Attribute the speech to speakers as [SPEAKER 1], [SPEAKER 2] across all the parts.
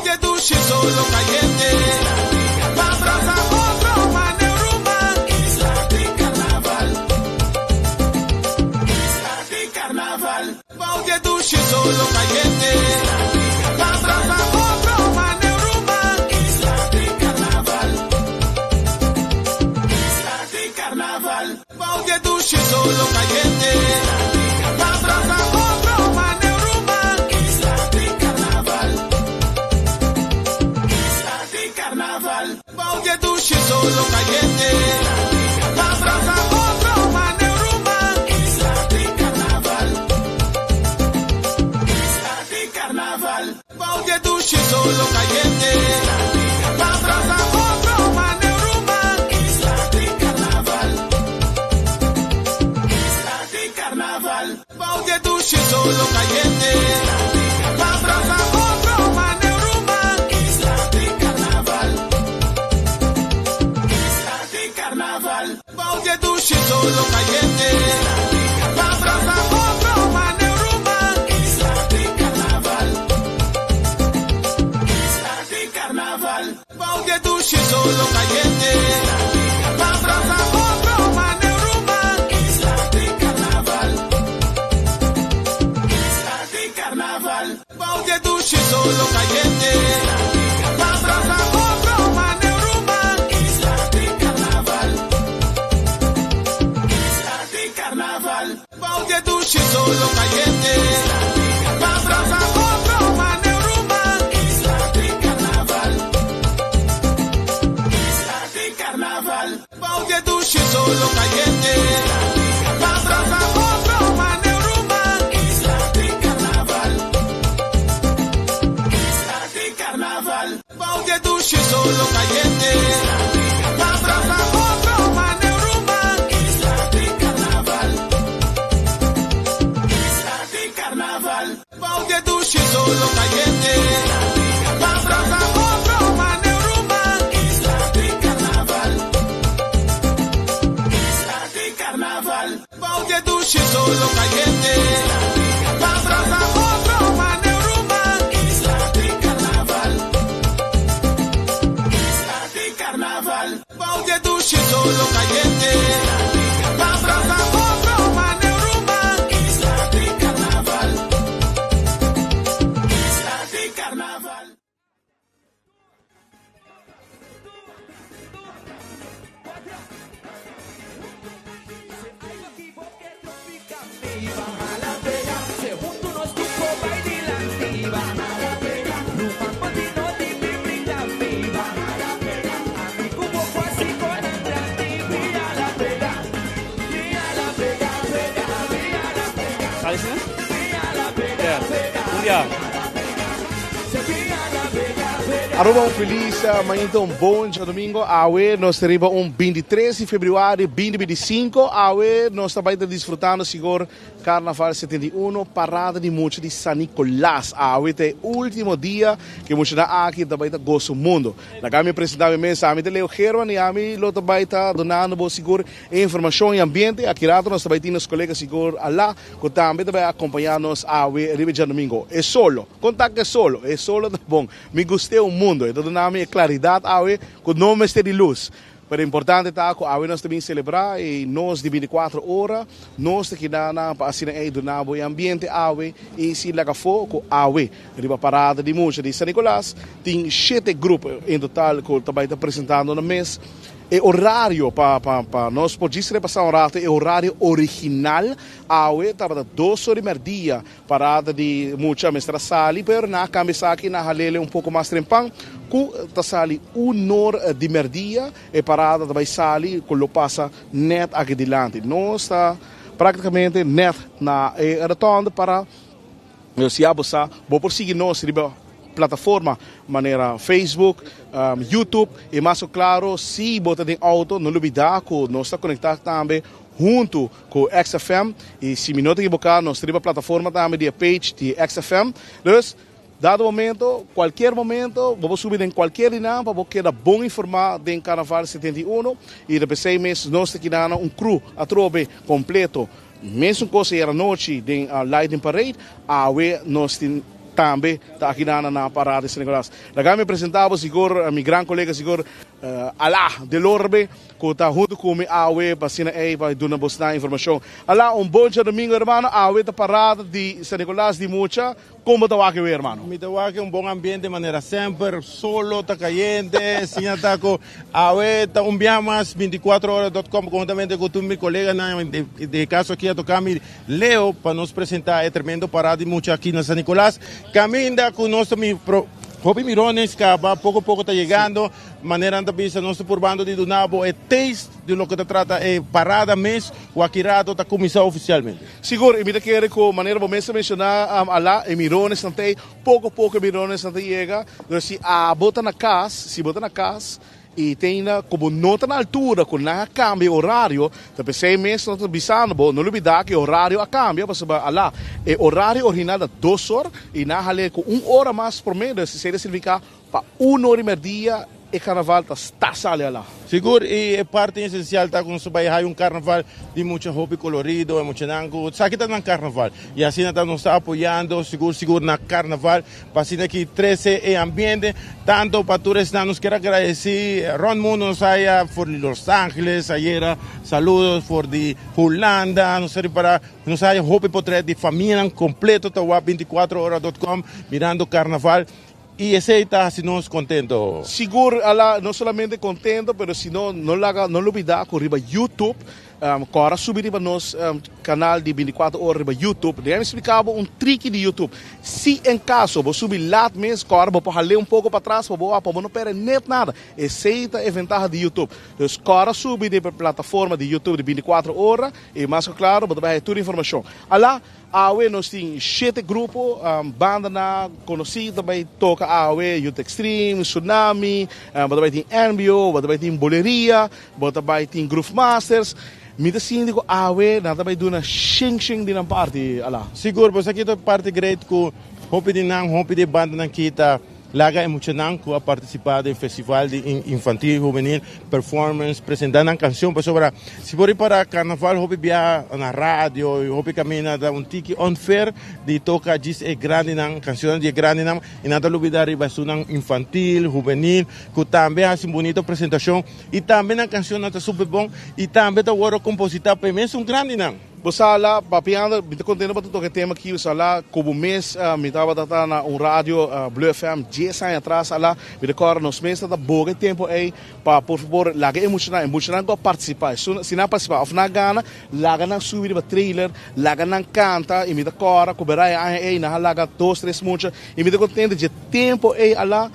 [SPEAKER 1] Bou di dushi solo cayente. Pa brasa otro mane ruman. Isla di carnaval. Isla di carnaval. Bou di dushi solo cayente. Pa brasa otro mane ruman. Isla di carnaval. Isla di carnaval. Bou di dushi solo cayente. Pa brasa otro mane ruman. Isla di carnaval. Isla di carnaval. Bou di dushi solo cayente. Pa brasa otro mane ruman. Isla di carnaval. Isla di carnaval. Bou di dushi solo cayente. Pa brasa otro mane ruman. Isla di carnaval. Isla di carnaval. Bou di dushi solo cayente. Pa brasa otro mane ruman. Isla di carnaval. Isla di carnaval. Bou di dushi solo cayente. Pa brasa otro mane ruman. Isla di carnaval. Isla di carnaval. Bou di dushi solo cayente. Pa brasa otro mane ruman. Isla di carnaval. Isla di carnaval. Bou di dushi solo cayente. Pa brasa otro mane ruman. Isla di carnaval. Isla di carnaval. Bou di dushi solo cayente. Pa brasa otro mane ruman. Isla di carnaval. Isla di carnaval. Bou di dushi solo cayente. Pa brasa otro mane ruman. Isla di carnaval. Isla di carnaval. Bou di dushi solo cayente. Pa brasa otro mane ruman. Isla di carnaval. Isla di carnaval. Bou di dushi solo cayente. Pa brasa otro mane ruman. Isla di carnaval. Isla di carnaval. Bou di dushi solo cayente. Pa brasa otro mane ruman. Isla di carnaval. Isla di carnaval. Bou di dushi solo cayente. Pa brasa otro mane ruman. Isla di carnaval. Isla di carnaval.
[SPEAKER 2] Sali asina? Yeah. Un dia.
[SPEAKER 3] Aruba un feliz mainta, un bon djadomingo. Awe nos ta riba un 23 di februari 2025. Awe nos ta bai ta disfrutando sigur Carnaval 71, parada di mucha di San Nicolas. Awe ta e ultimo dia cu e muchanan aki ta bai ta goza mundo. Laga mi presenta mi mes, ami ta Leo German y ami lo ta bai ta dunando bo sigur e informacion y ambiente. Aki rato nos ta bai tin nos colega sigur Ala cu tambe ta bai acompaña nos awe riba e djadomingo. E solo, conta cu e solo, e solo ta bon. Mi gust'é un mundo, e ta duna mi e claridad awe cu no mester di luz. Pero importante ta cu awe nos ta bin celebra y nos di 24 ora nos ta keda nan pa asina ey duna bo e ambiente awe y si laga afo cu awe riba parada di mucha di San Nicolas tin shete grupo en total cu ta bay ta presentando na mes. E orario pa pa pa nos por djis repasa un rato e orario original awe tabata dos or di merdia. Parada di mucha mester a sali, pero nan a cambia esaki na halele un poco mas trempan, cu ta sali un or di merdia, e parada ta bay sali cu lo pasa net aki dilanti. Nos ta practicamente net na e rotonde para si abo sa, bo por sigui nos riba plataforma manera Facebook, YouTube y mas cu claro si bo ta den auto no lubida cu nos ta conecta tambe hunto cu XFM y si mi no ta equivoca nos ta riba plataforma tambe di e page di XFM. Dus dado momento, cualkier momento bo por subi den cualkier di nan pa bo keda bon informa den Carnaval 71 y ta pesey mes nos ta keda nan un crew atrobe completo. Mesun cos ayer anochi den Lightning Parade, awe nos tin. tambe ta aki na na parada di San Nicolas. Laga mi presenta bo sigur mi gran colega sigur Alá Delorbe cu ta hunto cu mi awe pa asina ey pa duna bosnan informacion. Alá, un bon djadomingo hermano, awe ta parada di San Nicolas di mucha. Kon bo ta wak e wer, mano?
[SPEAKER 1] Mi ta wak un bon ambiente manera semper, solo ta cayente, siña ta cu awe ta un bia mas 24 ora dot com conjuntamente cu tur mi coleganan, den e caso aki a toca mi Leo pa nos presenta e tremendo parada di mucha aki na San Nicolas, caminda cu nos ta mi hopi mirones caba poco poco ta yegando, manera nan ta bisa nos ta purbando di duna bo e taste di loke ta trata e parada mes cu aki rato ta cuminsa oficialmente.
[SPEAKER 3] Sigur, i mi ta kere ku manera bo mes a menshoná, Alá, e mironesnan ta ei, poko poko e mironesnan ta yega. Entonces, si abo ta na kas, si bo ta na kas i te ainda ku bo no ta na altura ku nan a kambia e orario, ta p'esei mes nos ta bisando bo, no lubidá ku e orario a kambia, pasobra, Alá, e orario original ta dos or i nan a hal'é ku un ora mas promé, entonces esei ta signifiká Pa un ora i merdia e karnaval ta sta sali ala.
[SPEAKER 1] Sigur i e parti esensial ta ku nos ta bai hai un karnaval di mucha hopi kolorido e muchanan ku sa kita nan karnaval i asina ta nos ta apoyando sigur sigur na karnaval pa asina ki trese e ambiente tanto pa tur esnan nos kier agradesi rond mundo nos haya for di Los Angeles ayera saludos for di Hulanda nos ta ripara nos haya hopi potret di famianan kompleto ta wak 24 ora dot com mirando karnaval. I esei ta hasi nos kontento.
[SPEAKER 3] Sigur ala no solamente kontento pero sino no laga no lubida ku riba YouTube kòrda subi riba nos kanal di 24 ora riba YouTube. Dehami splika bo un triki di YouTube. Si en kaso bo subi lat mes kòrda bo por hal'é un poko patras pa bo pa bo no pèrdè net nada. Esei ta e ventaha di YouTube. Dus kòrda subi riba e plataforma di YouTube di 24 ora i mas ku klaro bo ta bai haña tur informashon. Ala. Awe nos tin shete grupo, bandanan konosí ta bai toka awe, Youth Extreme, Tsunami, bo ta bai tin NBO, bo ta bai tin Boleria, bo ta bai tin Groove Masters. Mi ta sinti ku awe nan ta bai duna shen shen di nan parti, Ala.
[SPEAKER 1] Sigur, bo sa ki ta parti great ku hopi di nan, hopi di e bandanan ki ta Laga e muchanan ku a partisipá den festival di infantil i hubenil performance presentá nan kanshon pasobra si bo ripará karnaval hopi biaha na radio i hopi kaminda ta un tiki unfair di toka djis e grandinan kanshonnan di e grandinan i nan ta lubidá riba esunnan infantil hubenil ku tambe hasi un bunito presentashon i tambe nan kanshonnan ta super bon i tambe ta wòrdu kompositá pa e mesun grandinan.
[SPEAKER 3] Bo sa la, papiando, mi ta contento pa ta toca e tema aki, bo sa la, como mes mi tabata ta na un radio, Blue FM, dies aña atras ala, mi ta corda nos mes ta boga e tempo ey pa por favor laga e muchanan, e muchanan cu a participa, esun, si nan a participa of nan a gana, laga nan subi riba trailer, laga nan canta, y mi ta corda cu bera e aña ey nan a laga dos, tres mucha, y mi ta contento dje tempo ey ala,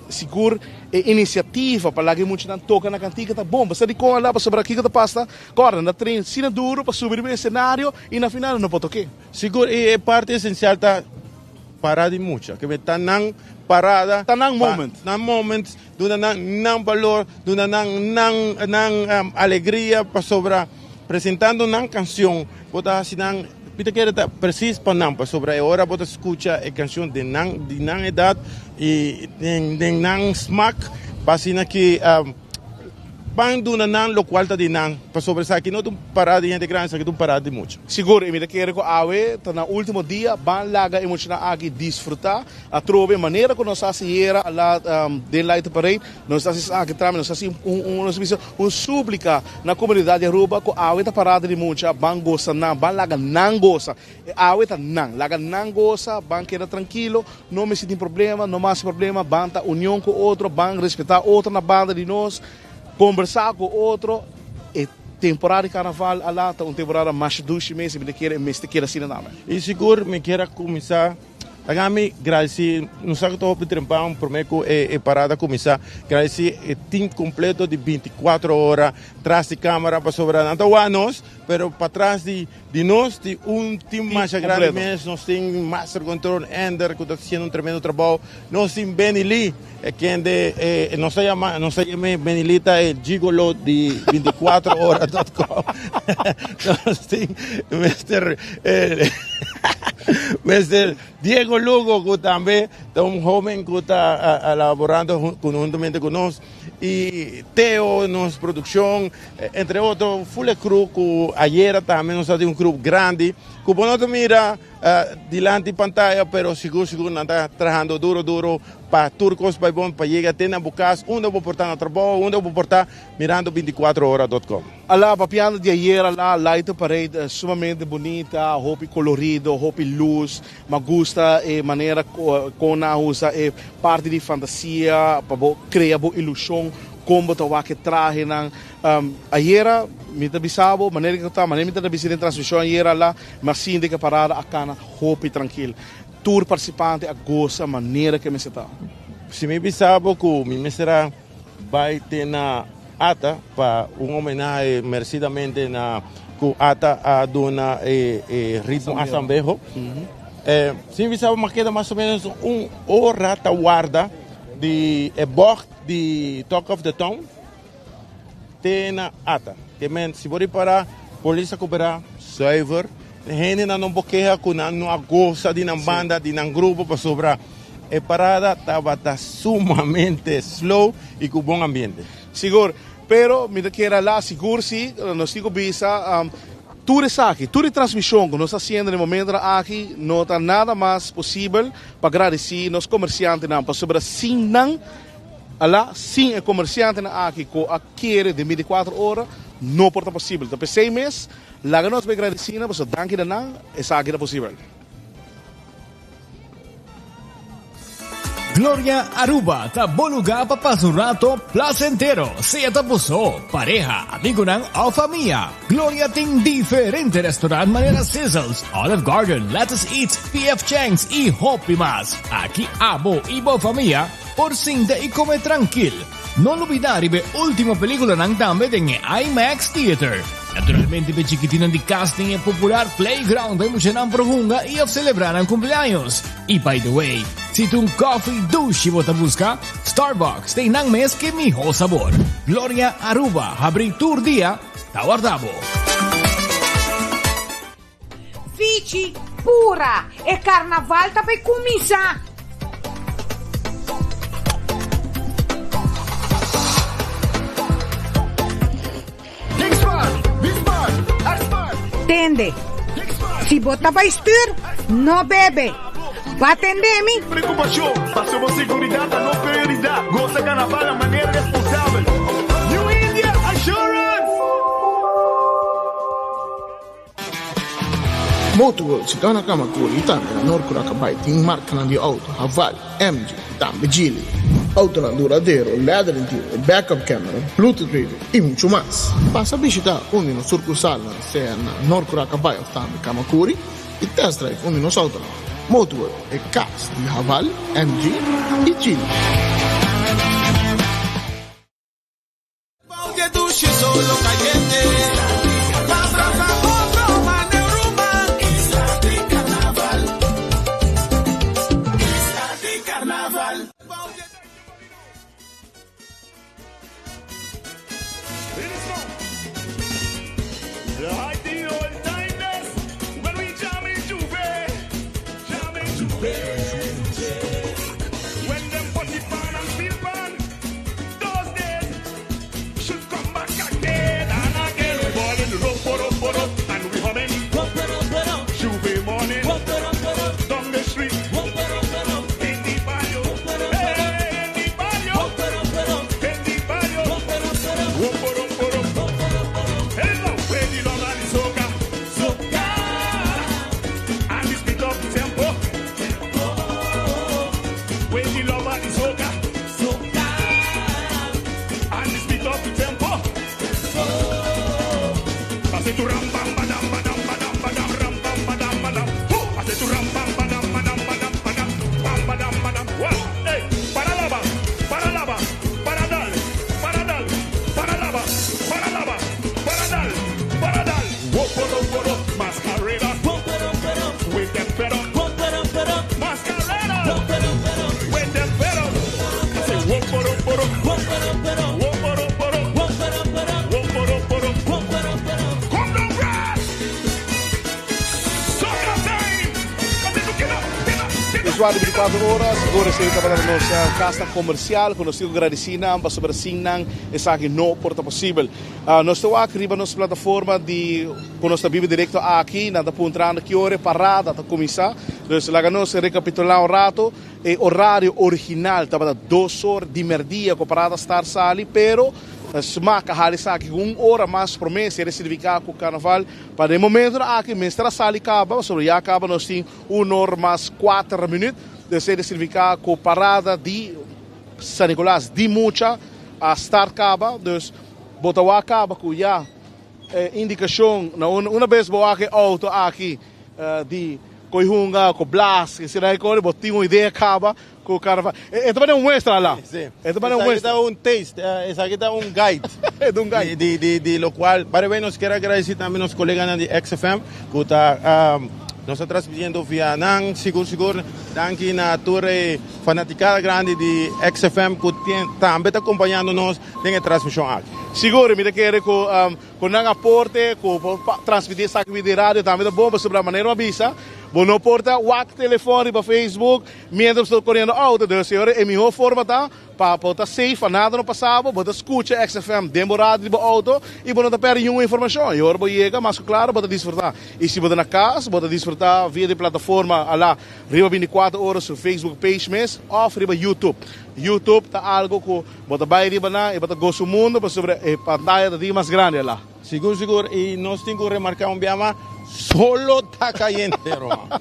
[SPEAKER 3] Sigur e inisiativa pa laga e muchanan toka na kantika ta bon. Pasobra dikon a la? Pasobra kiko ta pasa? Kòrda, nan ta train asina duru pa subi riba e esenario i na final nan no por tok'é.
[SPEAKER 1] Sigur e parti esensial ta para di mucha. Ke ta nan parada.
[SPEAKER 3] Ta nan moment.
[SPEAKER 1] Nan moment, duna nan nan balor, duna nan nan nan alegria pasobra presentando nan kanshon bo ta hasi nan. Mi ta kere ta presis pa nan, pasobra e ora bo ta skucha e kanshon den nan di nan edat i den den nan smak, pa asina ki ban duna nan lokual ta di nan, pasobra esaki no ta un parada di hende grandi, esaki ta un parada di mucha.
[SPEAKER 3] Sigur, i mi ta kere ku awe ta nan ultimo dia, ban laga e muchanan aki disfrutá atrobe manera ku nos a hasi hera ala den Light Parade. Nos ta hasi esaki tambe, nos ta hasi un, nos ta bisa, un súplika na komunidat di Aruba ku awe ta parada di mucha, ban gosa nan, ban laga nan gosa. E awe ta nan, laga nan gosa, ban keda trankilo, no mester tin problema, no mas problema, ban ta union ku otro, ban respetá otro na banda di nos, kombersá ku otro. E temporada di karnaval ala ta un temporada masha dushi mes i mi ta kere e mester keda asina tambe.
[SPEAKER 1] I sigur mi kier a kuminsá. Laga mi gradisí, nos sa ku ta hopi trempan promé ku e parada kuminsá, gradisí e tim kompleto di 24 ora tras di kámara pasobra nan ta wak nos, pero patras di di nos tin un tim masha grandi mes, nos tin Master Control Ender ku ta hasiendo un tremendo trabou, nos tin Benny Lee e kende nos ta yama nos ta yam'é Benny Lee ta e gigolo di 24 ora dot com, nos tin Mister Mister. Diego Lugo ku tambe ta un hoben ku ta laborando huntumente ku nos i Teo nos produkshon entre otro ful e crew ku ayera tambe nos a tin un crew grandi ku bo no ta mira dilanti pantaya pero sigur sigur nan ta trahando duro duro pa tur kos bai bon pa yega te na bo kas unda bo por ta na trabou unda bo por ta mirando binticuatro ora dot com.
[SPEAKER 3] Ala papiando di ayera la Light Parade sumamente bunita, hopi colorido, hopi luz, ma gusta e manera con nan a usa e parti di fantasia pa bo crea bo ilusion con bo ta wak e trahenan. Ayera mi ta bisa bo manera cu ta, manera mi ta bisa den transmision ayera la, mi a sinti cu e parada a cana hopi trankil. Tur participante a gosa manera cu e mester ta.
[SPEAKER 1] Si mi bisa bo cu mi mester a bai te na Ata pa un homenahe merecidamente na cu Ata a duna e ritmo Asambeho. Si mi bisa bo mi a keda mas o menos un ora ta warda di e bocht di Talk of the Town te na Ata. Ke men si bo ripara polis a cobra zuiver. Hendenan no por keha cu nan no a goza di nan banda, di nan grupo pasobra e parada tabata sumamente slow y cu bon ambiente.
[SPEAKER 3] Sigur, pero mi ta kier a la sigur si nos tin cu bisa tur esaki, tur e transmision cu nos ta haciendo na e momentonan aki no ta nada mas posibel pa gradeci nos comerciantenan pasobra sin nan Ala, sin e comerciantenan aki cu a kere den binticuatro ora, no por ta posibel. Ta p'esey mes, laga nos bay gradeci nan, pasobra danki na nan, esaki ta posibel.
[SPEAKER 4] Gloria Aruba ta bo lugar pa pasa un rato placentero, sea ta bo so, pareha, amigonan of famia. Gloria tin diferente restaurant manera Sizzles, Olive Garden, Lettuce Eats, PF Chang's y hopi mas. Aki abo y bo famia por sinta y come trankil. No lubida riba e ultimo peliculanan tambe den e IMAX Theater. Naturalmente p'e chikitinnan di cas tin e popular playground pa e muchanan por hunga y of celebra nan cumpleaños. Y by the way, si ta un coffee dushi bo ta busca, Starbucks ta einan mes ke miho sabor. Gloria Aruba habri tur dia ta warda bo.
[SPEAKER 5] Fichi pura, e carnaval ta bay cuminsa! Tende, si bo ta bay stuur, no bebe. Ba tende mi?
[SPEAKER 6] Preocupacion, paso bo seguridad ta nos prioridad. Goza carnaval na manera responsabel. New India Assurance!
[SPEAKER 7] Motorworld si ta na Kamakuri i tambe na Noord Curakabay tin markanan di outo Haval, MG i tambe Geely. Outonan duradero, leather interior, backup camera, bluetooth radio i muchu mas. Pasa bishita un di nos surkursalnan sea na Noord Curakabay of tambe Kamakuri i test drive un di nos outonan. Motorworld, e kas di Haval, MG i Geely.
[SPEAKER 3] visual di 24 ora, sigur esey tabata nos casnan comercial cu nos tin cu gradici nan pasobra sin nan esaki no por ta posibel. Nos ta wak riba nos plataforma di cu nos ta biba directo aki, nan ta puntrando ki ora e parada ta cuminsa. Dus laga nos recapitula un rato, e horario original tabata dos or di merdia cu parada start sali, pero Smack a hala esaki cu un ora mas prome, esey ta significa cu carnaval pa den momentonan aki mester a sali caba, pasobra ya caba nos tin un or mas cuater minuut, esey ta significa cu parada di San Nicolas di mucha a start caba, dus bo ta wak caba cu ya e indicacion na una bes bo wak e auto aki di coy hunga cu blas esey bo tin un idea caba cu carnaval. E ta bane un muestra ala.
[SPEAKER 1] Si.
[SPEAKER 3] E ta bane un muestra.
[SPEAKER 1] Esaki ta un taste, esaki ta un guide.
[SPEAKER 3] E ta un guide.
[SPEAKER 1] Di locual, by the way nos kier agradeci tambe nos coleganan di XFM cu ta nos ta transmitiendo via nan, sigur sigur danki na tur e fanaticada grandi di XFM cu tambe ta acompañando nos den e transmision aki.
[SPEAKER 3] Sigur, mi ta kere cu cu nan aporte cu por transmiti esaki via di radio tambe ta bon pasobra manera bo a bisa bo no por ta wak telefon riba Facebook mientras bo ta coriendo auto, dus e ora e miho forma ta Pa bo ta safe, pa nada no pasa bo, bo ta scucha XFM den bo radio di bo auto y bo no ta perde niun informacion. Y ora bo yega, mas cu claro bo ta disfruta. Y si bo ta na cas, bo ta disfruta via di plataforma ala riba 24 ora su Facebook page mes of riba YouTube. YouTube ta algo cu bo ta bay riba nan y bo ta gosa un mundo pasobra e pantaya ta di mas grandi ala.
[SPEAKER 1] Sigur sigur y nos tin cu remarca un bia mas, solo ta cayente Roma.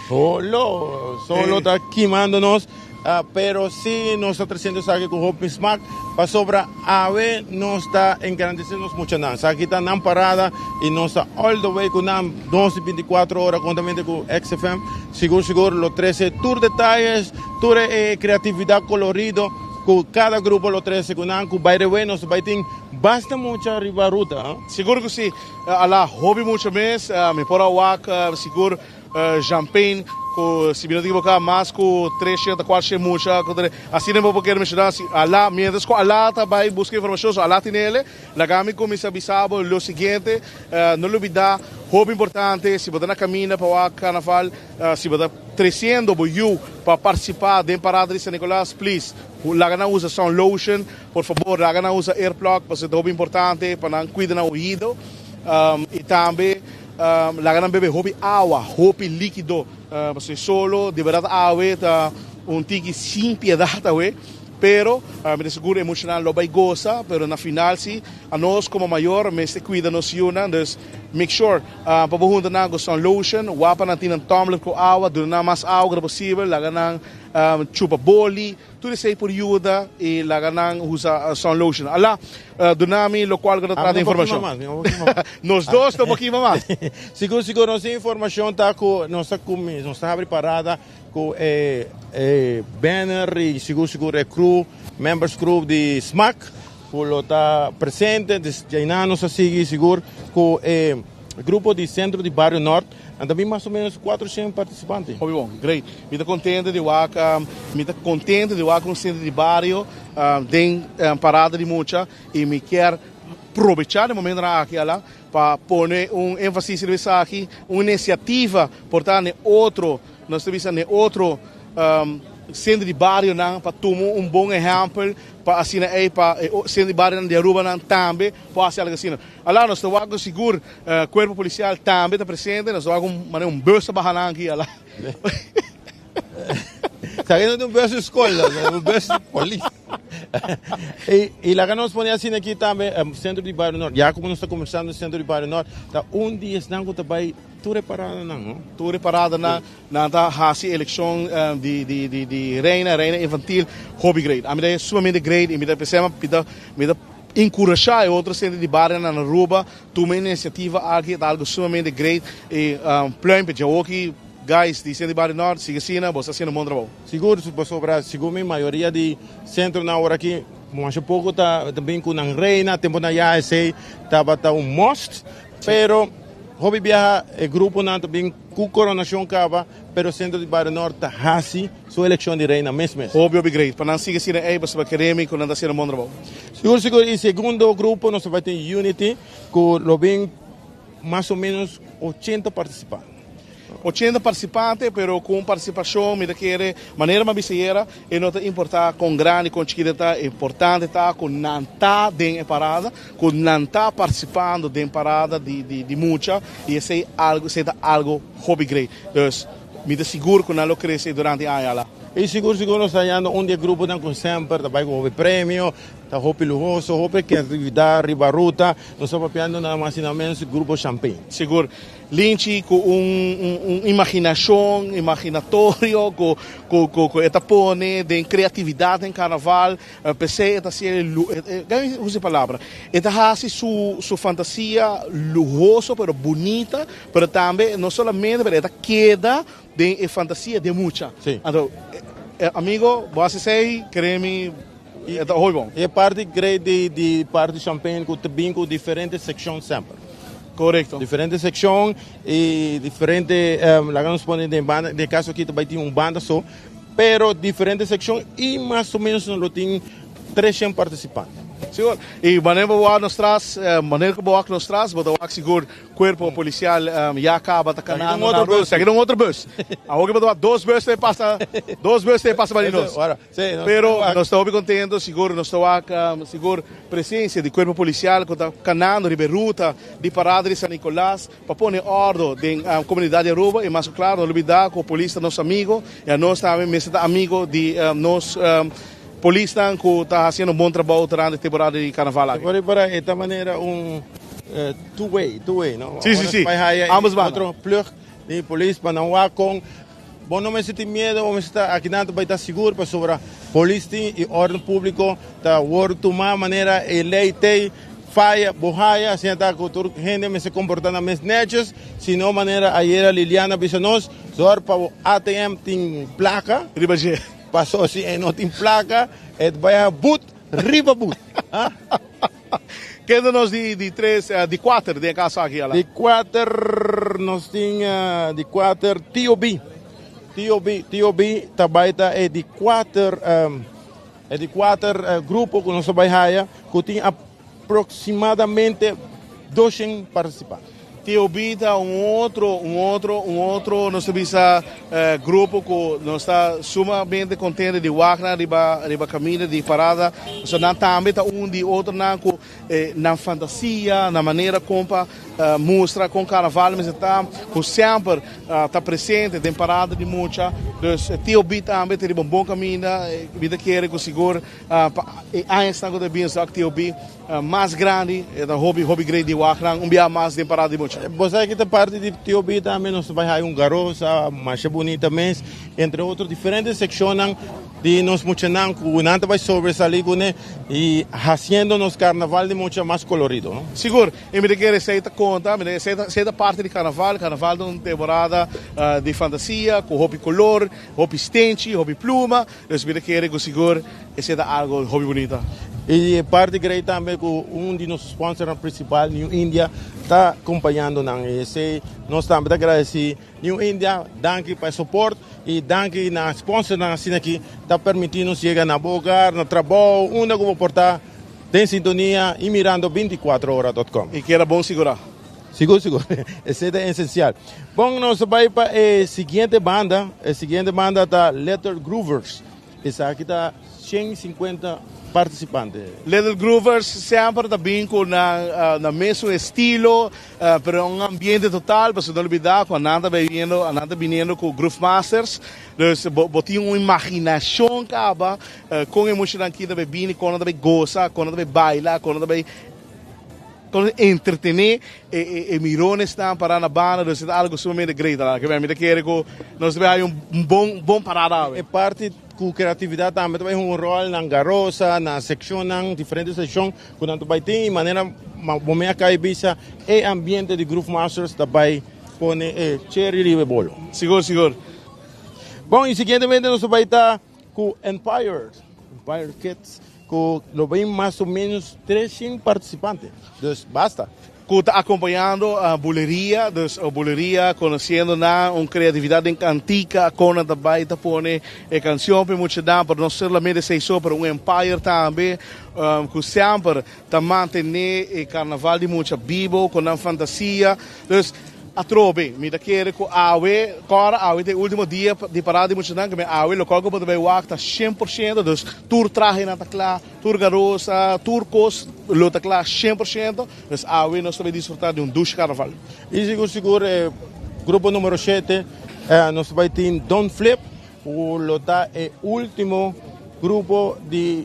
[SPEAKER 1] Solo, solo ta kimando nos. Pero si nos ta treciendo esaki cu hopi smak, pasobra awe nos ta engrandece nos muchanan. Esaki ta nan parada y nos ta all the way cu nan dos y binticuatro ora contamente cu XFM. Sigur sigur lo trece tur detayes, tur e creatividad colorido cu cada grupo lo trece cu nan. Cu by the way nos ta bay tin basta mucha riba ruta.
[SPEAKER 3] Sigur cu si, ala hopi mucha mes. Mi por a wak sigur. Jean Payne cu si mi no ta equivoca mas cu tres shenta cuatro shen mucha cu ta asina mi por kere menciona si Ala mientras cu Ala ta bay busca informacion so Ala tinele laga mi cuminsa bisa bo lo siguiente no lubida hopi importante si bo ta na caminda pa wak carnaval si bo ta treciendo bo yu pa participa den parada di San Nicolas please laga nan usa sun lotion por fabor laga nan usa earplug pasobra ta hopi importante pa nan cuida nan oido y tambe. Laga nan bebe hopi awa, hopi likido, pasobra e solo di berdad awe ta un tiki sin piedad awe, pero mi ta sigur e muchanan lo bay gosa, pero na final si anos como mayor mester cuida nos yunan, dus make sure pa bo hunta nan cu sun lotion, wapa nan tin nan tumbler cu awa, duna nan mas awa cu ta posibel, laga nan chupa boli. Tur esei por yuda i laga nan usa sun lotion. Ala, duna mi lokual ku ta trata informashon. Nos dos no por kima mas.
[SPEAKER 1] Sigur, sigur, nos informashon ta ku nos ta kuminsá, nos ta habri parada ku e e banner i sigur sigur e crew, members crew di smack ku lo ta presente. Dus djainan nos a sigui sigur ku e grupo di Sentro di Bario Nort. Nan ta bin mas o menos 400 participante.
[SPEAKER 3] Hopi bon, great. Mi ta contento di wak, mi ta contento di wak un centro di bario den parada di mucha y mi kier probecha den momentonan aki ala pa pone un enfasis riba esaki, un iniciativa por ta n'e otro, nos ta bisa n'e otro centro di barionan pa tuma un bon ehempel pa asina ey pa e centro di barionan di Arubanan tambe por haci algo asina. Ala nos ta wak ku sigur kuerpo polisial tambe ta presente, nos ta wak un manera un bus ta baha nan aki ala.
[SPEAKER 1] Sa no ta un bus di skol, un bus di polis. I laga nos pone asina aki tambe Sentro di Bario Nort, ya komo nos ta kombersando Sentro di Bario Nort ta un di esnan ku ta bai tur e paradanan no.
[SPEAKER 3] Tur e paradanan nan ta hasi elekshon di di di di reina, reina infantil hopi great. Ami ta e sumamente great i mi ta pensá mi ta mi ta Enkurashá e otro sentro di barionan na Aruba tuma e inisiativa aki, ta algo sumamente great y pluimpje djawoki guys di Sentro di Bario Nort sigui asina, bo sta haciendo un bon trabou.
[SPEAKER 1] Sigur, pasobra segun mi mayoria di sentronan awor aki masha poko ta bin ku nan reina, temponan ya esei tabata un must, pero hopi biaha e gruponan ta bin ku koronashon kaba, pero Sentro di Bario Nort ta hasi Su eleccion di reina mes mes.
[SPEAKER 3] Hopi hopi great pa nan sigui asina ey pasobra keremi cu nan ta haciendo un bon trabou.
[SPEAKER 1] Sigur sigur y segundo grupo nos ta bay tin Unity cu lo bin mas o menos 80 participante.
[SPEAKER 3] 80 participante, pero cu un participacion, mi ta kere, manera mi a bisa ayera, e no ta importa con grandi, con chikito ta, importante ta cu nan ta den e parada, cu nan ta participando den parada di mucha, y esey algo, esey ta algo hopi great. Dus, mi ta sigur cu nan lo crece durante e aña ala.
[SPEAKER 1] Y sigur sigur nos ta hallando un di e gruponan cu semper ta bay cu hopi premio, ta hopi luhoso, hopi creatividad riba ruta. Nos ta papiando nada mas y nada menos Grupo Champagne.
[SPEAKER 3] Sigur. Linchi cu un un imaginacion, imaginatorio cu cu cu cu e ta pone den creatividad den carnaval, p'esey e ta hacié e usa e palabra, e ta haci su su fantasia luhoso pero bunita, pero tambe no solamente pero e ta keda den e fantasia den mucha.
[SPEAKER 1] Si.
[SPEAKER 3] Anto, amigo, bo haci esey, kere mi e ta hopi bon.
[SPEAKER 1] E parti great di di parti Champagne cu ta bin cu diferente seccion semper.
[SPEAKER 3] Correcto.
[SPEAKER 1] Diferente seccion y diferente, laga nos pone den banda, den caso aki ta bay tin un banda so, pero diferente seccion y mas o menos nos lo tin 300 participante.
[SPEAKER 3] Sigur. Y manera bo wak nos tras, manera cu bo wak nos tras, bo ta wak sigur cuerpo policial ya caba ta canando na rus. Aki ta un otro bus. Awor ki bo ta wak dos bus ta pasa, dos bus ta pasa bani nos. Pero nos ta hopi contento, sigur nos ta wak sigur presencia di cuerpo policial cu ta canando riba e ruta di parada di San Nicolas pa pone ordo den comunidad di Aruba y mas cu claro no lubida cu polis ta nos amigo y anos tambe mester ta amigo di nos polisnan cu ta haciendo un bon trabou durante e temporada di carnaval aki.
[SPEAKER 1] Por para e ta manera un two way, two way, no?
[SPEAKER 3] Si, si, si. Ambos banda.
[SPEAKER 1] Otro plug di polis pa nan wak con Bo no mester tin miedo, bo mester ta akinan ta bai ta sigur pasobra polis tin y orden publico ta worde tuma manera e ley tey faya bo haya asina ta cu tur hende mester comporta nan mes netjes si no manera ayera Liliana bisa nos zorg pa bo ATM tin placa
[SPEAKER 3] Riba dje.
[SPEAKER 1] paso si e no tin placa e ta bai haya but riba but.
[SPEAKER 3] Kende nos di di tres di kuater den e kaso aki ala?
[SPEAKER 1] Di kuater nos tin di kuater Tio B. Tio B, Tio B ta bai ta e di kuater e di kuater grupo ku nos ta bai haya ku tin aproksimadamente doshen partisipante.
[SPEAKER 3] Tio B ta un otro, un otro, un otro, nos ta bisa grupo cu nos ta sumamente contento di wak nan riba riba caminda di parada. Pasobra nan tambe ta un di otronan cu nan fantasia, nan manera con pa mustra con carnaval mester ta, cu semper ta presente den parada di mucha. Dus Tio B tambe ta riba un bon caminda. Mi ta kere cu sigur pa e añasnan cu ta bin esaki Tio B Mas grandi, e ta hopi hopi great di wak nan un bia mas den parada di mucha.
[SPEAKER 1] Bo sa ki ta parti di TOB tambe nos ta bai haya un garosa masha bunita mes, entre otro diferente seccionnan di nos muchanan cu nan ta bai sobresali cune y haciendo nos carnaval di mucha mas colorido, no?
[SPEAKER 3] Sigur, y mi ta kere esey ta conta, mi ta esey ta esey ta parti di carnaval, carnaval ta un temporada di fantasia cu hopi color, hopi stenchi, hopi pluma, Dus mi ta kere ku sigur esei ta algo hopi bunita.
[SPEAKER 1] I e parti grei tambe ku un di nos sponsornan prinsipal, New India, ta kompañando nan. I esei nos tambe ta gradesí New India, danki pa e soport i danki na sponsornan asina aki ta permití nos yega na bo hogar, na trabou, unda ku bo por ta den sintonia i mirando binticuatrohora dot com.
[SPEAKER 3] I keda bon sigurá.
[SPEAKER 1] Sigur, sigur. Esei ta esensial. Bon, nos ta bai pa e siguiente banda. E siguiente banda ta Little Groovers. Esaki ta 150 participante.
[SPEAKER 3] Little Groovers semper ta bin cu nan nan mesun estilo, pero un ambiente total, pasobra no olbida cu nan ta biniendo, nan ta biniendo cu Groove Masters. Dus bo bo tin un imaginacion caba con e muchanan aki ta bay bini, con nan ta bay goza, con nan ta bay baila, con nan ta bay. Con entretene e e mironesnan para na banda, dus e ta algo sumamente great ala. Ke mi ta kere ku nos ta bay haña un bon bon parada awe.
[SPEAKER 1] E parti ku kreatividat tambe ta bay hunga un ròl nan garosa, na sekshonnan, diferente sekshon ku nan ta bay tin i manera bo me a kai bisa e ambiente di Groove Masters ta bay pone e cherry riba e bolo.
[SPEAKER 3] Sigur sigur.
[SPEAKER 1] Bon i siguientemente nos ta bay ta ku Empire, Empire Kids. Cu lo bin mas o menos 300 participante, dus basta.
[SPEAKER 3] Cu ta acompañando buleria, dus buleria conociendo nan un creatividad den cantica, con nan ta bay ta pone e cancion pa e muchanan, pero no solamente esey so, pero un empire tambe cu semper ta mantene e carnaval di mucha bibo cu nan fantasia. Dus. Atrobe, mi ta kere ku awe, kòrda awe ta e último dia di parada di muchanan, ku mi awe lokual ku bo ta bai wak ta 100%, dus tur trahenan ta kla, tur garosa, tur kos lo ta kla 100%, dus awe nos ta bai disfrutá di un dushi karnaval.
[SPEAKER 1] I sigur sigur e grupo numero shete nos ta bai tin Don Flip ku lo ta e último grupo di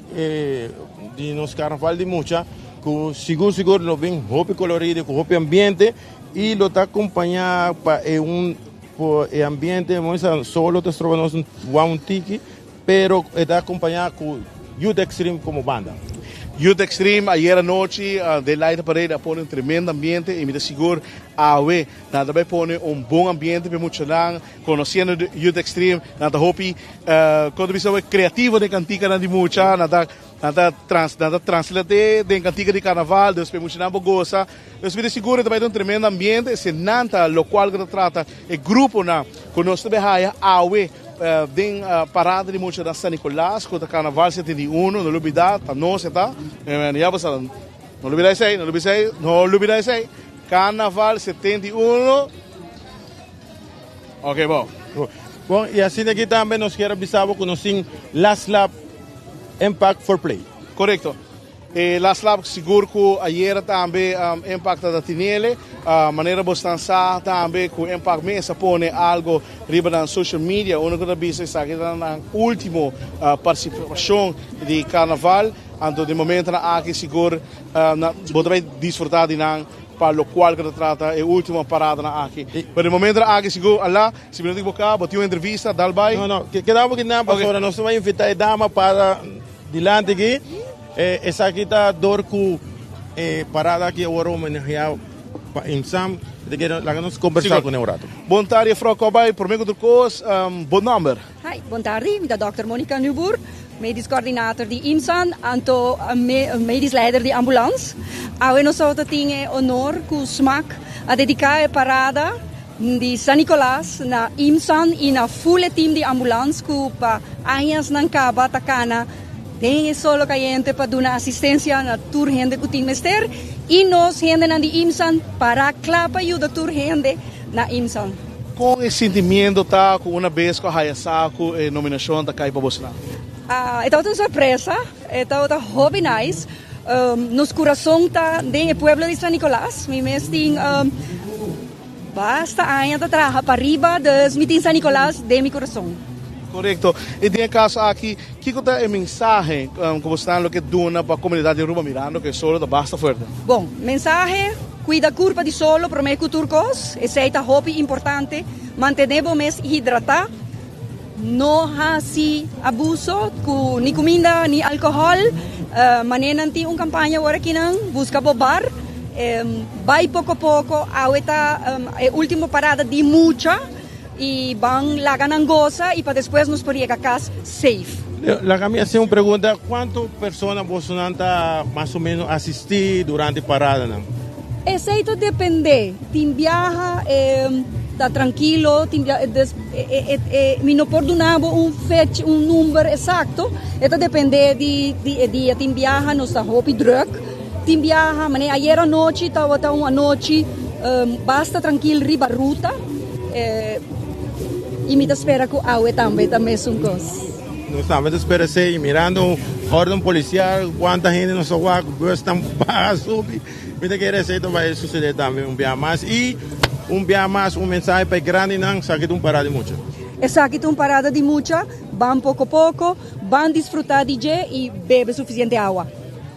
[SPEAKER 1] di nos karnaval di mucha ku sigur sigur lo bin hopi kolorido ku hopi ambiente. Y lo ta acompaña pa e un por e ambiente, moisa solo ta stroba nos un un tiki, pero e ta acompaña cu Youth Extreme como banda.
[SPEAKER 3] Youth Extreme ayer anochi den Light Parade a pone un tremendo ambiente y mi ta sigur awe nan ta bay pone un bon ambiente pa e muchanan. Conociendo Youth Extreme nan ta hopi, con ta bisa awe, creativo den canticanan di mucha, nan ta Nan ta trans nan ta translat'é den kantika di karnaval, dus pa e muchanan por gosa. Dus mi ta sigur e ta bai ta un tremendo ambiente, esei nan ta lokual ku ta trata e gruponan ku nos ta bai haya awe den parada di mucha na San Nicolas ku ta karnaval 71, no lubidá ta nos e ta, ya bo sa, no lubidá esei, no lubidá esei, no lubidá esei, karnaval 71.
[SPEAKER 1] Ok bon. Bon y asina aki tambe nos kier a bisa bo cu nos tin Last Lap Impact for Play.
[SPEAKER 3] Corecto. E Last Lap sigur cu ayera tambe Impact ta tinele. Manera bo stan sa tambe cu Impact mes a pone algo riba nan social media unda cu ta bisa esaki ta nan ultimo participacion di Carnaval. Anto di momentonan aki sigur bo ta bay disfruta di nan. Pa locual cu ta trata e ultimo paradanan aki. Pero e momentonan aki sigur ala, si mi no ta equivoca, bo tin un entrevista, dal bay.
[SPEAKER 1] No, no, keda bo kinan pasobra nos ta bay invita e dama para dilanti aki. Esaki ta dor cu e parada aki a worde homenahea pa IMSAM. Mi ta kere laga nos combersa cune un rato.
[SPEAKER 3] Bon tardi juffrouw Kobay, prome cu tur cos, bo nomber?
[SPEAKER 8] Hi, bon tardi, mi ta dòkter Monica Nuboer, medisch coördinator di IMSAN, anto medisch leider di ambulans. Awe nos tabata tin e honor cu smaak a dedica e parada di San Nicolas na IMSAN y na full e team di ambulans cu pa añasnan caba ta cana den e solo cayente pa duna asistencia na tur hende cu tin mester y nos hendenan di IMSAN para cla pa yuda tur hende na IMSAN.
[SPEAKER 3] Kon e sentimiento ta ku una bes ku a haya sa ku e nominashon ta kai pa boso nan?
[SPEAKER 8] E tabata un sorpresa, e tabata hopi nice. Nos kurason ta den e pueblo di San Nicolas. Mi mes tin basta aña ta traha pariba, dus mi tin San Nicolas den mi kurason.
[SPEAKER 3] Korekto. I den e kaso aki, kiko ta e mensahe ku boso nan lo ke duna pa komunidat di Aruba mirando ku e solo ta basta fuerte?
[SPEAKER 8] Bon, mensahe, Cuida curpa di solo prome cu tur cos, esey ta hopi importante, mantene bo mes hidrata, no haci abuso cu ni cuminda ni alcohol, mane nan tin un campaña awor akinan, busca bo bar, bay poco poco, awe ta e ultimo parada di mucha y ban laga nan goza y pa despues nos por yega cas safe.
[SPEAKER 1] Laga mi haci un pregunta, cuanto persona bosonan ta mas o menos asisti durante paradanan?
[SPEAKER 8] Esey ta depende, tin biaha ta trankilo, tin biaha mi no por duna bo un fecha, un number exacto, e ta depende di e dia, tin biaha nos ta hopi druk, tin biaha, manera ayer anochi tabata un anochi basta trankil riba ruta. Y mi ta spera cu awe tambe ta mesun cos.
[SPEAKER 1] Nos tambe ta spera esey, mirando orden policial, cuanta hende nos ta wak, bus tan baha subi, mi ta kere esey ta bay sucede tambe un bia mas. Y un bia mas un mensahe pa e grandinan, esaki ta un parada di mucha.
[SPEAKER 8] Esaki ta un parada di mucha, ban poco poco, ban disfruta di dje y bebe suficiente awa.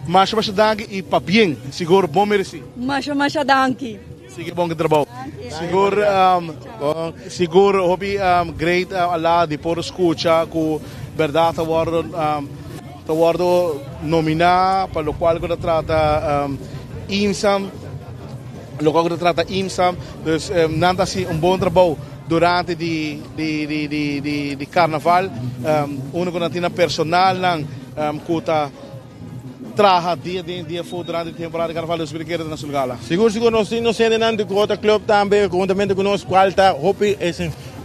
[SPEAKER 3] Masha masha danki y pabien, sigur bon mereci.
[SPEAKER 8] Masha masha danki.
[SPEAKER 3] Sigui bon ku trabou. Sigur sigur hopi great ala di por skucha ku bèrdat ta wòrdu ta wòrdu nominá pa lokual ku ta trata IMSA lokual ku ta trata IMSA dus nan ta hasi un bon trabou durante di di di di karnaval unda ku nan tin nan personalnan ku ta Traha dia den dia afó durante di temporada di Carnaval di 2015 ta na su lugar la.
[SPEAKER 1] Sigur sigur nos tin nos hendenan di Quota Club tambe huntamente cu nos cual ta hopi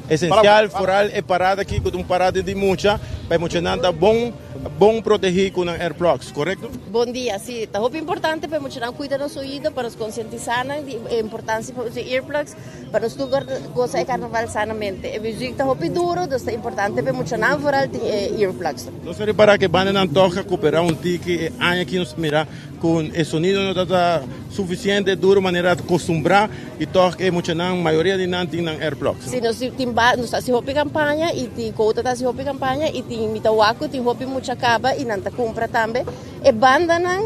[SPEAKER 1] esencial foral e parada aki cu ta un parada di mucha pa e muchanan ta bon. bon protegi cu nan earplugs, corecto?
[SPEAKER 9] Bon dia, si, ta hopi importante pa e muchanan cuida nos oido, pa nos concientisa nan di e importancia pa usa earplugs, pa nos tur goza e carnaval sanamente. E muziek ta hopi duro, dus ta importante pa e muchanan vooral tin e earplugs.
[SPEAKER 1] Nos a ripara cu e bandanan toch a coopera un tiki e aña aki nos mira cu e sonido no ta suficiente duro manera acostumbra y toch e muchanan mayoria di nan tin nan earplugs.
[SPEAKER 9] Si, nos tin nos ta haci hopi campaña y tin Cota ta haci hopi campaña y tin mi ta wak cu tin hopi mucha caba y nan ta cumpra tambe. E bandanan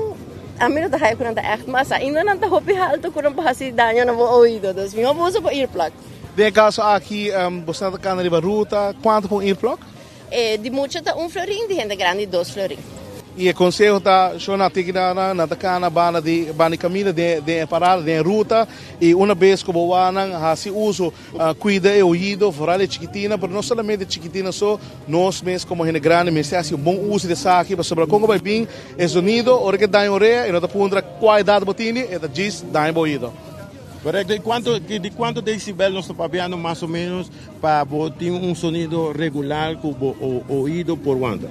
[SPEAKER 9] ami no ta haya cu nan ta echt mas ainda nan ta hopi halto cu nan por haci daño na bo oido dus mihor bo usa bo earplug.
[SPEAKER 3] Den e caso aki bo sta ta cana riba ruta, cuanto pa un earplug?
[SPEAKER 9] E di mucha ta un florin, di hende grandi dos florin.
[SPEAKER 3] I e konseho ta, Shona tiki na nan, nan ta kana banda di banda di kaminda den den e parada, den e ruta, i una bes ku bo wak nan hasi uso, kuida e oido, foral e chikitina, pero no solamente e chikitina so, nos mes komo hende grandi mester hasi un bon uso di esaki, pasobra kon ku bai bin e zonido, ora ku e daña orea, e no ta puntra kua edat bo tini, e ta djis daña bo oido.
[SPEAKER 1] Korekto, i kuantu di kuantu desibel nos ta papiando mas o menos? Pa bo tin un sonido regular ku bo oido por wanta.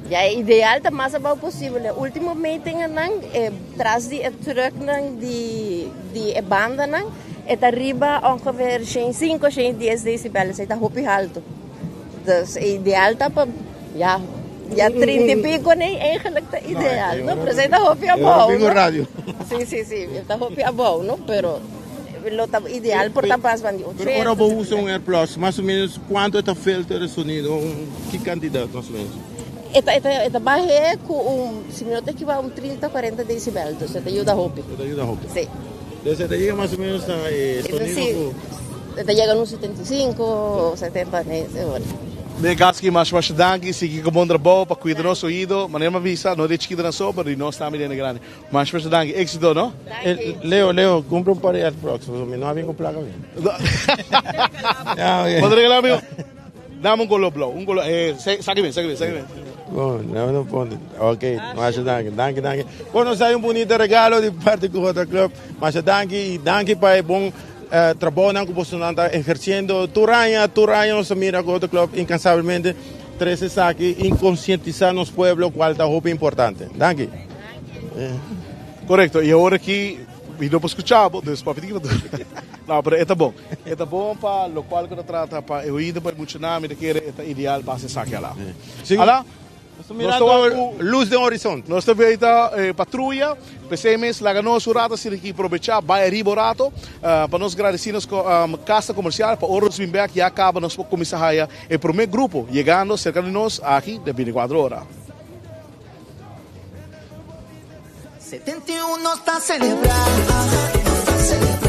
[SPEAKER 9] Ya e ideal ta mas abou posibel. E ultimo metingennan e tras di e trucknan di di e bandanan e ta riba ongeveer shen sinku shen dies decibel esei ta hopi haltu. Dus e ideal ta pa ya ya trinta i piko nei eigenlijk ta ideal no pero esei ta hopi abou no. Si si si e ta hopi abou no pero. Lo ta ideal por ta pas van di 80.
[SPEAKER 1] Pero ora bo usa un airplugs, mas o menos cuanto e ta filter e sonido? Ki cantidad mas o menos?
[SPEAKER 9] E ta, e ta, e ta bahe cu un, si mi no ta ekivoca, un 30, 40 decibel. Dus e ta yuda hopi.
[SPEAKER 1] E ta yuda hopi.
[SPEAKER 9] Si.
[SPEAKER 1] Dus e ta yega mas o menos na e sonido cu.
[SPEAKER 9] E ta yega na un 75 o 70, nee, seguro.
[SPEAKER 3] Den e caso aki masha masha danki, sigui cu bon trabou pa cuida nos oido, manera mi a bisa, no di e chikitonan so, pero di nos tambe di hende grandi. Masha masha danki, éxito no?
[SPEAKER 1] Leo, Leo, cumpra un par di airplugs, pasobra mi no a bin cu placa mi.
[SPEAKER 3] Bo ta regala mi un? Dame un color blauw, un color, eh, saki bien, saki bien, saki bien.
[SPEAKER 1] Bon, no, no pone. Ok, masha danki, danki, danki. Bon, nos hay un bunito regalo di parti cu Hota Club. Masha danki y danki pa e bon trabounan cu bosonan ta eherciendo tur aña, tur aña nos ta mira cu Hota Club incansablemente trece esaki y concientisa nos pueblo cual ta hopi importante. Danki.
[SPEAKER 3] Korekto, i awor aki mi no por skucha bo, dus papi tin ki ta No, pero e ta bon. E ta bon pa lokual ku ta trata pa e oido pa e muchanan, mi ta kere e ta ideal pa hasi esaki ala. Ala,
[SPEAKER 1] nos ta mirando lus den horizonte.
[SPEAKER 3] Nos ta veita e patruya, p'esei mes laga nos un rato asina aki probechá, bai ariba un rato, pa nos gradisí nos kasa komersial pa ora nos bin bèk ya kaba nos por kuminsá haya e promé grupo yegando serka di nos aki den bintikuater ora.
[SPEAKER 10] 71 nos ta celebra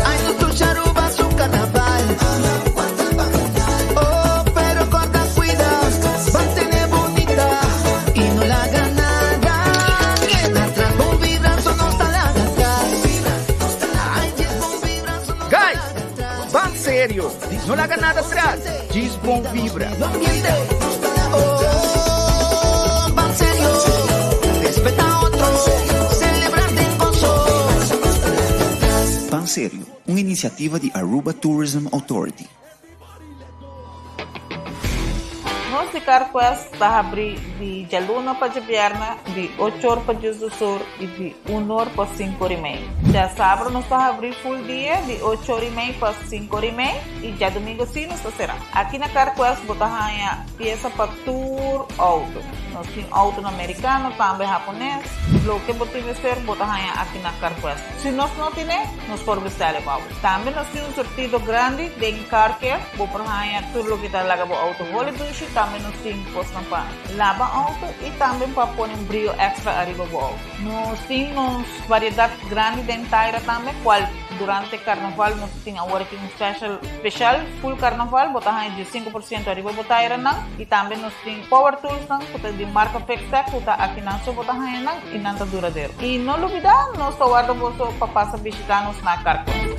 [SPEAKER 10] Ay nos tur Aruba su carnaval Oh pero corda cuida Mantene bunita Y no laga nada Queda atrás Bon vibra so nos ta laga atrás Ay djis bon vibra so nos ta
[SPEAKER 11] Guys,
[SPEAKER 10] laga atrás
[SPEAKER 11] ban serio, no laga nada atras, djis bon vibra.
[SPEAKER 12] Ban Serio, un iniciativa di Aruba Tourism Authority.
[SPEAKER 13] Nos di CarQuest ta habrí di djaluna pa djabièrnè di ocho or pa diesdos or i di un or pa sinku or i mei. Djasabra nos ta habrí full dia di ocho or i mei pa sinku or i mei i djadumingu sí nos ta será. Aki na CarQuest bo ta haña piesa pa tur outo. Nos tin outonan merikano, tambe hapones. Loke bo tin mester bo ta haña aki na CarQuest. Si nos no tine, nos por bestel e bou. Tambe nos tin un surtido grandi den Car Care. Bo por haña tur loke ta laga bo outo holi dushi. Tambe nos tin kosnan pa laba outo i tambe pa pone un brio extra ariba bo outo. Nos tin nos variedat grandi den taira tambe, kual durante karnaval nos tin awor aki un special special full karnaval bo ta haña 15% ariba bo tairanan i tambe nos tin power toolsnan ku ta di marka Fixtech ku ta akinan so bo ta haña nan i nan ta duradero. I no lubida nos ta warda boso pa pasa bishita nos na Carquest.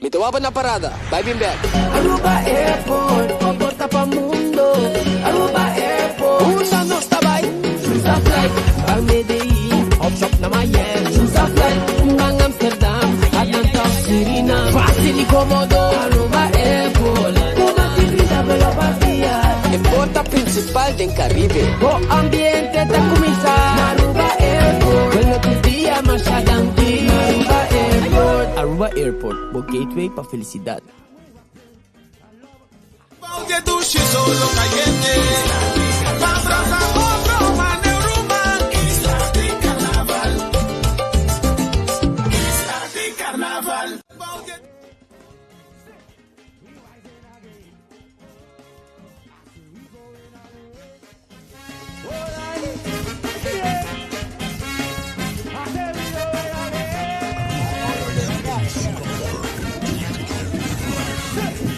[SPEAKER 14] Mi ta wapa na parada, bai bin bek.
[SPEAKER 10] Aruba Airport, bo porta pa mundo. Aruba Airport. Unda nos ta bai? Choose a flight, ban Medellin, hop shop na Miami. Choose a flight, ban Amsterdam, Atlanta, Suriname. Facil y comodo, Aruba Airport.
[SPEAKER 14] karnaval den Karibe.
[SPEAKER 15] Bo ambiente ta kuminsá na Aruba Airport. Bueno tur dia masha danki na Aruba Airport.
[SPEAKER 16] Aruba Airport, bo gateway pa felisidat.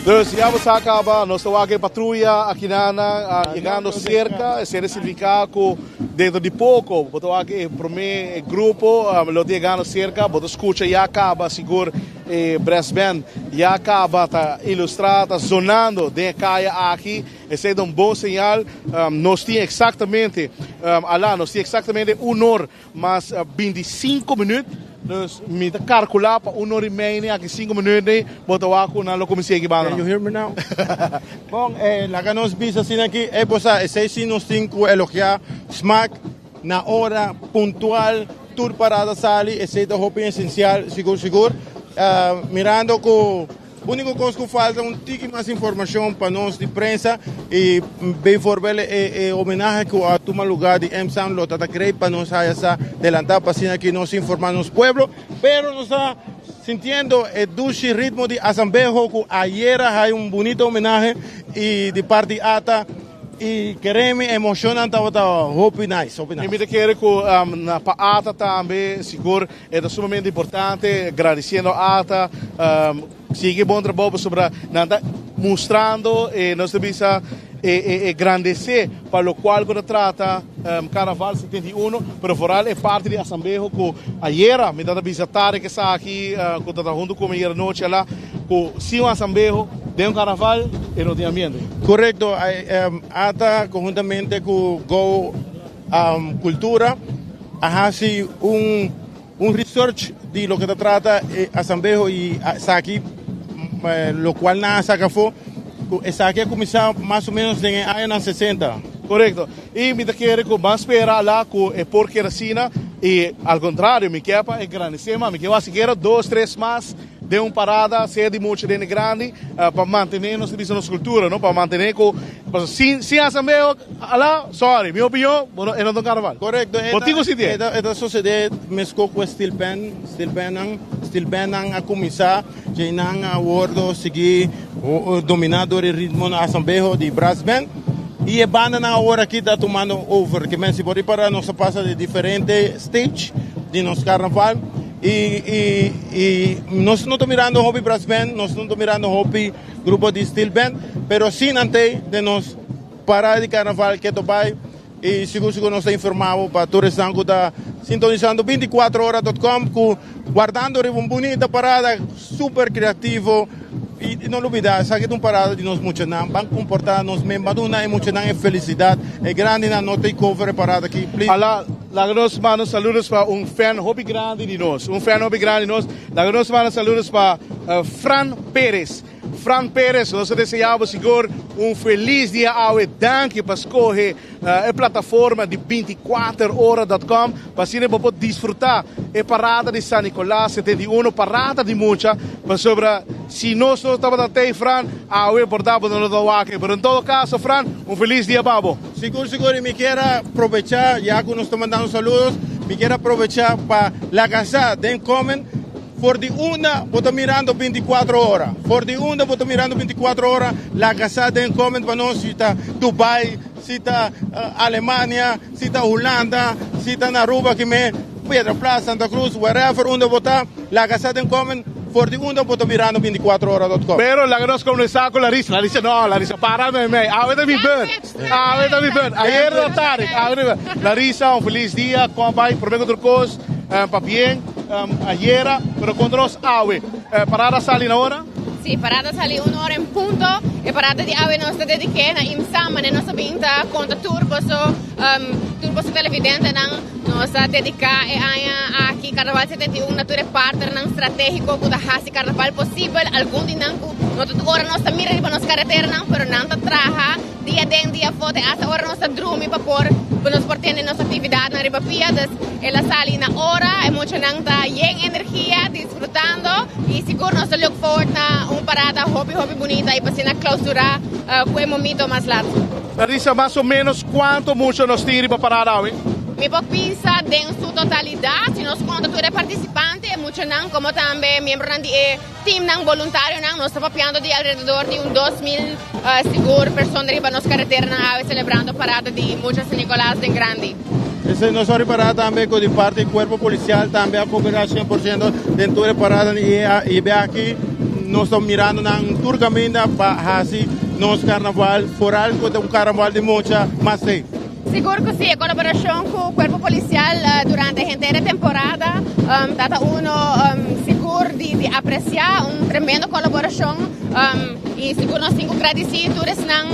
[SPEAKER 3] Dus ya bo sa caba, nos ta wak e patruya akinana ah, llegando cerca, esei significa cu dentro di poco bo ta wak e prome grupo ah, lo ta llegando cerca, bo ta scucha ya caba sigur E brass band ya caba ta ilustra, ta zonando den e caya aki. Esey ta un bon señal. Nos tin exactamente, Ala, nos tin exactamente un or mas binticinco minuut. Dus mi ta calcula pa un or y mei ni aki cinco minuut ni bo ta wak cu nan lo cuminsa yega e banda
[SPEAKER 1] nan. Can you hear me now? Bon, laga nos bisa asina aki, e bo sa, esey si nos tin cu elogia Smaak. Na ora puntual tur parada sali, esei ta hopi esencial sigur sigur. Mirando cu unico cos cu falta un tiki mas informacion pa nos di prensa y bijvoorbeeld e homenahe cu a tuma lugar di MSAN lo ta ta great pa nos haya sa delanta pa asina ki nos informa nos pueblo. Pero nos ta sintiendo e dushi ritmo di Asambeho cu ayera haya un bunito homenahe y di parti ata. Y kere mi emocionnan tabata hopi nice, hopi nice.
[SPEAKER 3] Y mi ta kere cu na pa ata tambe sigur e ta sumamente importante, gradiciendo ata, sigui bon trabou pasobra nan ta mustrando e nos ta bisa e grandece pa locual cu ta trata Carnaval 71, pero vooral e parti di Asambeho cu ayera mi ta bisa Tarek esaki cu ta hunto cu mi ayera nochi ala cu sin un Asambeho den un Carnaval e no tin ambiente.
[SPEAKER 1] Korekto, ata konhuntamente ku Go Kultura a hasi un un research di loke ta trata e asambeho i esaki lokual nan a saka afó ku esaki a kuminsá mas o ménos den e añanan sesenta.
[SPEAKER 3] Korekto, i mi ta kere ku ban spera alá ku e por keda asina i al kontrario mi ke pa e grandesé mas, mi ke wak sikiera dos tres mas. Den un parada, sea di mucha den di grandi, pa mantene nos ta bisa nos cultura, no? Pa mantene cu, pasobra sin, sin asamblea, ala, sorry, mi opinion, bo no, e no ta un carnaval.
[SPEAKER 1] Correcto,
[SPEAKER 3] Bo tin cu sintié.
[SPEAKER 1] E ta, e ta sucede mesco cu e steel band, steel bandnan, steel bandnan a cuminsa, djei nan a wordo sigui domina door e ritmo na asamblea di brass band, y e bandanan awor aki ta tumando over, ke men si bo ripara nos a pasa di diferente stage di nos carnaval. Y, y, y nos no ta mirando hopi brass band, nos no ta mirando hopi grupo di steel band, pero sí nan tey den nos parada di carnaval keto bay y sigur sigur nos ta informa bo pa tur esnan cu ta sintonizando 24hora.com cu guardando riba un bunita parada super creativo y no lubida esaki ta un parada di nos muchanan, ban comporta nos mes, ban duna e muchanan e felicidad, e grandinan no take over e parada aki please.
[SPEAKER 3] Ala, laga nos manda saludos pa un fan hopi grandi di nos, un fan hopi grandi di nos, laga nos manda saludos pa Fran Perez. Fran Perez, nos ta desea bo sigur un feliz dia awe, danki pa scoge e plataforma di 24 ora dot com pa asina bo por disfruta e parada di San Nicolas 71, parada di mucha, pasobra si nos no tabata tey Fran, awe por ta bo no ta wak, pero en todo caso Fran, un feliz dia pa bo.
[SPEAKER 1] Sigur sigur y mi kier a probecha ya cu nos ta mandando saludos, mi kier a probecha pa laga sa den comment for di unda bo ta mirando 24 ora, for di unda bo ta mirando 24 ora laga sa den comment pa nos si ta Dubai, si ta Alemania, si ta Hulanda, si ta na Aruba aki me, Piedra Plat, Santa Cruz, wherever unda bo ta, laga sa den comment for di unda bo ta mirando 24 ora dot com.
[SPEAKER 3] Pero laga nos comenzá cu Larissa. Larissa no, Larissa para mei mei. Awe ta mi beurt. Awe ta mi beurt. Ayer ta Tarek. Awe ta mi beurt. Larissa, un feliz dia. Con a bay prome cu tur cos pa bien ayera, pero contra nos awe. Parada sali na ora?
[SPEAKER 17] Sí, parada sali un ora en punto. E parada di awe nos ta dediké na IMSA, mane nos a bin ta konta tur boso, tur boso televidentenan. Nos a dediká e aña aki Karnaval 71 na tur e partnernan stratégiko ku ta hasi karnaval posibel. Algun di nan ku no ta tur ora nos ta mira riba nos kareteranan, pero nan ta traha. Dia den, dia afó, te hasta ora nos ta drumi pa por pa nos por tene nos aktividatnan riba pia. Dus el a sali na ora, e muchanan ta yen energia, disfrutando i sigur nos ta look forward na un parada hopi hopi bunita i pa asina klausurá ku e momito mas lat.
[SPEAKER 3] Larissa, mas o ménos kuantu mucha nos tin riba parada awe?
[SPEAKER 17] Mi por bisa den su totalidat, si nos konta tur e partisipante, e muchanan komo tambe miembronan di e Teamnan boluntarionan, nos ta papiando di alrededor di un 2000 sigur persona riba nos kareteranan awe selebrando parada di Mucha San Nicolas den grandi.
[SPEAKER 1] Esei nos a ripará tambe ku di parti di kuerpo polisial tambe a kooperá 100% den tur e paradanan i be aki nos ta mirando nan tur kaminda pa hasi nos karnaval foral ku ta un karnaval di mucha mas safe.
[SPEAKER 17] Sigur ku si, e kolaborashon ku Kuerpo Polisial durante henter e temporada ta ta uno sigur di apresiá, un tremendo kolaborashon i sigur nos tin ku gradisí tur esnan,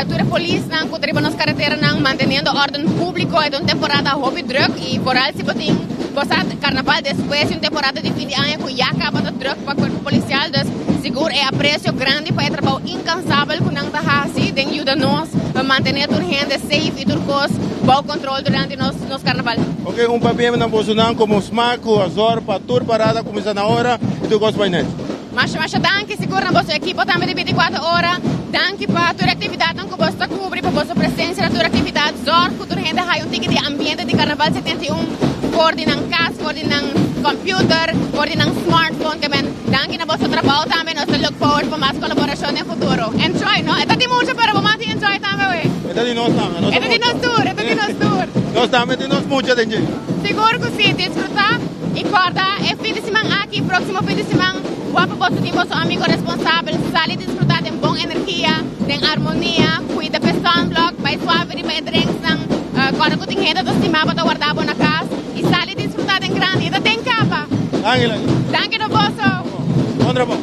[SPEAKER 17] tur e polisnan ku ta riba nos kareteranan manteniendo órden públiko. E ta un temporada hopi drùk i foral si bo tin bo sa karnaval despues di un temporada di fin di aña ku ya kaba ta drùk pa Kuerpo Polisial. Dus sigur e apresio grandi pa e trabou inkansabel ku nan ta hasi den yuda nos pa mantené tur hende safe i tur kos bou kontrol durante nos nos karnaval.
[SPEAKER 1] Ok, un pabia na bosonan komo smak ku azor pa tur parada kuminsá na ora i tur kos bai nèt.
[SPEAKER 17] Masha masha danki sigur na boso ekipo tambe di 24 ora. Danki pa tur aktividatnan ku boso ta kubri, pa boso presensia na tur aktividat. Zòrg ku tur hende haya un tiki di ambiente di Karnaval 71 for di nan kas, for di nan computer, for di nan smartphone. Ke men danki na boso trabou tambe. Nos ta look forward pa mas kolaborashon den futuro. Enjoy, no? E ta di mucha pero bo mas di enjoy tambe we.
[SPEAKER 1] E ta di nos tambe. Nos
[SPEAKER 17] E ta di nos tur, e ta di nos tur.
[SPEAKER 1] Nos tambe tin nos mucha den dje.
[SPEAKER 17] Sigur ku si, disfrutá i kòrda e fin di siman aki, próksimo fin di siman, wak pa boso tin boso amigo responsabel, sali disfrutá den bon energia, den armonia, kuida p'e sunblock, bai suave riba e drinksnan, kòrda ku tin hende ta stima bo ta warda bo na kas i sali disfrutá den grandi. E ta den kaba.
[SPEAKER 1] Danki Larissa.
[SPEAKER 17] Danki na boso.
[SPEAKER 1] Bon trabou.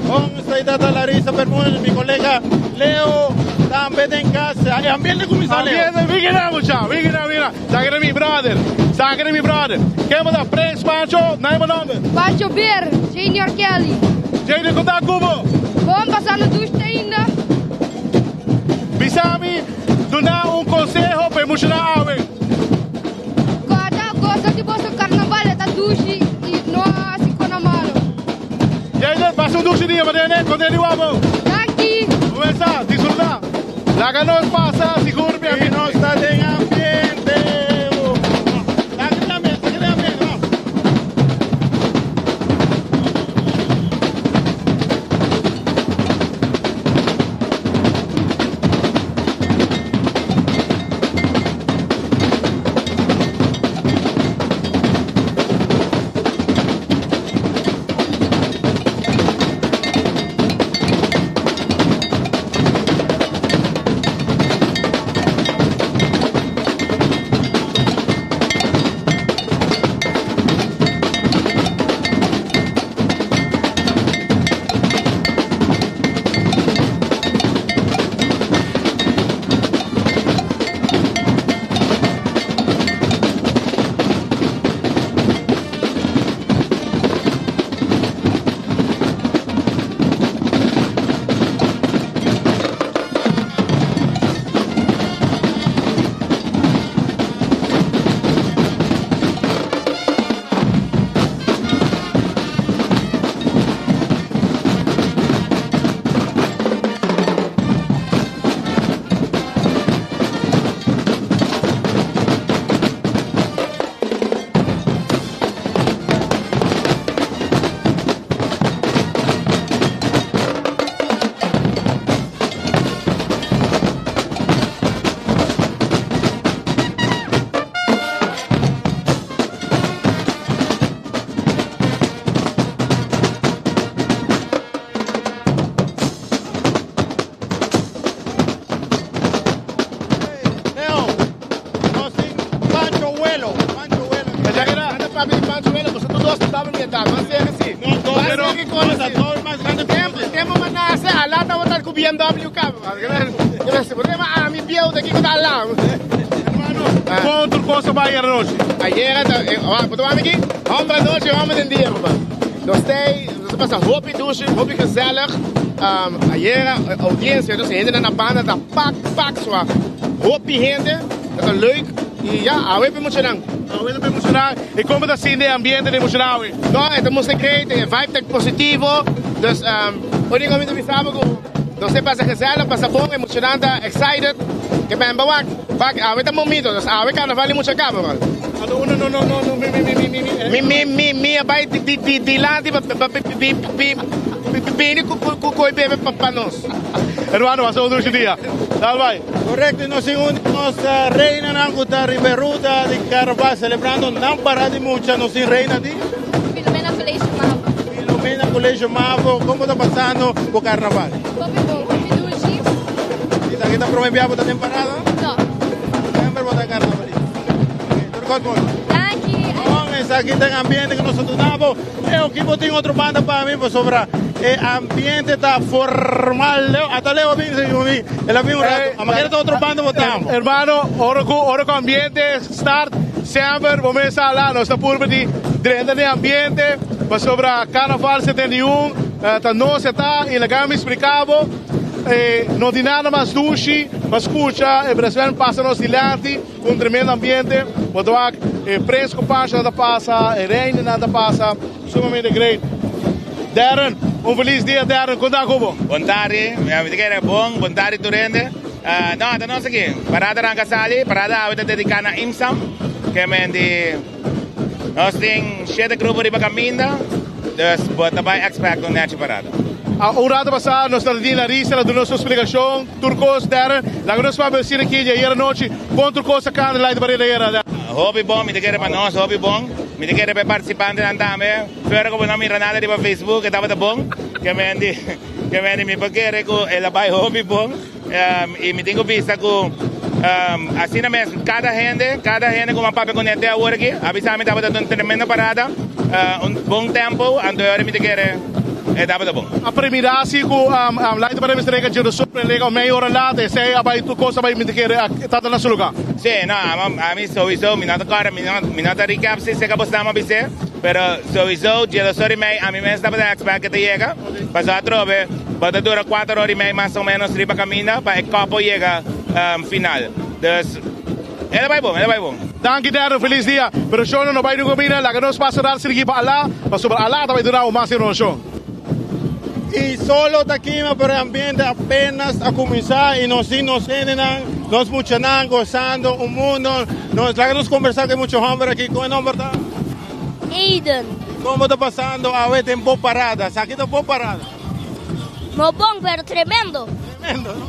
[SPEAKER 1] Bon esei ta Larissa Bermudez, mi kolega Leo tambe den kas. E ambiente kuminsá Leo.
[SPEAKER 3] Ambiente, wiki na mucha, wiki na, wiki na. Saki na mi brother, saki na mi brother. Ken bo ta? Prins Pancho, na bo nomber?
[SPEAKER 18] Pancho Beer, Junior Kelly.
[SPEAKER 3] Junior, kon ta ku bo?
[SPEAKER 18] Bon, pasando dushi ainda.
[SPEAKER 3] Bisa mi, duna un konseho pa e muchanan awe.
[SPEAKER 18] Kòrda gosa di boso karnaval e ta dushi i no hasi kona malo.
[SPEAKER 3] Jayden, pasa un dushi dia, manera ne, kontenti wak bo.
[SPEAKER 18] Danki!
[SPEAKER 3] Kuminsá, disfrutá. Laga nos pasa sigur mi
[SPEAKER 1] amigo. I nos ta den ambiente. Laga den ambiente, laga den ambiente, vamos. Leo, nos tin Pancho Welo. Pancho Welo.
[SPEAKER 3] Ya que era, papi di Pancho Welo, boso tur dos tabata mi edad, mas ser que si.
[SPEAKER 1] No, dos,
[SPEAKER 3] pero
[SPEAKER 1] que
[SPEAKER 3] nos a
[SPEAKER 1] dos mas grande que
[SPEAKER 3] Tempo, tempo mas nace, alá tabata cu BMW caba. Problema a mi bieu de kiko ta alá.
[SPEAKER 1] Hermano,
[SPEAKER 3] con tur cosa bay ayer anochi? Ayer, bo ta wak aki? Homber anochi, homber den dia, papá. Nos tei, nos a pasa hopi dushi, hopi gezellig.
[SPEAKER 19] Ayera audiencia, dus hendenan na banda ta pak pak swa. Hopi hende, ta leuk y ya, awe pa e muchanan.
[SPEAKER 3] Awe ta pa e muchanan. Y como ta sinti e ambiente di e muchanan awe?
[SPEAKER 19] No, e ta mustra great, e vibe ta positivo. Dus unico mi ta bisa bo cu nos ta pasa gezellig, pasa bon, e muchanan ta excited. Ke ben ba wak, wak awe ta momento, dus awe carnaval di mucha caba man.
[SPEAKER 3] Ando uno no no no no mi mi mi mi mi mi.
[SPEAKER 19] Mi mi mi mi a bay di di dilanti pa pa bi bi bi bini cu cu cu e bebe pa pa nos.
[SPEAKER 3] Hermano, pasa un dushi dia. Dal bay.
[SPEAKER 1] Correcto, y nos tin un di nos reinanan cu ta riba e ruta di carnaval celebrando nan parada di mucha. Nos tin reina di?
[SPEAKER 18] Filomena Colegio Mavo.
[SPEAKER 1] Filomena Colegio Mavo, como ta pasando bo carnaval?
[SPEAKER 18] Hopi bon, hopi dushi.
[SPEAKER 1] Y ta ta prome bia bo ta den parada?
[SPEAKER 18] No.
[SPEAKER 1] Semper bo ta carnavalista. Tur cos bon.
[SPEAKER 18] Danki.
[SPEAKER 1] Bon, esaki ta e ambiente cu nos ta duna bo. Leo, ki bo tin otro banda pa mi pasobra e ambiente ta formal. Leo, ata Leo a bin segun mi, el a bin un rato. Ama kere ta otro banda bo ta amo.
[SPEAKER 3] Hermano, ora cu ora cu ambiente start, semper bo mes a la, nos ta purba di drenta den ambiente pasobra Carnaval 71 ta nos e ta y laga mi splica bo, no tin nada mas dushi pa scucha e Brasven pasa nos dilanti. Un tremendo ambiente, bo ta wak e prens ku pasha ta pasa, e reinanan ta pasa, sumamente great. Darren, un felis dia Darren, kon ta ku bo?
[SPEAKER 20] Bon tardi, mi ta kere bon, bon tardi tur hende. No, ta nos aki, parada ranka sali, parada awe ta dediká na IMSAM, ke men di nos tin shete grupo riba kaminda, dus bo ta bai expect un nechi parada.
[SPEAKER 3] Un rato pasá nos ta di Larissa la duna nos su splikashon. Tur kos, Darren. Laga nos papia asina aki di ayer anochi. Kon tur kos a kanda Light Barrera ayera, Darren?
[SPEAKER 20] Hopi bon, mi ta kere pa nos hopi bon. Mi ta kere pa e partisipantenan tambe. Fuera ku bo no mira nada riba Facebook, e tabata bon. Ke men di, ke men di mi por kere ku el a bai hopi bon. I mi tin ku bisa ku asina mes kada hende, kada hende ku mi a papia kuné te awor aki, a bisa mi tabata un tremendo parada, un bon tempo, anto e ora mi ta kere e tabata bon.
[SPEAKER 3] A premira si cu Light Barrera mester rega dje so pero lega mei ora laat esey a bay tur cos a bay mi ta kere a tata na su lugar.
[SPEAKER 20] Si, no, ami souiso mi no ta corda, mi no ta recap si seca bo stama bis'e, pero souiso dje dos ora y mei ami mes tabata expect ke ta yega, pasobra atrobe bo ta dura cuater ora y mei mas o menos riba caminda pa e couple yega final, dus. El a bai bon, el a bai bon.
[SPEAKER 3] Danki Darren, felis dia. Pero shon no bai nunca bira, laga nos pasa rat sirgi pa Alá, pasobra Alá ta bai duna bo mas informashon.
[SPEAKER 1] Y solo ta kima pero e ambiente apenas a cuminsa y nos tin nos hendenan, nos muchanan gozando un mundo. Nos laga nos conversa cu e mucha homber aki, con e nomber ta?
[SPEAKER 21] Aiden.
[SPEAKER 1] Como ta pasando awe den bo parada? Esaki ta bo parada.
[SPEAKER 21] No bon pero tremendo.
[SPEAKER 1] Tremendo no?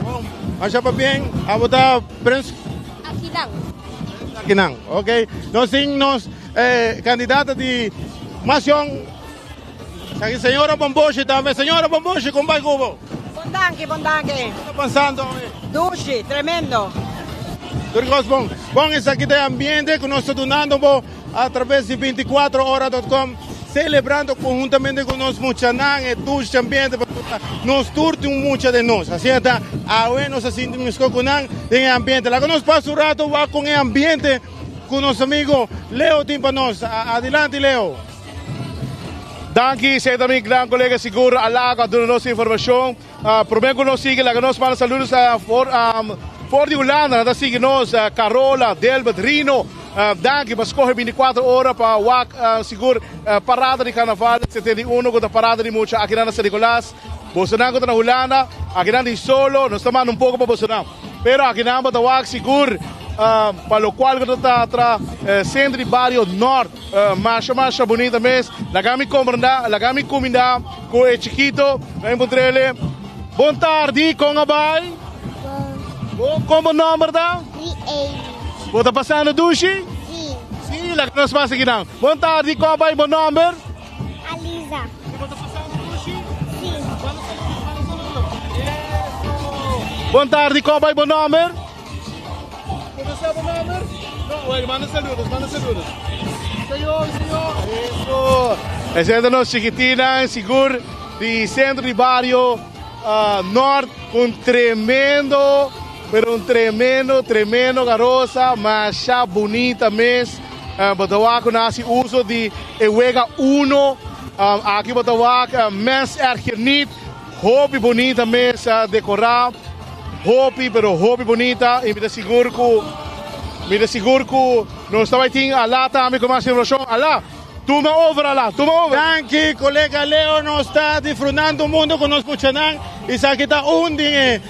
[SPEAKER 1] Bon, masha pabien. Abo ta prens?
[SPEAKER 21] Akinan.
[SPEAKER 1] Prens Akinan, ok. Nos tin nos eh, candidata di mas jong. Saki señora Bomboshi tambe. Señora Bomboshi, con bai cubo?
[SPEAKER 22] Bon danki, bon danki.
[SPEAKER 1] Kiko ta pasando awe?
[SPEAKER 22] Dushi, tremendo.
[SPEAKER 1] Tur cos bon. Bon, esaki ta e ambiente cu nos ta dunando bo a traves di 24ora.com. Celebrando conhuntamente cu nos muchanan e dulce ambiente pasobra nos tur tin un mucha den nos. Asina ta awe nos a sinti misco cu nan den e ambiente. Laga nos pasa un rato wak con e ambiente cu nos amigo Leo tin pa nos. Adilanti Leo.
[SPEAKER 3] Danki, esey ta mi gran colega sigur Alago a duna nos informacion. Prome cu nos sigui laga nos manda saludos a for di Hulanda nan ta sigui nos Carola, Delbert, Rino danki pa scoge 24 ora pa wak sigur parada di carnaval 71 cu ta parada di mucha aki nan na San Nicolas bosonan cu ta na Hulanda aki nan di solo nos ta manda un poco pa bosonan pero aki nan bo ta wak sigur pa locual cu ta tra centro di bario Noord. Masha masha bunita mes. Laga mi komprenda, laga mi kuminda ku e chikito. Na enkontrele. Bon tardi, kon a bai? Bon. Kon bo nomber ta?
[SPEAKER 21] Amy.
[SPEAKER 3] Bo ta pasando dushi?
[SPEAKER 21] Si.
[SPEAKER 3] Si, laga nos pasa kinan. Bon tardi, kon a bai bo nomber?
[SPEAKER 21] Alisa.
[SPEAKER 3] Bo ta pasando dushi?
[SPEAKER 21] Si.
[SPEAKER 3] Manda saludo, manda saludo. Eso. Bon tardi, kon a bai bo nomber? Bo sa bo nomber? No, bueno, manda saludos, manda saludos. Señor, señor. Eso. Ese ta nos chiquitina, sigur, di centro di barrio uh, Noord. Un tremendo, pero un tremendo, tremendo garosa, masha bonita mes. Uh, bo ta wak ku nan hasi uso di e wega uno. Um, aki bo ta wak uh, mens erger niet. Hopi bunita mesa decorá, hopi pero hopi bunita y mi ta sigur cu mi ta sigur cu nos ta bay tin Alá tambe cu mas informacion. Alá, tuma over Alá, tuma over.
[SPEAKER 1] Danki colega Leo, nos ta disfrutando mundo cu nos muchanan y esaki ta un di e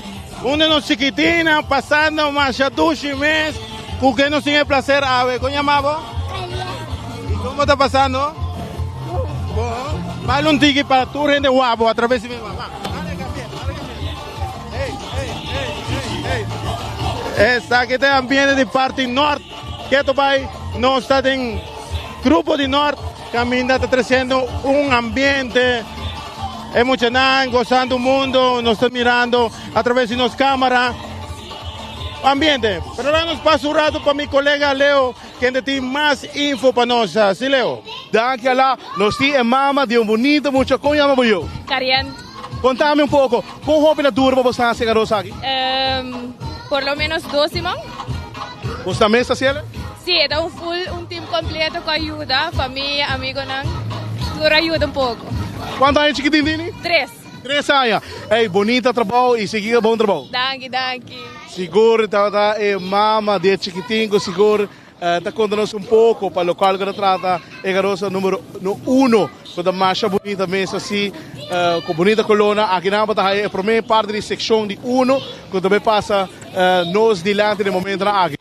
[SPEAKER 1] un di nos chikitinnan pasando masha dushi mes cu ke nos tin e placer awe. Con yama bo? Y como ta pasando? Bon. Baila un tiki pa tur hende wak bo atraves di mi mama. Esaki ta e ambiente di parti nort. Keto bai nos ta den grupo di nort kaminda ta tresiendo un ambiente. E muchanan gozando mundo, nos ta mirando atraves di nos camara. Ambiente. Pero laga nos pasa un rato pa mi colega Leo Kende tin mas info pa nos? Si Leo.
[SPEAKER 3] Danki Alá, nos tin e mama di un bunito mucha. Kon yama bo yu?
[SPEAKER 17] Karian.
[SPEAKER 3] Kontami un poko, kon hopi na dura pa bo sta hasi e aros aki?
[SPEAKER 17] Por lo menos dos siman.
[SPEAKER 3] Bo sta mes ta hasiel?
[SPEAKER 17] Si, e ta un full, un team completo ku a yuda, famia, amigonan, tur a yuda un poko.
[SPEAKER 3] Kuantu aña chikitin tini?
[SPEAKER 17] Tres.
[SPEAKER 3] Tres aña. Ey, bonita trabou y sigui bon trabou.
[SPEAKER 17] Danki, danki.
[SPEAKER 3] Sigur tabata e mama di e chikitin cu sigur ta conta nos un poco pa locual cu ta trata e garosa numero uno cu ta masha bunita mes asi cu bunita colona. Aki nan bo ta haya e prome parti di seccion di uno cu ta bay pasa nos dilanti den momentonan aki.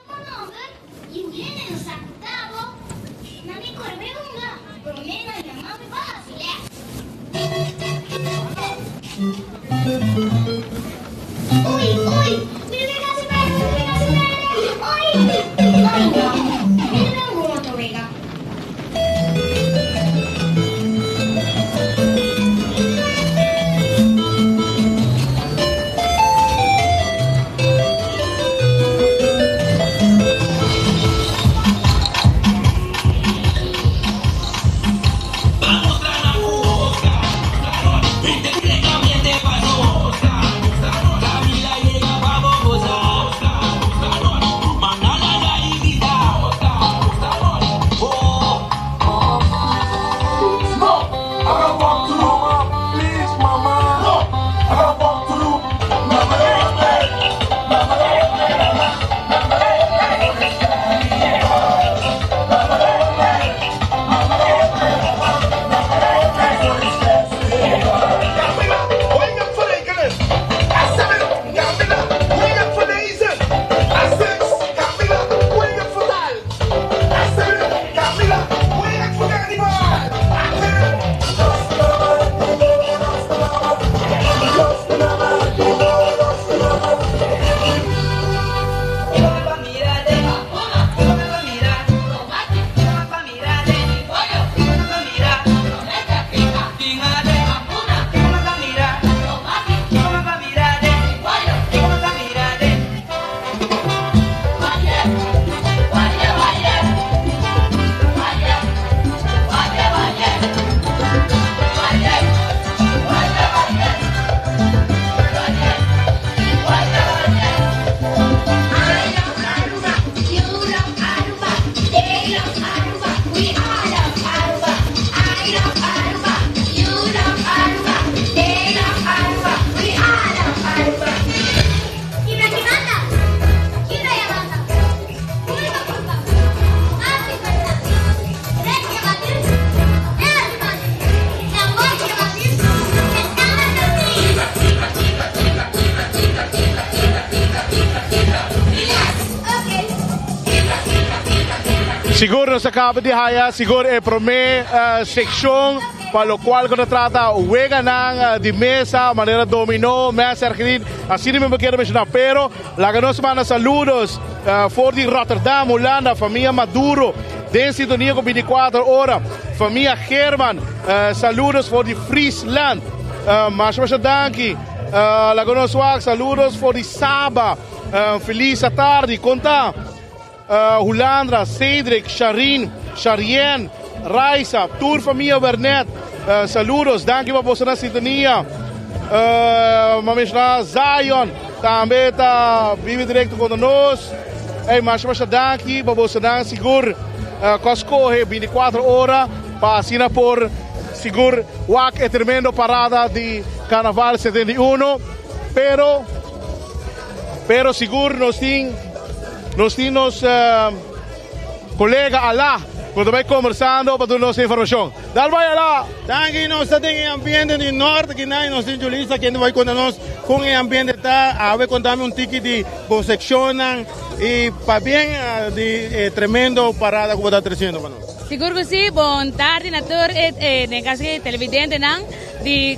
[SPEAKER 3] Sigur nos a caba di haya sigur e prome seccion pa locual cu ta trata weganan di mesa manera domino, mesa argentino, asina mi kier menciona pero laga nos manda saludos for di Rotterdam, Hulanda, famia Maduro den sintonia cu 24 ora, famia Geerman, saludos for di Friesland, masha masha danki, laga nos wak saludos for di Saba, feliz atardi, con ta? Hulandra, Cedric, Sharin, Sharien, Raisa, tur famia Wernet, saludos, danki pa boso na sintonia. Ma menshoná Zion tambe ta bibi direkto kontra nos. Ey, masha masha danki pa boso nan sigur ku a skohe 24 ora pa asina por. sigur wak e tremendo parada di Carnaval 71, pero pero sigur nos tin nos tin nos colega Alá cu ta bay conversando pa duna nos informacion. Dal bay Alá!
[SPEAKER 1] Danki, nos ta den e ambiente di Noord aki nos tin Julissa kende bay conta nos con e ambiente ta. Awe contami un tiki di bo seccionnan y pabien di e tremendo parada cu bo ta treciendo pa nos.
[SPEAKER 2] Sigur cu si, bon tardi na tur e den caso aki televidentenan di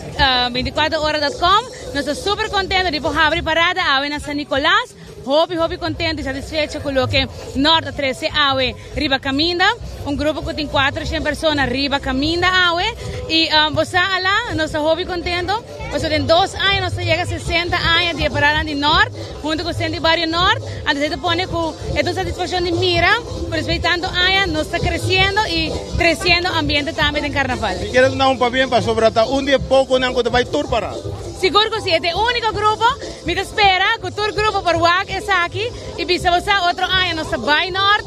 [SPEAKER 2] 24 ora dot com. Nos ta super contento di por habri parada awe na San Nicolas. Hopi hopi contento y satisfecho cu loke Noord a trece awe riba caminda. Un grupo cu tin 400 persona riba caminda awe. Y bo sa ala, nos ta hopi contento pasobra den dos aña nos ta yega 60 aña di e paradanan di Noord hunto cu Centro di Bario Noord. Anto esey ta pone cu e ta un satisfaccion di mira cu despues di tanto aña nos ta creciendo y treciendo ambiente tambe den Carnaval.
[SPEAKER 1] Mi kier a duna un pabien pasobra ta un di e poconan cu ta bay tur parada.
[SPEAKER 2] Sigur cu si, e ta e unico grupo. Mi ta spera cu tur grupo por wak esaki y bisa bo sa otro aña nos ta bay Noord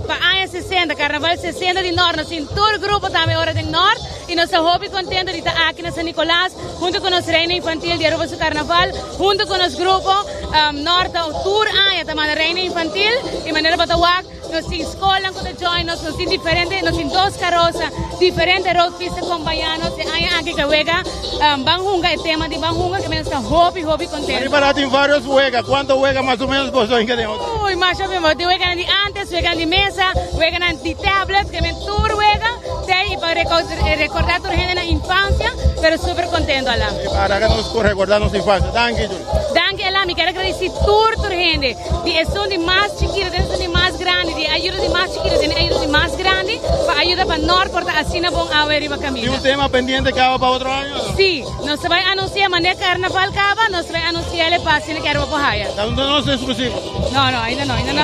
[SPEAKER 2] pa aña 60, Carnaval 60 di Noord. Nos tin tur grupo tambe ora den Noord y nos ta hopi contento di ta aki na San Nicolas hunto cu nos Reina Infantil di Aruba su Carnaval hunto cu nos grupo. Noord ta tur aña ta manda Reina Infantil y manera bo ta wak. Nos tin skolnan ku ta join nos, nos tin diferente, nos tin dos karosa, diferente roadpista kompañá nos. E aña aki ke wega ban hunga, e tema di ban hunga ke nos ta hopi hopi kontento.
[SPEAKER 1] Riba la tin varios wega, kuanto wega mas o menos boso hinka den otro?
[SPEAKER 2] Uy, masha bien, bo tin weganan di antes, weganan di mesa, weganan di tablet, ke men tur wega tei i pa rekordá tur hende nan infansia, pero super kontento Alan.
[SPEAKER 1] Para ke nos por rekordá nos infansia. Danki Julie.
[SPEAKER 2] Danki Alan, mi kier a gradisí tur tur hende. Di esun di mas chikito den esun di mas grandi, di e ayuda di mas chikito den e ayuda di mas grandi, pa ayuda pa Noord por ta asina bon awe riba kaminda.
[SPEAKER 1] Tin un tema pendiente kaba pa otro aña o no?
[SPEAKER 2] Sí, nos ta bai anunsia manera karnaval kaba, nos ta bai anunsia'le pa asina ke Aruba por haya.
[SPEAKER 1] Ta un nos exclusivo?
[SPEAKER 2] No, no, ainda no, ainda no.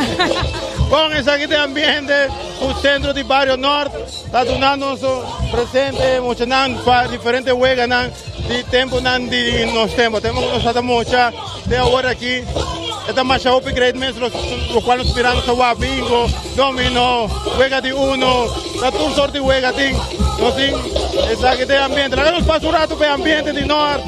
[SPEAKER 1] Bon, esaki ta e ambiente ku Centro di Bario Noord ta dunando nos presente muchanan pa diferente weganan di temponan di nos tempo. Tempo ku nos tabata mucha. Te awor aki e ta masha hopi great mes lo cual nos mirando ta wak bingo, domino, wega di uno, ta tur soort di wega tin. Nos tin esaki ta e ambiente. Laga nos pasa un rato pa e ambiente di Noord.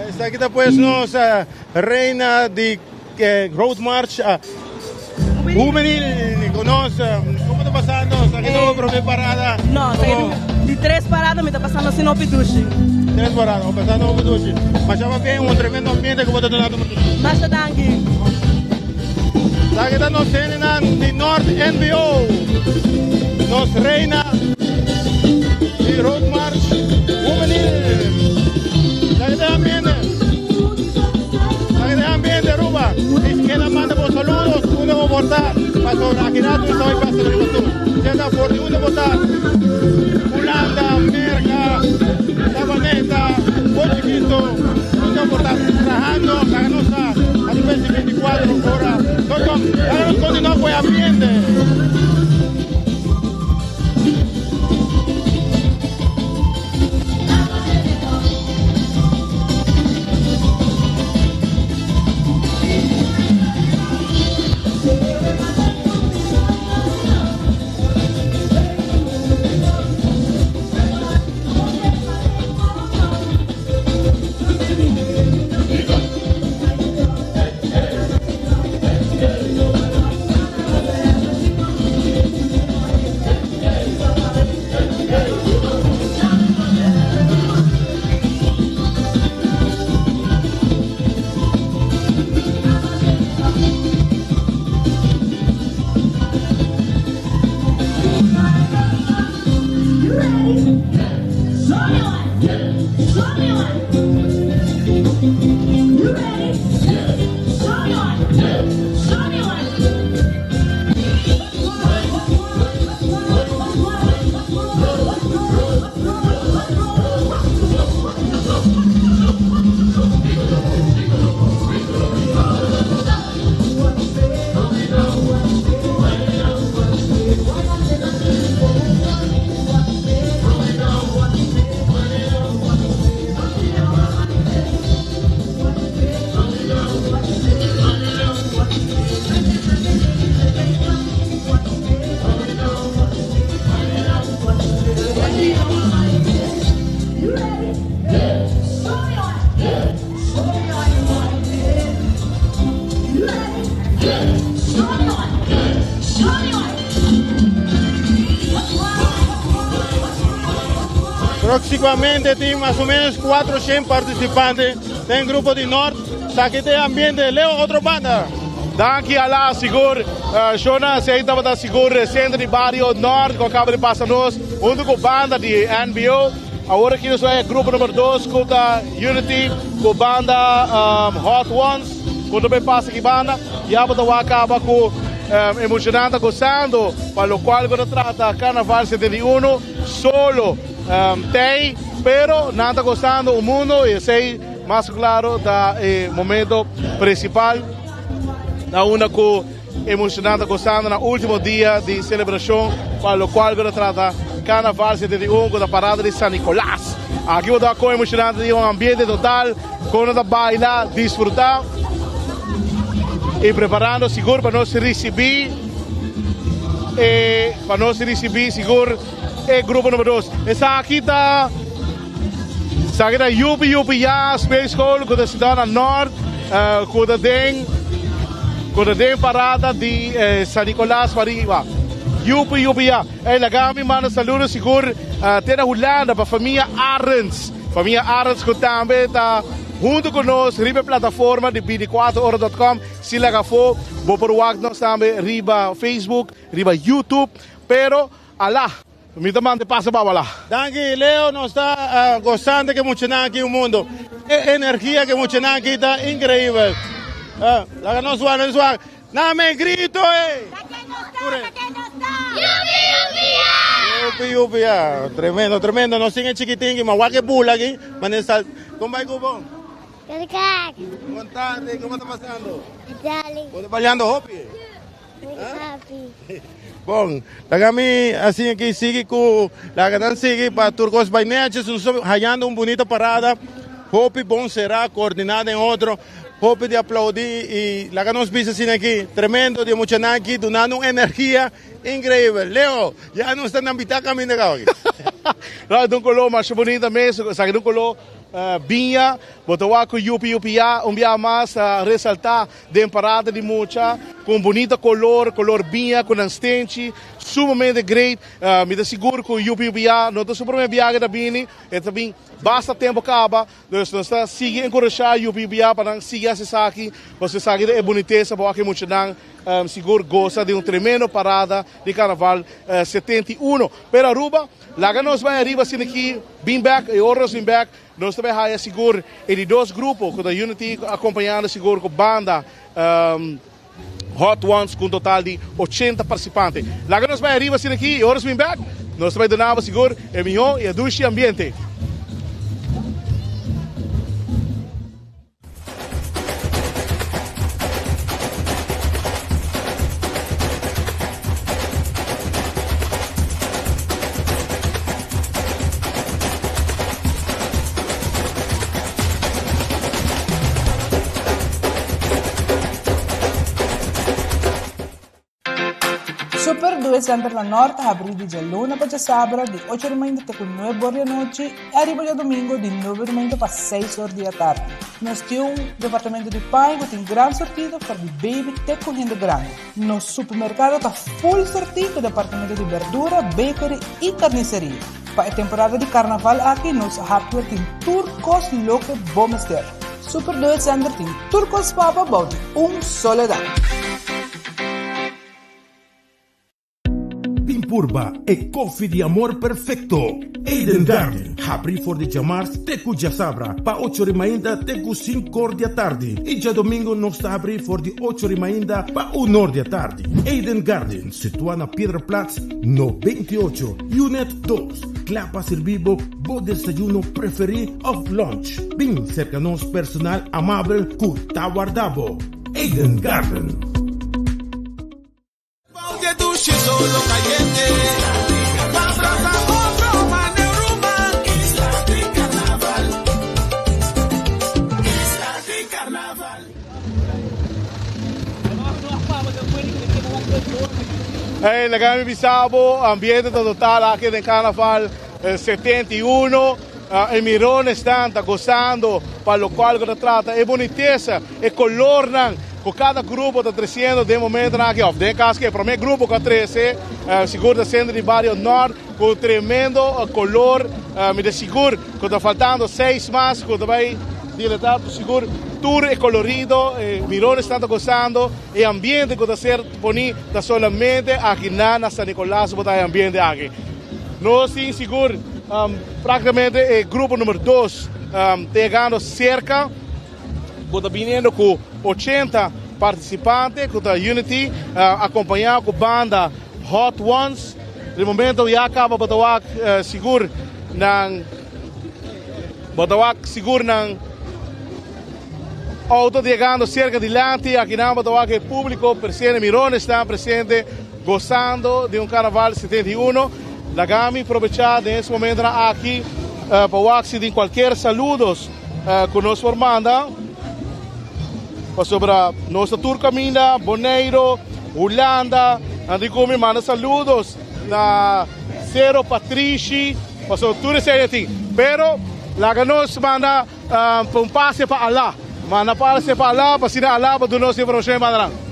[SPEAKER 1] Esaki ta pues nos reina di Road March Hubenil cu nos. Como ta pasando? Esaki ta bo prome parada?
[SPEAKER 4] No, esaki ta di tres parada mi ta pasando asina hopi dushi.
[SPEAKER 1] Tres parada, bo pasando hopi dushi. Masha pabien, un tremendo ambiente cu bo ta duna.
[SPEAKER 4] Masha danki.
[SPEAKER 1] Esaki ta nos hendenan di Noord NBO. Nos reina di Road March Hubenil. Esaki ta e ambiente. Esaki ta e ambiente Aruba. Izquierda manda bo saludos. Unda bo por ta. Pasobra aki rato nos ta bai pasa riba tur. Sea ta for di unda bo ta. Hulanda, Merca, Sabaneta, bo chikito. Unda bo ta trahando. Laga nos sa. Atrabes di 24 ora. Dot com. Laga nos continua cu e ambiente. Próximamente tin mas o menos 400 participante den grupo di Noord. Esaki ta e ambiente. Leo, otro banda.
[SPEAKER 3] Danki Ala, sigur Shona, esei tabata sigur centro di bario Noord cu a caba di pasa nos hunto cu banda di NBO. Awor aki nos ta e grupo number dos cu ta Unity cu banda Hot Ones cu ta bay pasa aki banda. Ya bo ta wak caba cu emocionan ta gozando pa locual cu ta trata Carnaval 71 solo tey pero nan ta gozando un mundo y esey mas cu claro ta e momento principal na unda cu emocionan ta gozando na ultimo dia di celebracion pa locual cu ta trata Carnaval 71 cu ta parada di San Nicolas. Aki bo ta wak con emocionan ta tin un ambiente total con nan ta baila disfruta. Y preparando sigur pa nos ricibi e pa nos ricibi sigur e grupo numero dos. Esaki ta esaki ta Yupi Yupi Ya Space School cu ta sita na Noord cu ta den cu ta den parada di San Nicolas pariba. Yupi Yupi Ya. Ey laga mi manda saludo sigur te na Hulanda pa famia Arends. Famia Arends cu tambe ta hunto cu nos riba e plataforma di binticuatro ora dot com. Si laga afo bo por wak nos tambe riba Facebook, riba YouTube. Pero ala, mi ta manda e pasa babo ala.
[SPEAKER 1] Danki Leo, nos ta gozando cu e muchanan aki un mundo. E energia cu e muchanan aki ta increibel. Laga nos wak, nos wak. Na me grito ey! Yupi yupi ya! Tremendo, tremendo. Nos tin e chikitin ki, ma wak e bula aki. Mane sal. Kon bai ku bo?
[SPEAKER 21] Kak.
[SPEAKER 1] Bon tarde, komo ta pasando?
[SPEAKER 21] Dale.
[SPEAKER 1] Bo ta baliando hopi?
[SPEAKER 21] Hopi.
[SPEAKER 1] Bon, laga mi asina aki sigui ku laga nan sigui pa tur kos bai nechi. Nos ta hayando un bunita parada. Hopi bon será, koordiná den otro. Hopi di aplaudí y laga nos bisa asina aki, tremendo di e muchanan aki dunando un energia increibel. Leo, ya nos ta na mitad caminda caba aki.
[SPEAKER 3] No, ta un color masha bunita mes, esaki ta un color biña, bo ta wak cu yupi yupi ya un bia mas ta resalta den parada di mucha cu un bunita color, color biña cu nan stenchi. Sumamente great. Mi ta sigur ku UPUPA no ta su prome biaha ke ta bini, e ta bin basta tempo kaba. Dus nos ta sigui enkurashá UPUPA pa nan sigui hasi esaki, pasobra esaki ta e bunitesa pa wak e muchanan sigur gosa di un tremendo parada di Karnaval 71. Pero Aruba, laga nos bai ariba asina aki, bin bek, e ora nos bin bek, nos ta bai haya sigur e di dos grupo ku ta Unity akompañando sigur ku banda Hot Ones ku un total di 80 partisipante. Laga nos bai ariba asina aki, e ora nos bin bek, nos ta bai duna bo sigur e mihó i e dushi ambiente.
[SPEAKER 5] Super Due Center na Nort ta habrí di djaluna pa djasabra di ocho di mainta te ku nuebe or di anochi i ariba djadumingu di nuebe di mainta pa seis or di atardi. Nos tin un departamento di paña ku tin gran sortido for di baby te ku hende grandi. Nos supermerkado ta full sortí ku departamento di berdura, bakery i karniseria. Pa e temporada di karnaval aki nos hardware tin tur kos loke bo mester. Super Due Center tin tur kos pa bo bou di un solo dak.
[SPEAKER 6] Bin purba e koffie di amor perfecto. Eden Garden, habri for di djamars te ku djasabra pa ocho ri mainta te ku sinkor di atardi i djadomingo nos ta habri for di ocho ri mainta pa unor di atardi. Eden Garden, situa na Piedraplaats 98, Unit dos, kla pa sirbi bo bo desayuno preferi of lunch. Bin serka nos personal amabel ku ta warda bo. Eden Garden.
[SPEAKER 3] Hey, laga mi bisa bo, ambiente ta total aki den Carnaval 71. E mironesnan ta gozando pa locual cu ta trata e bonitesa, e colornan cu cada grupo ta treciendo den momentonan aki, of den caso cu e prome grupo cu a trece, sigur ta Centro di Bario Nort cu tremendo color. Mi ta sigur cu ta faltando seis mas cu ta bay dilata sigur tur e colorido, e mironesnan ta gozando, e ambiente cu ta ser poni ta solamente aki na San Nicolas bo ta e ambiente aki. Nos tin sigur práktikamente e grupo numero dos ta yegando serka ku ta biniendo ku 80 partisipante ku ta Unity akompañá ku banda Hot Ones. Di momento ya kaba bo ta wak sigur nan bo ta wak sigur nan outo ta yegando serka dilanti. Akinan bo ta wak e públiko presente, mirones ta presente. Gozando di un Carnaval 71, laga mi probecha den es momentonan aki pa wak si tin cualkier saludos cu nos por manda, pasobra nos ta tur caminda, Boneiro, Hulanda, nan tin cu mi manda saludos na Cero Patrishi, pasobra tur esey a tin, pero laga nos manda un pase pa Alá, manda pase pa Alá, pa asina Alá por duna nos informacion y manda nan.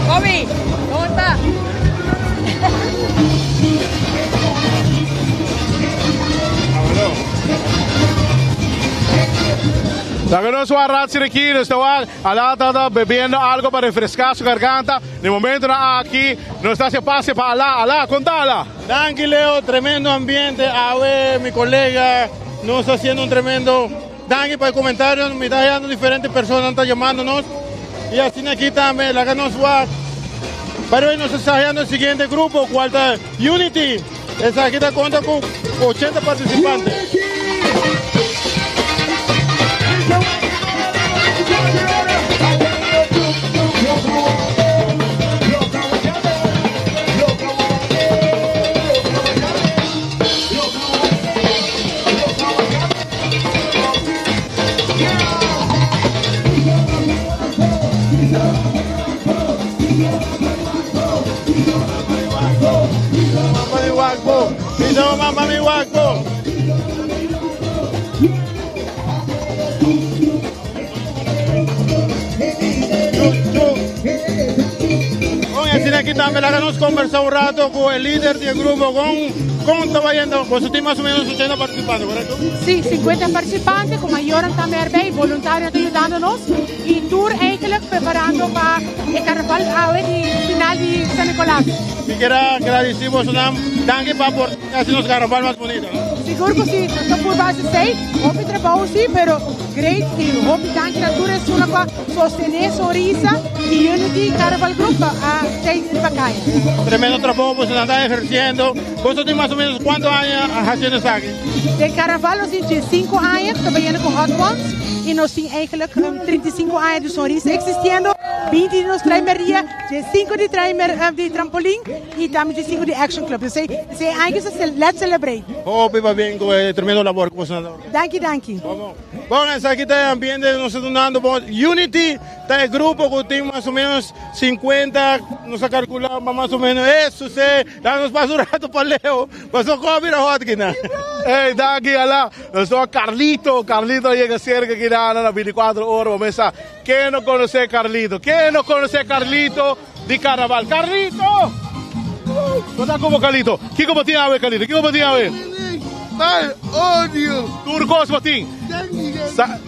[SPEAKER 4] Bobby, ¿cómo está?
[SPEAKER 3] Laga nos wak ratsi aki, nos ta wak Alá ta ta bebiendo algo pa refresca su garganta. Den momentonan aki nos ta haci pase pa Alá. Alá, conta Alá.
[SPEAKER 1] Danki Leo, tremendo ambiente awe mi colega nos ta haciendo un tremendo danki pa e comentario mi ta hayando diferente personanan ta yamando nos y asina aki tambe laga nos wak by the way nos ta hayando e siguiente grupo cual ta Unity esaki ta conta cu 80 participante. Hisa man pa mi wak bo. Bon, asina aki tambe laga nos conversa un rato cu e lider di e grupo. Con, con ta bayendo? Boso tin mas o menos 80 participante, correcto?
[SPEAKER 7] Sí, 50 participante, cu mayornan tambe erbij, voluntarionan ta yudando nos y tur eigenlijk preparando pa e carnaval awe di final di San Nicolas.
[SPEAKER 1] Mi kier a gradici bosonan, danki pa por haci nos carnaval mas bonito.
[SPEAKER 7] Sigur cu si, nos ta purba haci esey, hopi trabou si, pero great y hopi danki na tur esunnan cu a sostene Sonrisa y Unity Carnival Group pa a tey riba caya.
[SPEAKER 1] Tremendo trabou bosonan ta eherciendo. Boso tin mas o menos cuanto aña haciendo esaki?
[SPEAKER 7] Den carnaval nos tin 5 aña cu ta bayendo cu Hot Ones y nos tin eigenlijk 35 aña di Sonrisa existiendo, 20 di nos trae meria, 5 di trae di trampolin y tambe 5 di Action Club. Esey esey aña cu sa let's celebrate.
[SPEAKER 1] Hopi pabien cu e tremendo labor cu boso ta haciendo.
[SPEAKER 7] Danki danki.
[SPEAKER 1] Bon esaki ta e ambiente cu nos ta dunando bon. Unity ta e grupo cu tin mas o menos 50, nos a calcula mas o menos eso se. Laga nos pasa un rato pa leu, pasobra con a bira hot kinan.
[SPEAKER 3] Ey, danki ala. Nos ta Carlito. Carlito a yega cerca kinan na 24 ora. Bo mesa, ken no conoce Carlito? Ken no conoce Carlito di Carnaval? Carlito! Bo ta como Carlito? Kiko bo tin awe, Carlito? Kiko bo tin awe?
[SPEAKER 8] Tal odio.
[SPEAKER 3] Tur cos bo tin. Sa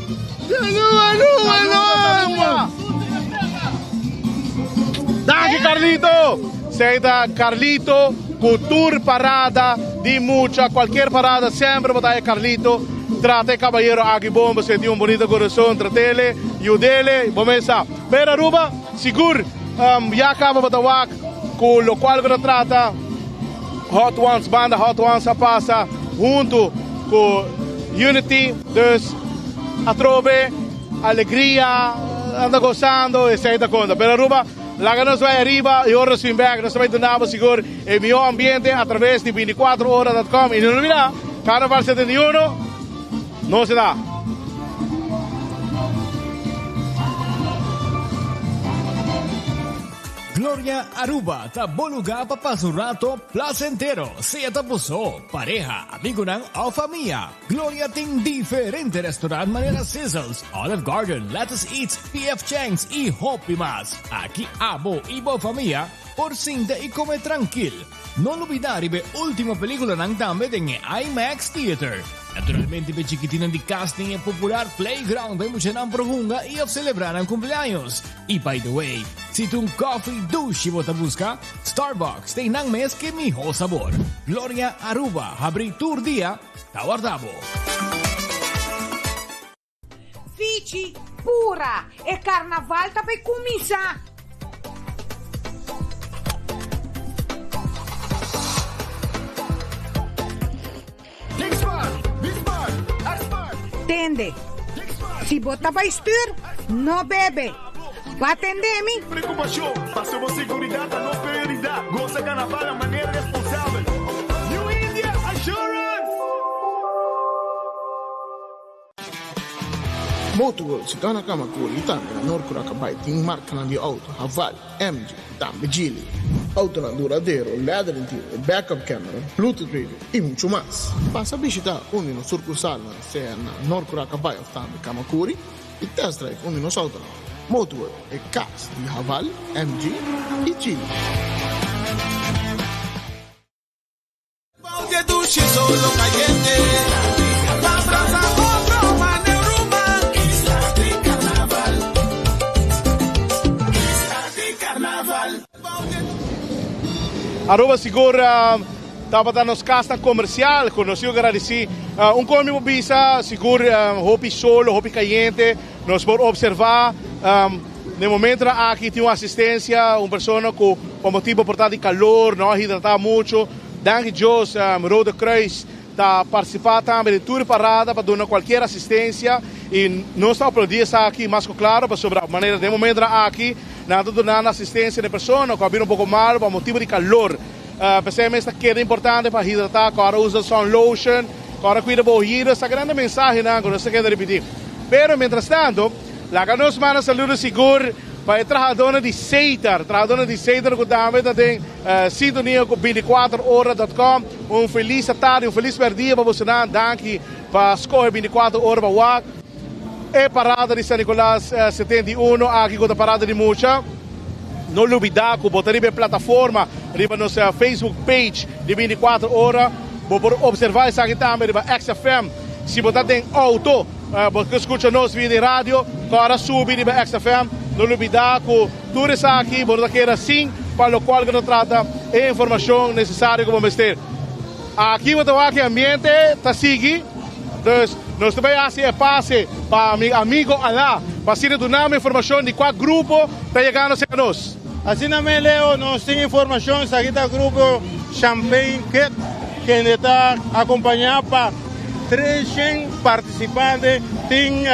[SPEAKER 3] Danki Carlito! Esei ta Carlito cu tur parada di mucha, cualkier parada semper bo ta haya Carlito. Trata e cabayero aki bon, bo tin un bonito corazon, tratele, yudele, bo mes sa. Pero Aruba, sigur ya caba bo ta wak cu locual cu ta trata Hot Ones, banda Hot Ones a pasa hunto cu Unity, dus atrobe alegria, anda gozando, esei ta conta. Pero Aruba, laga nos bai ariba y ora nos bin bek, nos ta bai duna bo sigur e miho ambiente a traves di 24 ora dot com. Y no olbida, Carnaval 71 no se da.
[SPEAKER 23] Gloria Aruba ta bo lugar pa pasa un rato placentero, sea ta bo so, pareha, amigonan of famia. Gloria tin diferente restaurant manera Sizzles, Olive Garden, Lettuce Eats, PF Chang's y hopi mas. Aki abo y bo famia por sinta y come trankil. No lubida riba e ultimo peliculanan tambe den e IMAX Theater. Naturalmente p'e chikitinnan di cas tin e popular playground pa e muchanan por hunga y of celebra nan cumpleaños. Y by the way, si ta un coffee dushi bo ta busca, Starbucks tin nan mes ke miho sabor. Gloria Aruba habri tur dia ta warda bo.
[SPEAKER 24] Fichi, Pura! E karnaval ta bay kuminsá! Tende, si bo ta bai stuur, no bebe. Bo a tende mi?
[SPEAKER 25] Preocupacion, paso bo seguridad ta nos prioridad. Goza carnaval na manera responsabel. New India Assurance!
[SPEAKER 26] Motorworld situá na Kamakuri i tambe na Noord Curacabai tin markanan di outo Haval, MG i tambe Geely. Outonan duradero, leather interior, backup camera, bluetooth radio i muchu mas. Pasa bishitá un di nos surkursalnan sea na Noord Curacabai òf tambe Kamakuri i test drive un di nos outonan. Motorworld, e kas di Haval, MG i Geely.
[SPEAKER 3] Aruba sigur tabata nos casnan comercial cu nos sigur agradeci. Un con mi por bisa sigur hopi solo, hopi cayente nos por observa den momentonan aki tin un asistencia, un persona cu pa motibo por ta di calor no a hidrata mucho. Danki Dios Rode Kruis ta participa tambe den tur e parada pa duna cualkier asistencia y nos ta aplaudi esaki mas cu claro pasobra manera den momentonan aki nan ta dunando asistencia na e persona cu a bira un poco malo pa motibo di calor. P'esey mes ta keda importante pa hidrata, kòrda usa sun lotion, kòrda cuida bo ohido, esaki nan ta mensahenan cu nos ta keda ripiti. Pero mientras tanto laga nos manda saludo sigur. Pa e trahadónan di Setar, trahadónan di Setar ku tambe ta den sintonia ku bintikuater ora dòt kòm, un felis atardi, un felis mèrdia pa bosonan. Danki pa skohe bintikuater ora pa wak e parada di San Nicolas 71 aki ku ta parada di mucha. No lubidá ku bo ta riba e plataforma riba nos Facebook page di bintikuater ora. Bo por observá esaki tambe riba XFM. Si bo ta den outo, Bo ke skucha nos via di radio, kòrda subi riba XFM. No lubidá ku tur esaki bo no ta keda sin pa lokual ku ta trata e informashon nesesario ku bo mester. Aki bo ta wak e ambiente ta sigui, dus nos ta bai hasi e pase pa mi amigo Alá pa asina duna mi informashon di kua grupo ta yegando serka nos.
[SPEAKER 1] Asina mes Leo, nos tin informashon, esaki ta grupo Champagne Kid kende ta akompañá pa 300 participante. Tin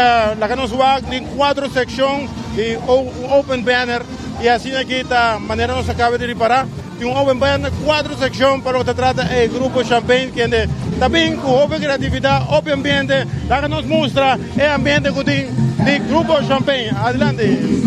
[SPEAKER 1] laga nos wak tin cuatro seccion di un open banner y asina aki ta manera nos a caba di ripara tin un open banner cuatro seccion pa loke ta trata e grupo Champagne kende ta bin cu hopi creatividad hopi ambiente. Laga nos mustra e ambiente cu tin di grupo Champagne. Adelante.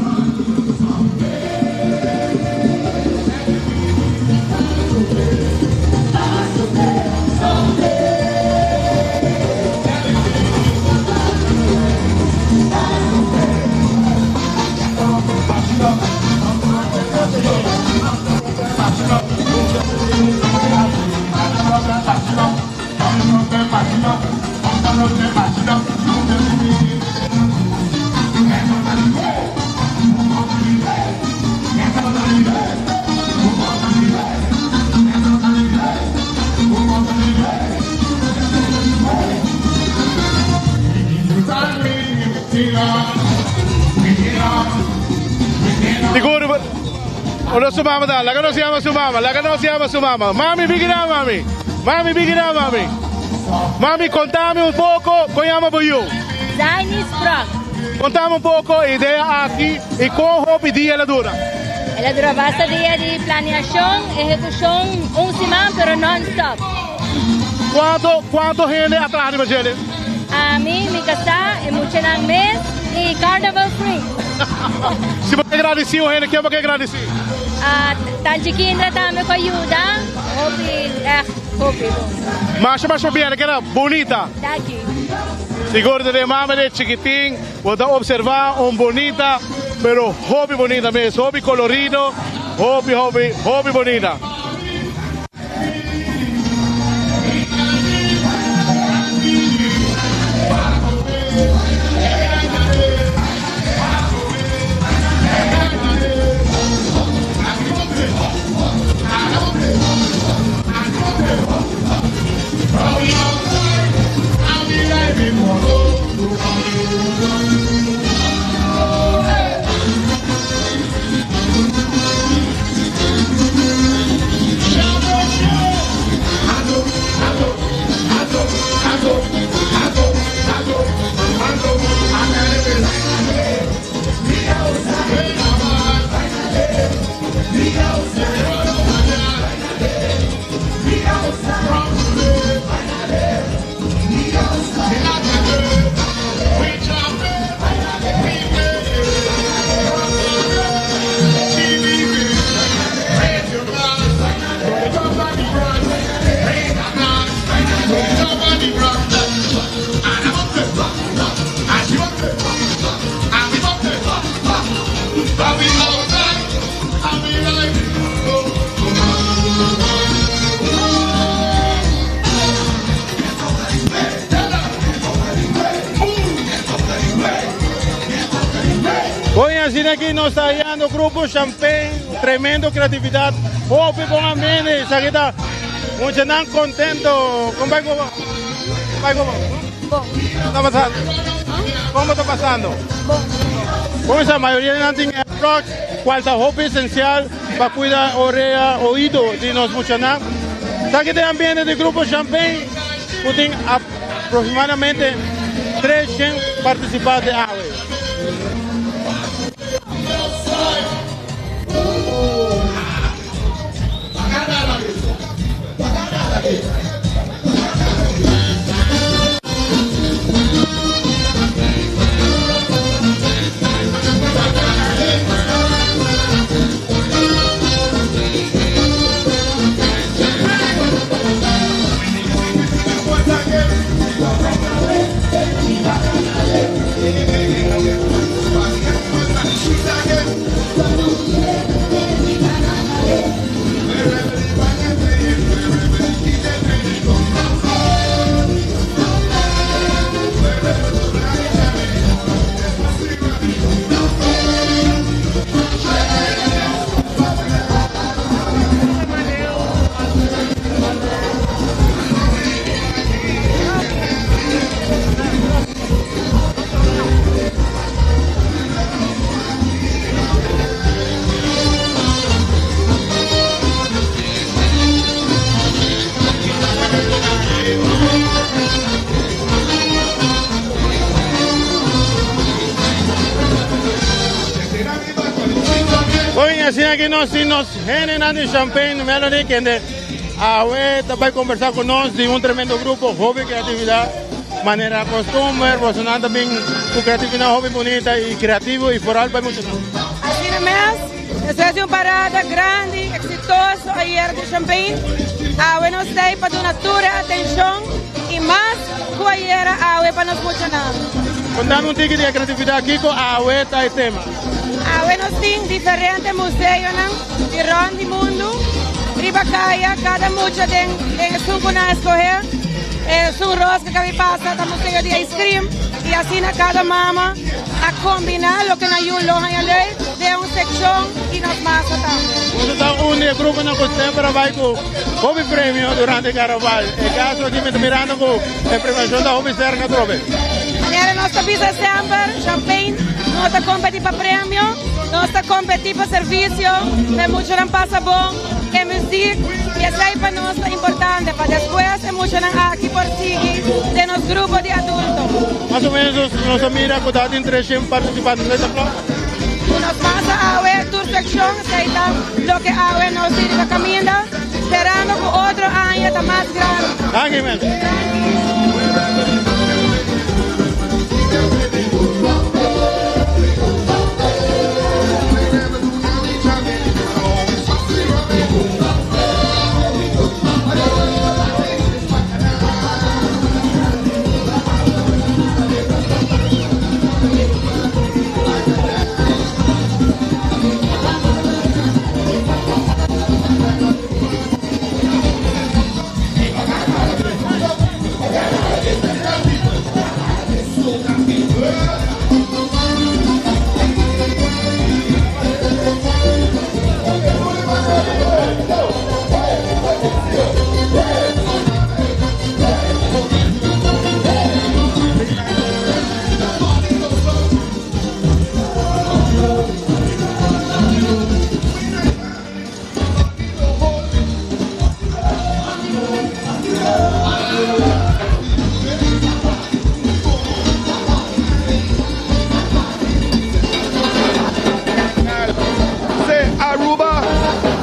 [SPEAKER 3] Sigur ora su mama ta, laga nos yama su mama, laga nos yama su mama. Mami, bigina mami. Mami, bigina mami. Mami, contame un poco, con yama bo yu?
[SPEAKER 9] Zainis Brock.
[SPEAKER 3] Contame un poco e idea aki y con hopi dia el a dura.
[SPEAKER 9] El a dura basta dia di planeacion, ehecucion, un siman pero non-stop.
[SPEAKER 3] Cuanto, cuanto hende a traha riba djele?
[SPEAKER 9] Ami, mi casá, e muchanan mes y Carnival Freak.
[SPEAKER 3] Si bo ke gradici un hende, ken bo ke gradici?
[SPEAKER 9] Ah, Tanchi Kindra tambe cu a yuda. Hopi, echt hopi bon.
[SPEAKER 3] Masha masha bien, a keda bunita.
[SPEAKER 9] Danki.
[SPEAKER 3] Sigur ta den mama de chikitin bo ta observa un bunita pero hopi bunita mes, hopi colorido, hopi hopi hopi bunita.
[SPEAKER 1] Hoy asina aki nos ta hallando grupo Champagne, tremendo creatividad, hopi bon ambiente, esaki ta muchanan contento. Con bai con bai con
[SPEAKER 9] Bon.
[SPEAKER 1] Ta pasando? Como ta pasando?
[SPEAKER 9] Bon.
[SPEAKER 1] Como esa mayoria di nan tin airplugs, cual ta hopi esencial pa cuida orea, oido di nos muchanan. Esaki ta e ambiente di grupo Champagne cu tin aproximadamente 300 participante awe. asina aki nos tin nos hendenan di Champagne Melody kende awe ta bai kombersá ku nos di un tremendo grupo hopi kreatividat. Manera kostumber bosonan ta bin ku kreatividat hopi bunita i kreativo i foral pa e muchanan.
[SPEAKER 4] Asina mes, despues di un parada grandi, eksitoso ayer di Champagne, awe nos ta ei pa duna tur e atenshon i mas ku ayera awe pa nos muchanan.
[SPEAKER 1] Kontami un tiki di e kreatividat, kiko awe ta e tema?
[SPEAKER 4] Awe nos tin diferente museonan di rond di mundu riba kaya, kada mucha den esun ku nan eskohe. Esun ros ku kabi pasa ta museo di ice cream i asina kada mama a kombiná loke nan yu lo haña leuk den un sekshon i nos masa tambe.
[SPEAKER 1] Boso ta un di e gruponan ku semper a bai ku hopi premio durante karnaval. E kaso aki mi ta mirando ku e premiashon ta hopi serka atrobe.
[SPEAKER 4] Manera nos ta bisa semper, Champagne no ta kompetí pa premio, nos ta kompetí pa servisio, pa e muchanan pasa bon, e muziek, i esei pa nos ta importante, pa despues e muchanan aki por sigui den nos grupo di adulto.
[SPEAKER 1] Mas o menos nos a mira ku ta tin 300 partisipante, esei ta klòp?
[SPEAKER 4] Ku nos pasa awe tur sekshon, esei ta loke awe nos tin riba kaminda, sperando ku otro aña ta mas grandi.
[SPEAKER 1] Danki men.
[SPEAKER 8] Aruba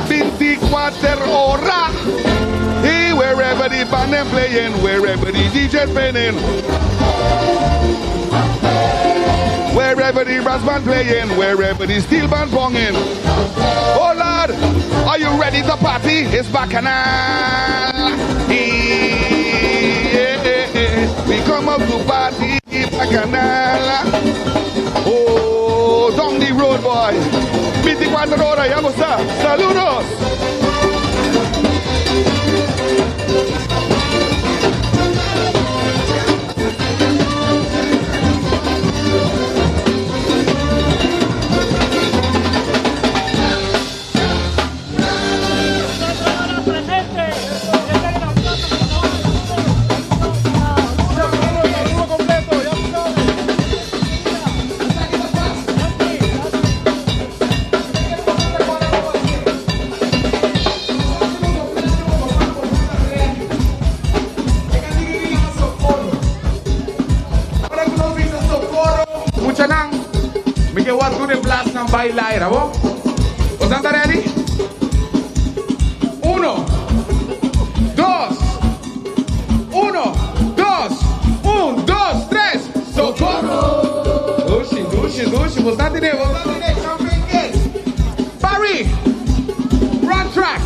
[SPEAKER 8] 24 ora Y wherever the band them playing Wherever the DJ spinning Wherever the brass band playing Wherever the steel band bonging Oh Lord, are you ready to party? It's Bacchanal Yeah, we come up to party Bacchanal Oh, down the road boy 24 ora, ya bo sa Saludos!
[SPEAKER 10] Ora ku nos bisa socorro, muchanan, mi ke wak tur e blasnan bai laira, bo? Bosan ta ready? Uno, dos, uno, dos, un, dos, tres, socorro! Dushi, dushi, dushi, bosan tine, bosan tine, Champagne Kids! Barry, run track!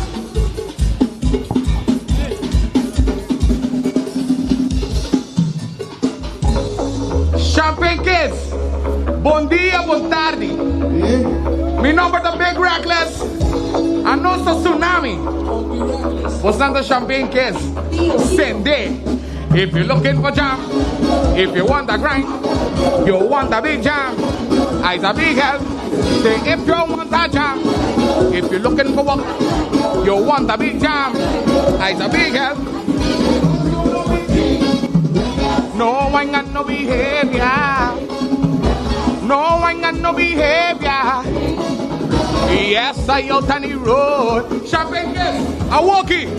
[SPEAKER 10] Champagne Kids, bon dia, bon tardi. Mi nomber ta Big Reckless. Anos ta Tsunami. Bosnan ta Champagne Kids. Sende. If you looking for jam, if you want a grind, you want a big jam, I's a big help. Say if you want a jam, if you looking for work, you want a big jam, I's a big help. No, I got no behavior. No, I got no behavior. Yes, I out on the road. Shopping, yes. I walking.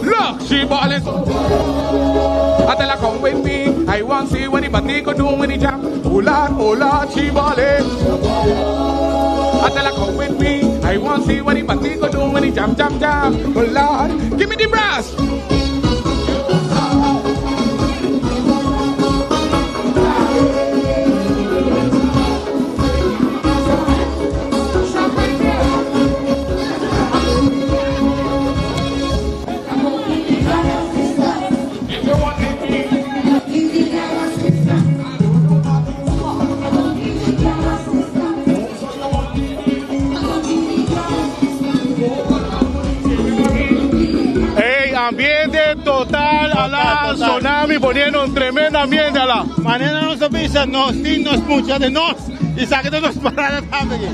[SPEAKER 10] Look, she balling. I tell her come with me. I want see what the body go do when he jam. Oh Lord, oh Lord, she balling. I tell her come with me. I want See what the batiko do when he jam, jam, jam. Oh Lord, give me the brass.
[SPEAKER 3] Hey, ambiente total, alá, Tsunami poniendo un tremendo ambiente, alá.
[SPEAKER 1] Manera nos a bisa, nos tin nos mucha de nos y saca de nos parada tambe aquí.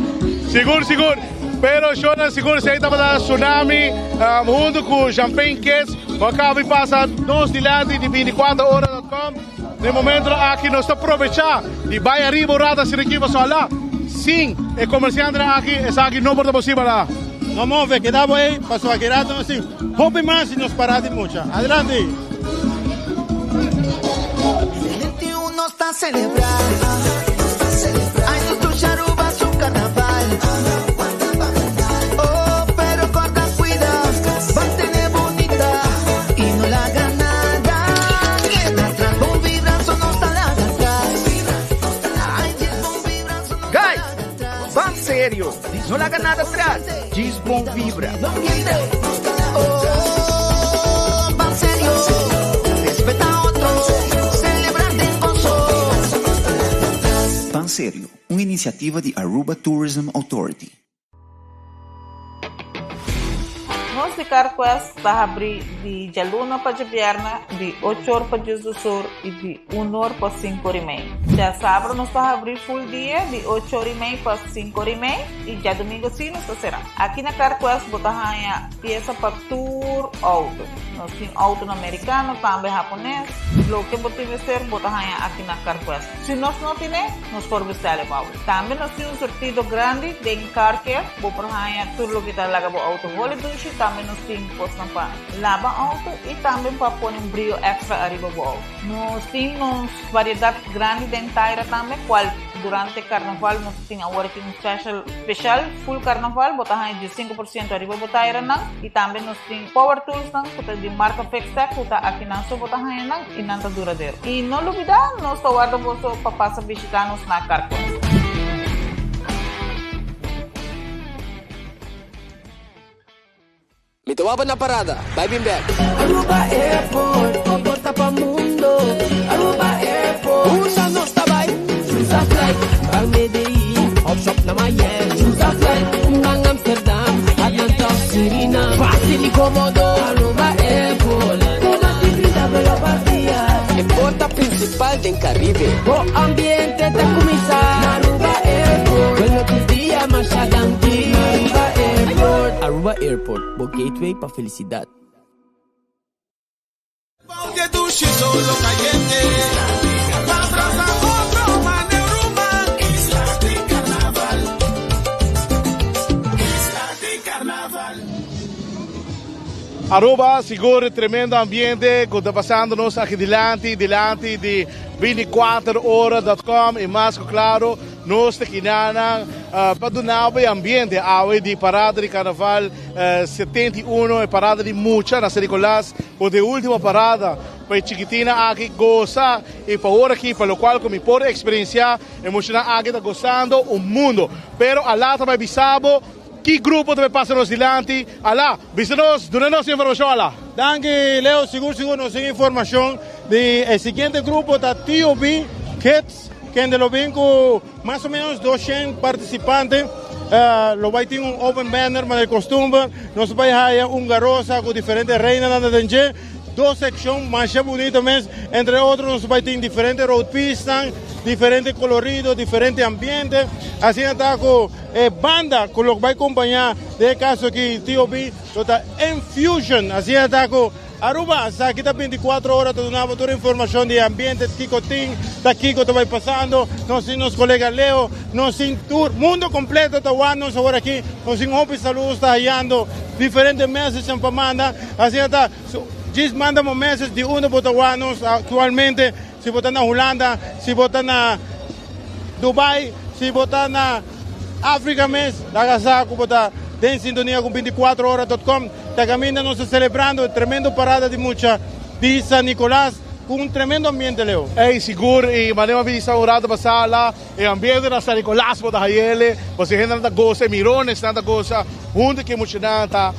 [SPEAKER 3] Sigur, sigur. Pero Shonan, sigur, si tabata Tsunami um, hunto cu Champagne Kids, cu a caba di pasa nos dilanti di 24ora.com. Den momento aki nos ta aprovecha di bay ariba un rato asina aki pasobra alá sin e comerciantenan aki esaki no por ta posibel alá.
[SPEAKER 1] No move, keda bo ey, pasobra aki rato nos tin hopi mas y nos para di mucha. Adelante!
[SPEAKER 11] 71 nos ta celebra. Ay, nos dushi Aruba su carnaval. Oh, pero corda cuida, mantene bunita y no laga nada keda atras. Bon vibra, so no ta laga atras. Ay, djis bon vibra, so no ta
[SPEAKER 12] Guys,
[SPEAKER 11] laga atras.
[SPEAKER 12] ban serio, no laga nada atras, djis bon vibra.
[SPEAKER 11] Oh, ban serio, respeta otro, celebra den gozo.
[SPEAKER 13] Ban Serio, un iniciativa di Aruba Tourism Authority.
[SPEAKER 5] Nos di CarQuest ta habri di djaluna pa djabièrnè di ocho or pa diesdos or i di un or pa sinku or i mei. Djasabra nos ta habri full dia di ocho or i mei pa sinku or i mei i djadumingu si nos ta será. Aki na CarQuest bo ta haña piesa pa tur outo. Nos tin outonan merikano, tambe hapones. Loke bo tin mester bo ta haña aki na CarQuest. Si nos no tine, nos por bestèl e pa bo. Tambe nos tin un surtido grandi den car care. Bo por haña tur loke ta laga bo outo hole dushi. Tambe nos tin kosnan pa laba outo i tambe pa pone un brio extra ariba bo outo. Nos tin nos variedat grandi den taira tambe, kual durante karnaval nos ta tin awor aki un special special full karnaval. Bo ta haña 15% ariba bo tairanan. I tambe nos tin power toolsnan ku ta di marka Fixtech ku ta akinan so bo ta haña nan. I nan ta duradero. I no lubidá, nos ta warda boso pa pasa bishitá nos na Carquest.
[SPEAKER 14] Mi ta wak na parada, bai bin bek.
[SPEAKER 11] Aruba Airport, bo porta pa mundo. Aruba Airport. Unda nos ta bai? Choose a flight, ban Medellin, of shop na Miami. Choose a flight, ban Amsterdam, Atlanta of Suriname. Facil y comodo, Aruba Airport. Cu mas di 30 vuelo pa dia.
[SPEAKER 14] E porta principal den Caribe.
[SPEAKER 11] Bo ambiente ta cuminsa na Aruba Airport. Vuelo tur dia, masha danki. Aruba Airport.
[SPEAKER 14] Aruba Airport, bo gateway pa felicidad.
[SPEAKER 3] Aruba, sigur tremendo ambiente cu ta pasando nos aki dilanti, dilanti di 24 ora dot com y mas cu claro nos ta kinanan pa duna bo e ambiente awe di parada di carnaval 71, e parada di mucha na San Nicolas cu ta e ultimo parada pa e chikitina aki goza y pa ora aki pa locual cu mi por experiencia e muchanan aki ta gozando un mundo pero a later bay bisa bo Ki grupo ta bay pasa nos dilanti? Ala, bisa nos, duna nos informacion, ala.
[SPEAKER 1] Danki Leo, sigur sigur nos tin informacion di e siguiente grupo ta TOB Kids, kende lo bin cu mas o menos 200 participante. Lo bay tin un open banner manera di costumber, nos bay haya un garosa cu diferente reinanan ta den dje. Dos seccion masha bunito mes, entre otro nos bay tin diferente roadpiecenan, diferente colorido, diferente ambiente, asina ta cu e banda cu lo bay compaña den e caso aki TOB lo ta Enfusion, asina ta cu Aruba esaki ta 24 ora ta duna bo tur informacion di e ambiente, kico tin, ta kico ta bay pasando, nos tin nos colega Leo, nos tin tur mundo completo ta wak nos awor aki, nos tin hopi saludos ta hayando diferente messagenan pa manda. Asina ta, djis manda bo message di unda bo ta wak nos actualmente, si bo ta na Hulanda, si bo ta na Dubai, si bo ta na Africa mes, laga sa cu bo ta. Den sintonia ku 24ora.com ta kaminda nos ta selebrando e tremendo parada di mucha di San Nicolas ku un tremendo ambiente Leo.
[SPEAKER 3] Ey sigur y manera mi a bisa un rato pasa la e ambiente na San Nicolas bo ta hayele pasobra e hendenan ta gosa e mironesnan ta gosa hunto ku e muchanan ta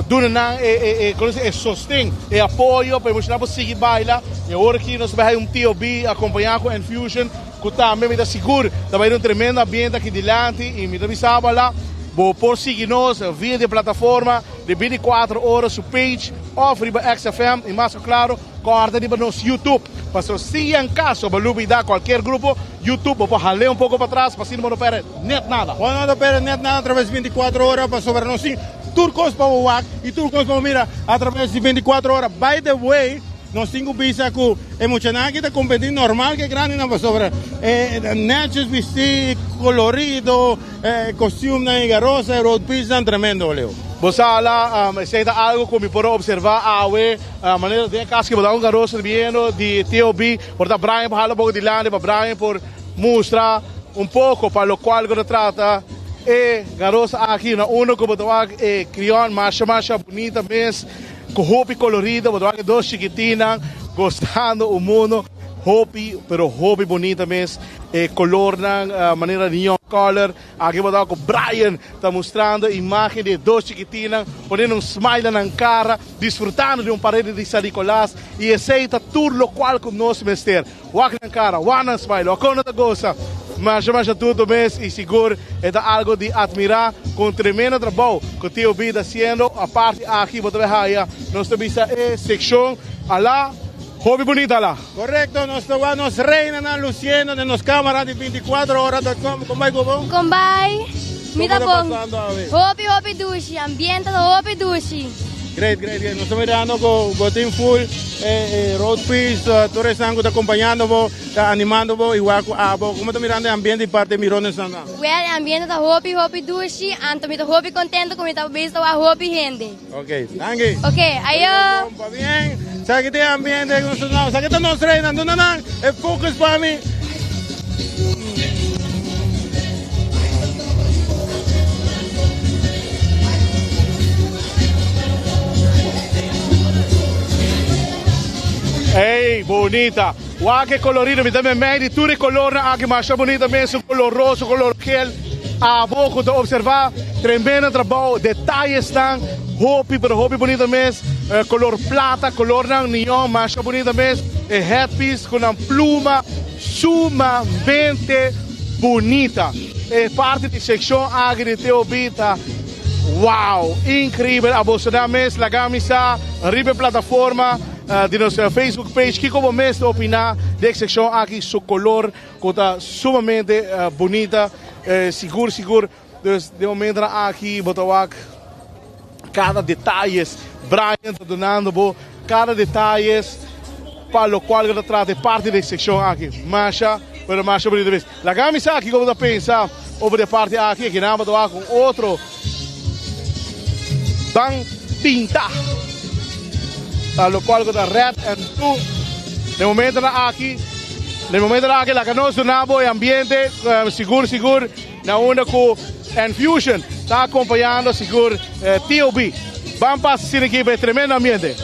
[SPEAKER 3] duna nan e e e sosten e apoyo pa e muchanan por sigui baila y awor aki nos ta bai haya un TOB acompaña cu Enfusion cu tambe mi ta sigur ta bai den un tremendo ambiente aki dilanti y mi ta bisa bo ala bo por sigui nos via di e plataforma di 24 ora su page of riba XFM y mas cu claro corda riba nos YouTube pasobra si en caso bo lubida cualkier grupo YouTube bo por hal'e un poco patras pa asina bo no perde net nada.
[SPEAKER 1] Bo no ta perde net nada atraves di 24 ora pasobra nos tin tur cos pa bo wak y tur cos pa bo mira atraves di 24 ora. By the way, nos tin cu bisa cu e muchanan aki ta competi normal cu e grandinan pasobra e netjes bisti, colorido, e costumenan y garosa, e roadpiecenan tremendo, Leo.
[SPEAKER 3] Bo sa la, esey ta algo cu mi por a observa awe, manera den e cas cu bo ta un garosa biendo di TOB, por ta Brian por hala un poco dilanti pa Brian por mustra un poco pa locual cu ta trata e garosa aki na uno cu bo ta wak e crion masha masha bunita mes cu hopi colorido bo ta wak e dos chikitinnan gozando un mundo hopi pero hopi bunita mes e colornan manera neon color aki bo ta wak cu Brian ta mustrando imagen di e dos chikitinnan poniendo un smile na nan cara disfrutando di un parede di San Nicolas y esey ta tur locual cu nos mester. Wak nan cara, wak nan smile, wak con nan ta goza. Masha masha tudo mes y sigur e ta algo di admira con tremendo trabou cu Tio B ta haciendo. Aparte aki bo ta bay haya nos ta bisa e seccion ala hopi bunita ala.
[SPEAKER 1] Correcto, nos ta wak nos reinanan luciendo den nos camara di 24 ora dot com. Con bay cu bo?
[SPEAKER 9] Con bay? Mi ta
[SPEAKER 1] Como ta
[SPEAKER 9] bon.
[SPEAKER 1] pasando awe?
[SPEAKER 9] Hopi hopi dushi, ambiente ta hopi dushi.
[SPEAKER 1] Great, great, great. Nos ta mirando cu bo tin full e road piece, tur esnan cu ta acompañando bo, ta animando bo igual cu abo. Como ta mirando e ambiente di parti Mirones nan?
[SPEAKER 9] Well, e ambiente ta hopi, hopi dushi, anto mi ta hopi contento cu mi ta bisa wak hopi hende.
[SPEAKER 1] Ok, danki.
[SPEAKER 9] Ok, ayo.
[SPEAKER 1] Pabien. Sa ki ta e ambiente cu nos ta Sa ki ta nos reynan. Duna nan e focus pa mi.
[SPEAKER 3] Ey, bonita. Wak e colorido. Mi ta memey di tur e colornan aki. Masha bonita mes. Su color rosa, su color gel. Abo cu ta observa tremendo trabao. Detayesnan hopi pero hopi bonita mes. Color plata, colornan neon. Masha bonita mes. E headpiece cu nan pluma sumamente bonita. E parti di seccion aki di TOB ta wow, increibel. Abo nan mes laga mi sa riba e plataforma di nos Facebook page kico bo mes ta opina di e seccion aki, su color cu ta sumamente bonita, sigur sigur. Dus den momentonan aki bo ta wak cada detayes Brian ta dunando bo cada detayes pa locual cu ta trata e parti di e seccion aki. Masha pero masha bonito mes. Laga mi sa kico bo ta pensa over di e parti aki. Aki nan bo ta wak un otro ban pinta pa locual cu ta red and blue. Den momentonan aki, den momentonan aki laga nos duna bo e ambiente sigur sigur. Na unda cu Enfusion ta acompañando sigur TOB. Ban pasa asina aki pa e tremendo ambiente.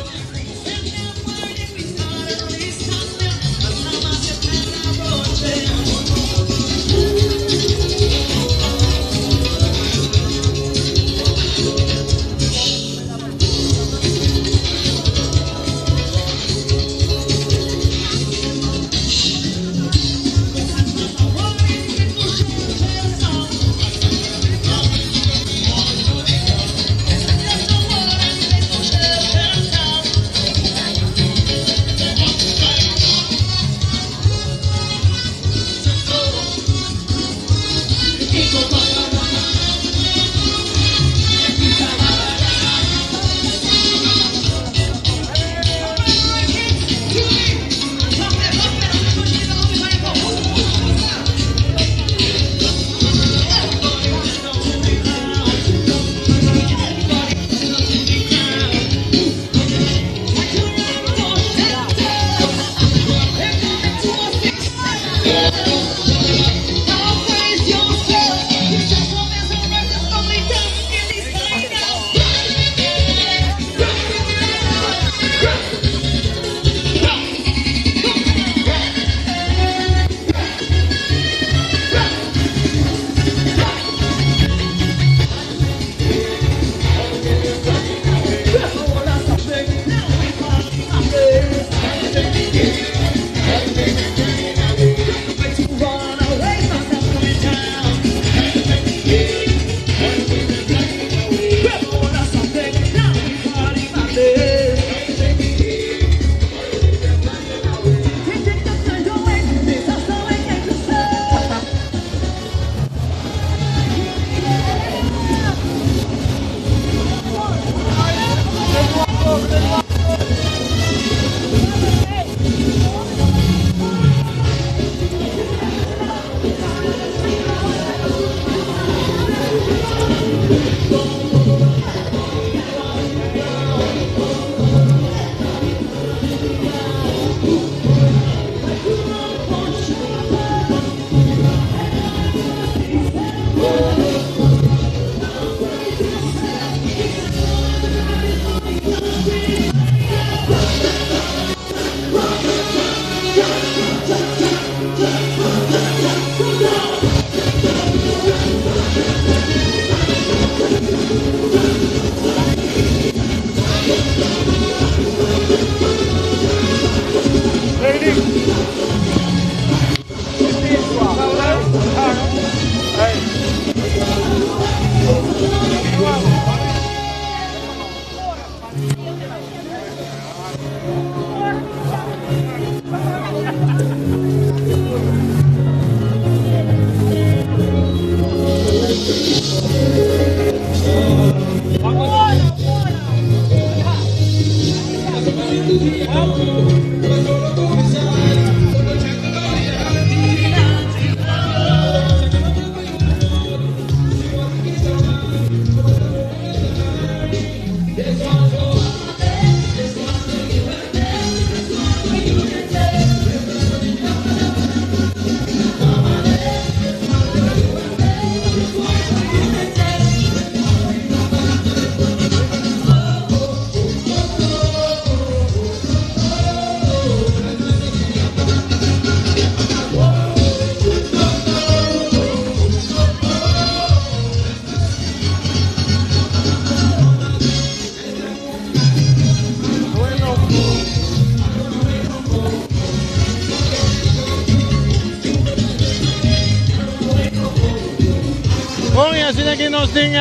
[SPEAKER 1] Bon y asina aki nos tin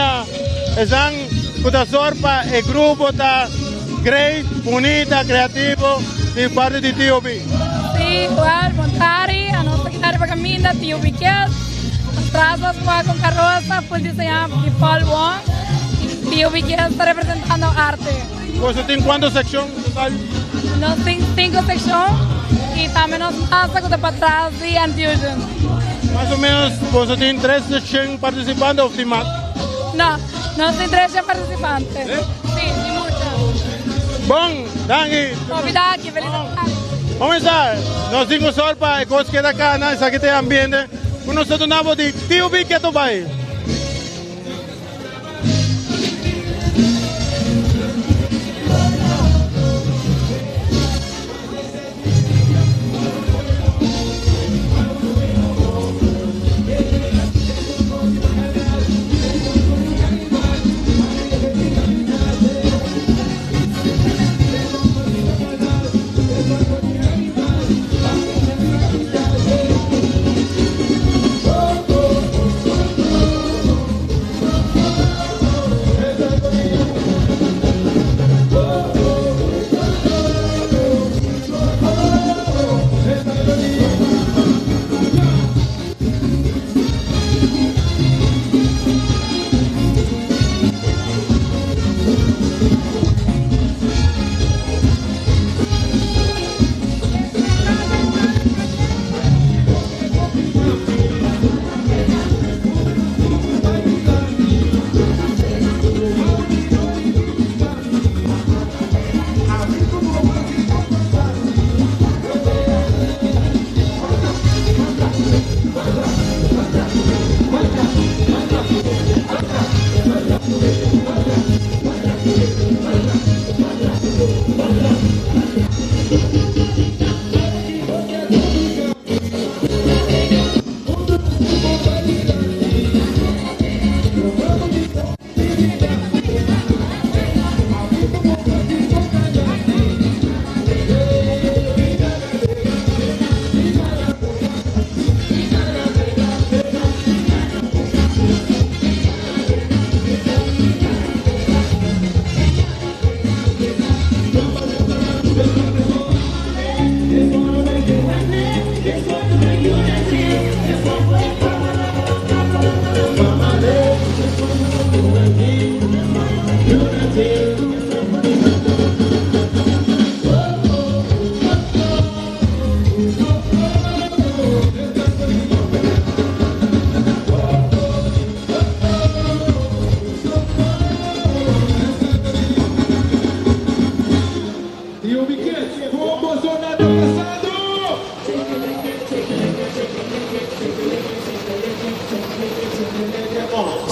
[SPEAKER 1] esan cu ta zorg pa e grupo ta great, bunita, creativo di parti di TOB.
[SPEAKER 15] Sí, wel, bon tardi. Anos ta kita riba caminda TOB Kids. Atras nos wak un carosa full diseña di Paul Wong. Y TOB Kids ta representando arte.
[SPEAKER 1] Boso tin cuanto seccion total?
[SPEAKER 15] Nos tin cinco seccion y tambe nos masa cu ta patras di Enfusion.
[SPEAKER 1] Mas o menos boso tin 300 participante of tin mas?
[SPEAKER 15] No, nos tin 300 participante. Sí, tin mucho.
[SPEAKER 1] Bon, danki.
[SPEAKER 15] Hopi danki, feliz tardi.
[SPEAKER 1] Comenzar, nos tin cu sol pa e cos keda cana, esaki ta e ambiente cu nos ta duna bo di TUB Keto Bay.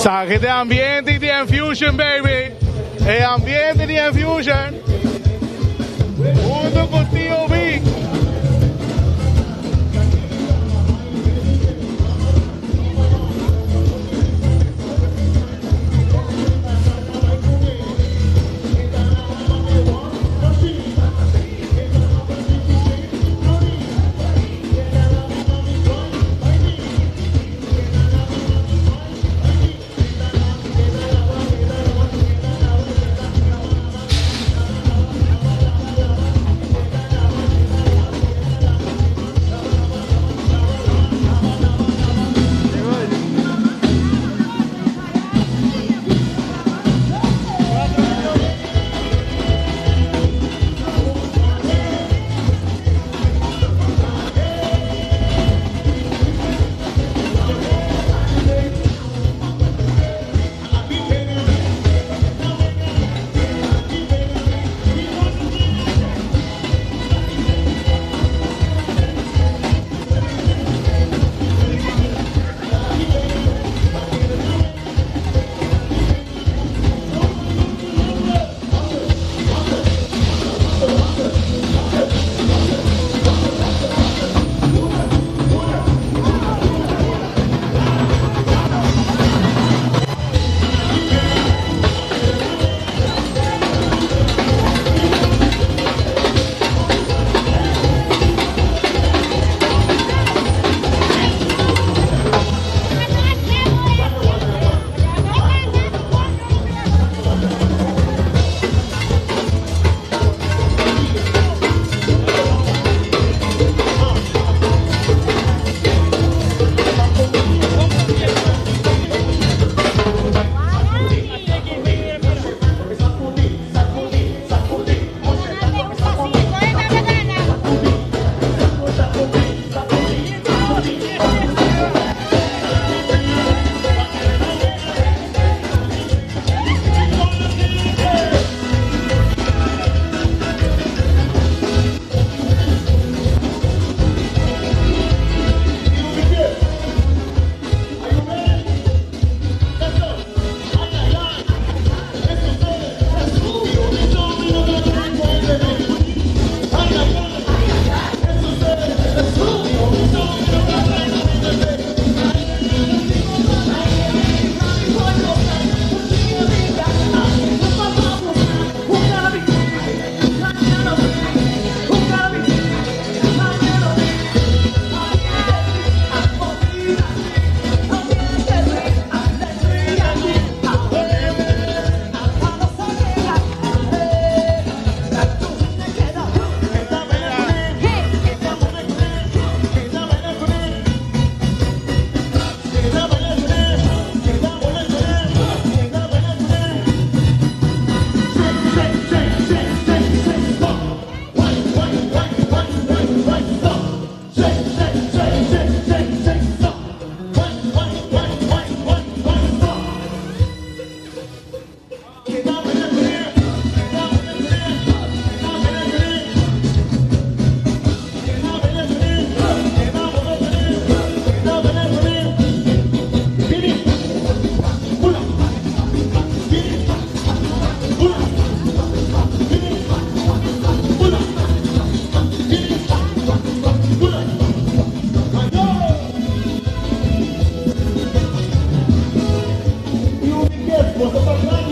[SPEAKER 3] Sa de ambiente di Enfusion, baby. E ambiente di Enfusion. Hunto cu TOB.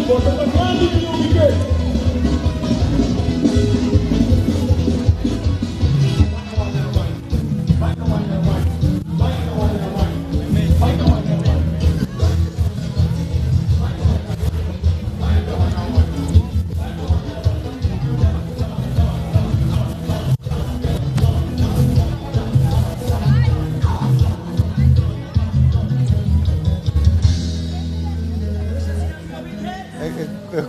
[SPEAKER 1] Bota pa grandi TUBK.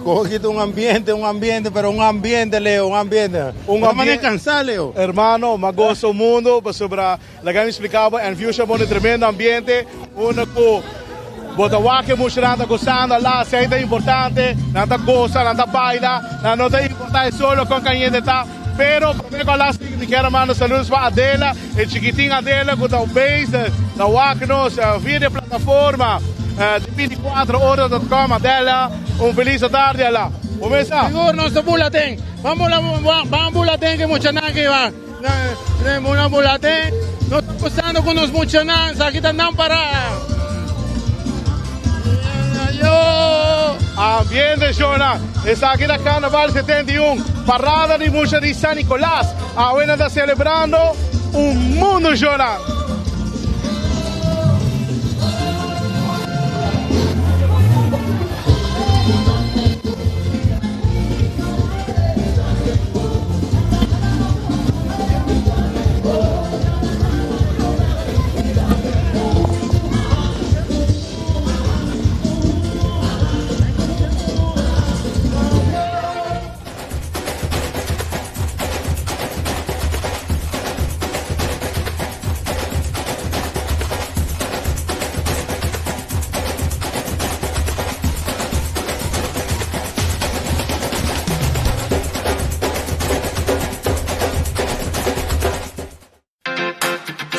[SPEAKER 1] Cogito un ambiente, un ambiente, pero un ambiente, Leo, un ambiente.
[SPEAKER 3] Un
[SPEAKER 1] ambiente cansá, Leo.
[SPEAKER 3] Hermano, m'a gosa un mundo, pasobra laga mi explica bo, Enfusion a pone tremendo ambiente, unda cu bo ta wak e muchanan ta gozando ala, esey ta importante, nan ta goza, nan ta baila, nan no ta importa e solo con cayente ta, pero prome cu ala sigui mi kier a manda saludos pa Adela, e chikitin Adela cu ta bezig ta wak nos via di e plataforma di 24 ora dot com, Adela un feliz atardi ala. Bo mesa?
[SPEAKER 1] Sigur nos ta bula den, ban bula, ban bula den cu e muchanan aki ban. Muna bula den, nos ta gozando cu nos muchanan, esaki ta nan para.
[SPEAKER 3] Ambiente shona, esaki ta Carnaval 71, parada di mucha di San Nicolas. Awe nan ta celebrando un mundo shona.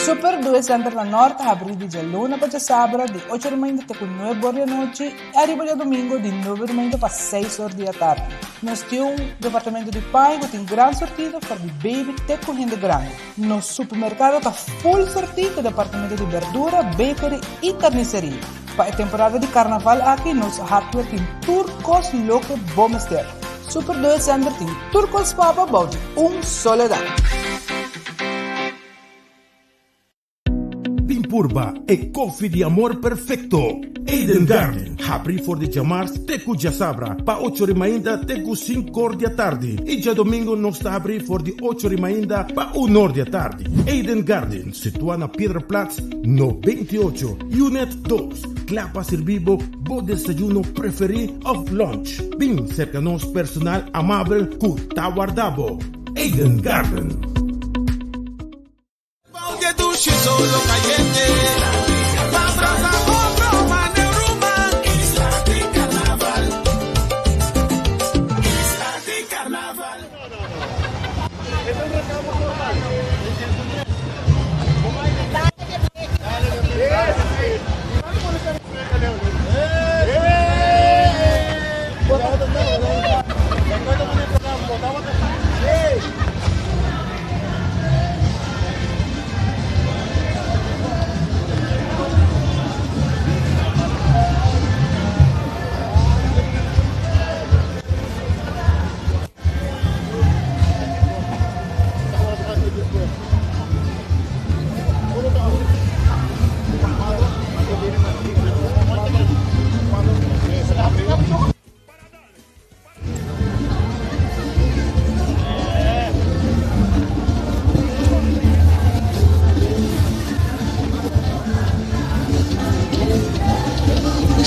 [SPEAKER 5] Super Due Center na Nort ta habrí di djaluna pa djasabra di ocho di mainta te ku nuebe or di anochi i ariba djadumingu di nuebe di mainta pa seis or di atardi. Nos tin un departamento di paña ku tin gran sortido for di baby te ku hende grandi. Nos supermerkado ta full sortí ku departamento di berdura, bakery i karniseria. Pa e temporada di karnaval aki nos hardware tin tur kos loke bo mester. Super Doe Center tin tur kos pa bo bou di un solo dak.
[SPEAKER 6] Bin purba e koffie di amor perfecto. Eden Garden, habri for di djamars te ku djasabra pa ocho ri mainta te ku sinkor di atardi i djadomingo nos ta habri for di ocho ri mainta pa unor di atardi. Eden Garden, situa na Piedra Plat no 28, Unit dos, kla pa sirbi bo bo desayuno preferi of lunch. Bin serka nos personal amabel ku ta warda bo. Eden Garden.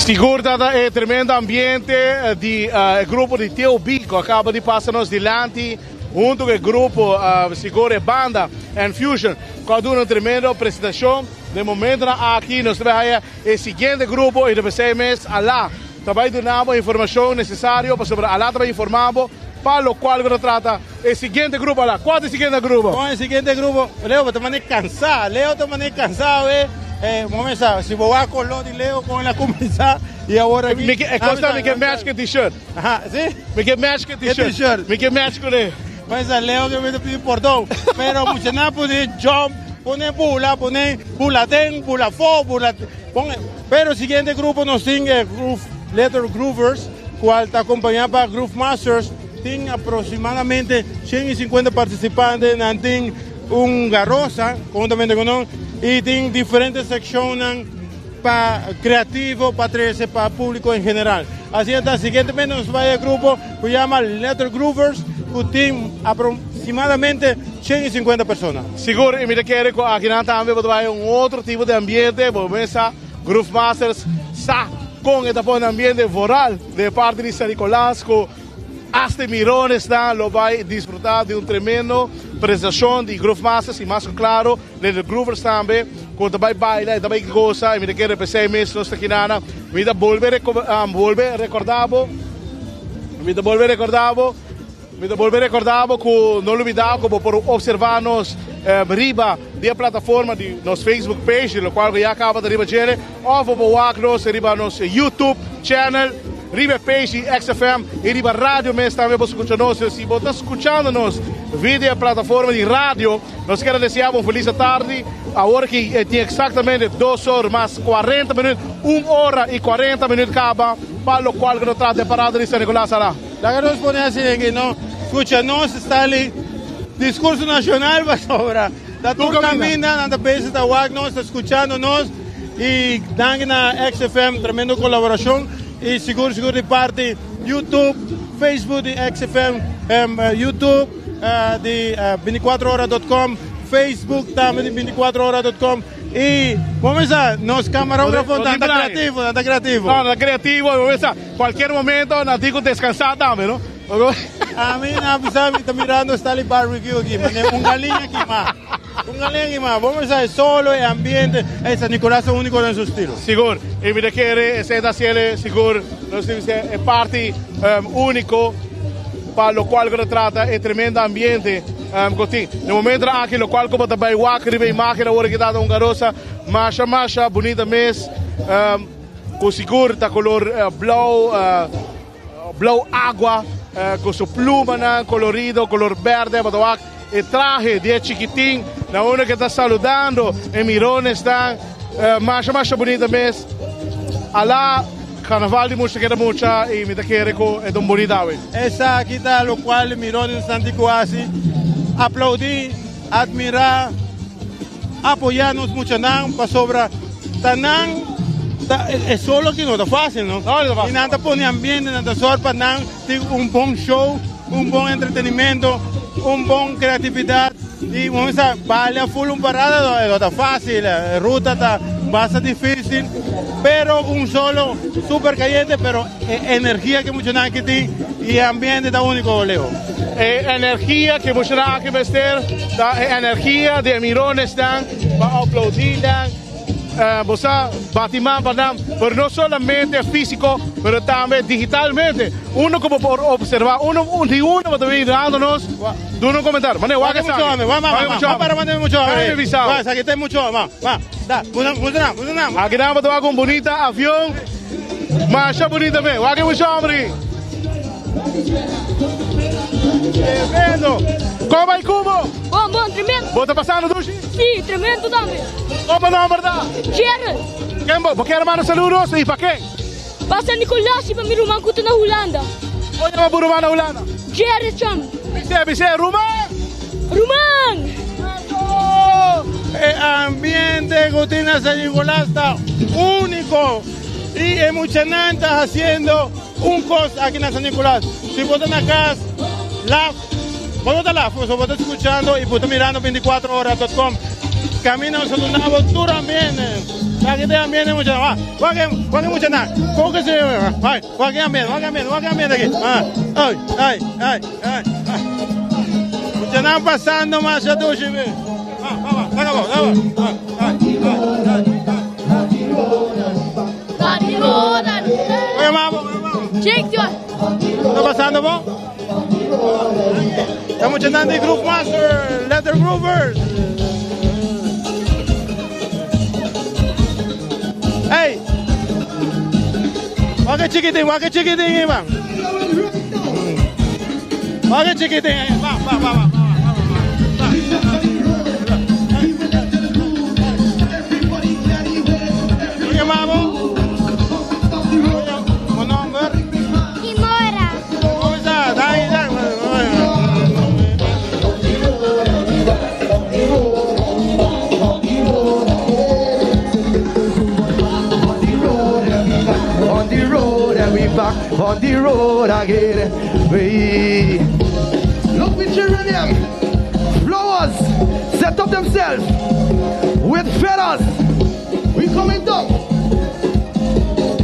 [SPEAKER 3] Sigur ta ta e tremendo ambiente di e grupo di Teo B cu a caba di pasa nos dilanti hunto cu e grupo sigur e banda Enfusion cu a duna un tremendo presentacion. Den momentonan aki nos ta bay haya e siguiente grupo y ta pesey mes Alá Ta bai duna bo informacion necesario pasobra Alá ta bai informa bo pa locual cu ta trata e siguiente grupo Alá. Cual ta e siguiente grupo?
[SPEAKER 1] Bon, e siguiente grupo, Leo bo ta mane cansa, Leo ta mane cansa awe, eh, bo mesa, si bo wak color di Leo con el a cuminsa y awor aki.
[SPEAKER 3] Mi ke, e cos ta mi ke match cu e t-shirt.
[SPEAKER 1] Aha, si?
[SPEAKER 3] Mi ke match cu e t-shirt.
[SPEAKER 1] T-shirt.
[SPEAKER 3] Mi ke match cu ne.
[SPEAKER 1] Mesa Leo ke mi ta pidi pordon, pero muchanan pone jump, pone bula, pone bula den, bula afo, bula, pon. Pero siguiente grupo nos tin e Groove Letter Groovers. cual ta acompaña pa Groove Masters. Tin aproximadamente 150 participante, nan tin un garosa conjuntamente cu nan y tin diferente seccionnan pa creativo pa trece pa publico en general. Asina ta, siguientemente nos bay e grupo cu yama Letter Groovers cu tin aproximadamente 150 persona.
[SPEAKER 3] Sigur, y mi ta kere cu akinan tambe bo ta bay un otro tipo di ambiente, bo mesa Groove Masters sa con e ta pone ambiente vooral den parti di San Nicolas cu hasta e mironesnan lo bay disfruta di un tremendo presentacion di Groove Masters y mas cu claro Little Groovers tambe cu ta bay baila y ta bay goza y mi ta kere p'esey mes nos ta kinana. Mi ta bolbe bolbe recorda bo, mi ta bolbe recorda bo, mi ta bolbe recorda bo cu no lubida cu bo por observa nos riba di e plataforma di nos Facebook page, di locual cu ya caba ta riba djere, of bo por wak nos riba nos YouTube channel, riba e page di XFM y riba radio mes tambe bo scucha nos. Si bo ta scuchando nos via di e plataforma di radio, Nos kier a desea bo un feliz atardi. Awor ki e tin exactamente dos or mas cuarenta minuut, un ora y cuarenta minuut caba pa locual cu no trata e parada di San Nicolas ala.
[SPEAKER 1] Laga nos pone asina aki no scucha nos Stanley discurso nacional pasobra ta tur caminda nan ta bezig ta wak nos ta scuchando nos y danki na XFM tremendo colaboracion y sigur sigur di parti YouTube Facebook di XFM YouTube. Di binticuatro ora dot com, Facebook tambe di binticuatro ora dot com y bo mesa nos camarógrafo nan ta creativo, nan ta creativo.
[SPEAKER 3] No, nan ta creativo y bo mesa cualkier momento nan tin cu descansa tambe, no?
[SPEAKER 1] Ami nan a bisa mi ta mirando Stanley Barbecue aki, mane un galiña kima, un galiña kima, bo mesa e solo, e ambiente, ey San Nicolas ta unico den su estilo.
[SPEAKER 3] Sigur, y mi ta kere esey ta haciele sigur nos tin bisa e parti unico. Pa locual cu ta trata e tremendo ambiente cu tin. Na momentonan aki locual cu bo ta bay wak riba e imagen awor aki ta un garosa masha masha bunita mes cu sigur ta color blauw, blauw agua cu su plumanan colorido color berde bo ta wak e trahe di e chikitin na unda cu e ta saludando e mironesnan masha masha bunita mes. Ala. Carnaval di mucha keda mucha y mi ta kere cu e ta un bonita awe.
[SPEAKER 1] Esaki ta locual Mirones Santico haci, aplaudi, admira, apoya nos muchanan pasobra ta nan ta e solo aki no ta facil no.
[SPEAKER 3] No, no ta facil.
[SPEAKER 1] Y nan ta pone ambiente, nan ta zorg pa nan tin un bon show, un bon entretenimento, un bon creatividad y bo sa balia full un parada no ta facil, e ruta ta basta dificil pero un solo super cayente pero e energia cu muchanan aki tin y e ambiente ta unico Leo.
[SPEAKER 3] E energia cu muchanan aki mester ta e energia di e mironesnan pa aplaudi nan. Bo sa bati man pa nan, pero no solamente físico, pero tambe digitalmente. Uno ku bo por observa, uno di uno bo ta bin dando nos, duna un comentario. Mane, wak esaki.
[SPEAKER 1] Wak mucho hombre. Para mane mucho hombre. Wak esaki te mucho hombre. Va, da, mucho, mucho, mucho.
[SPEAKER 3] Aki nan bo ta wak un bunita avion. Masha bunita mes. Wak e mucho hombre. Tremendo! Kon bai ku bo?
[SPEAKER 9] Bon, bon, tremendo.
[SPEAKER 3] Bo ta pasando dushi?
[SPEAKER 9] Si, tremendo tambe.
[SPEAKER 3] Kon bo nomber ta?
[SPEAKER 9] Gerald.
[SPEAKER 3] Ken bo? Bo kier manda saludos y pa ken?
[SPEAKER 9] Pa San Nicolas y pa mi ruman ku ta na Hulanda.
[SPEAKER 3] Kon yama bo ruman na Hulanda?
[SPEAKER 9] Gerrit Cham.
[SPEAKER 3] Bis'é, bis'é, ruman!
[SPEAKER 9] Ruman!
[SPEAKER 1] E ambiente ku tin na San Nicolas ta úniko y e muchanan ta hasiendo. Un kos aki na San Nicolas, si bo ta na kas, laf, bo no ta laf, pasobra bo ta skuchando i bo ta mirando 24 ora dot com. Kaminda nos ta duna bo tur ambiente. Wak e ambiente muchanan, wak, wak e, wak e muchanan. Kon ke se, wak, wak e ambiente, wak e ambiente, wak e ambiente aki. Ay, ay, ay, ay, ay. Muchanan pasando masha dushi. Va, va, va, saca bo, saca bo. Ay, ay, ay, ay. Ta pasando bon? Ta muchanan di Groove Master, Letter Groovers. Hey! Wak e chikitin, wak e chikitin, man. Wak e chikitin, va, va, va, va.
[SPEAKER 16] back on the road again. We look with children them. Flowers set up themselves with feathers. We coming down.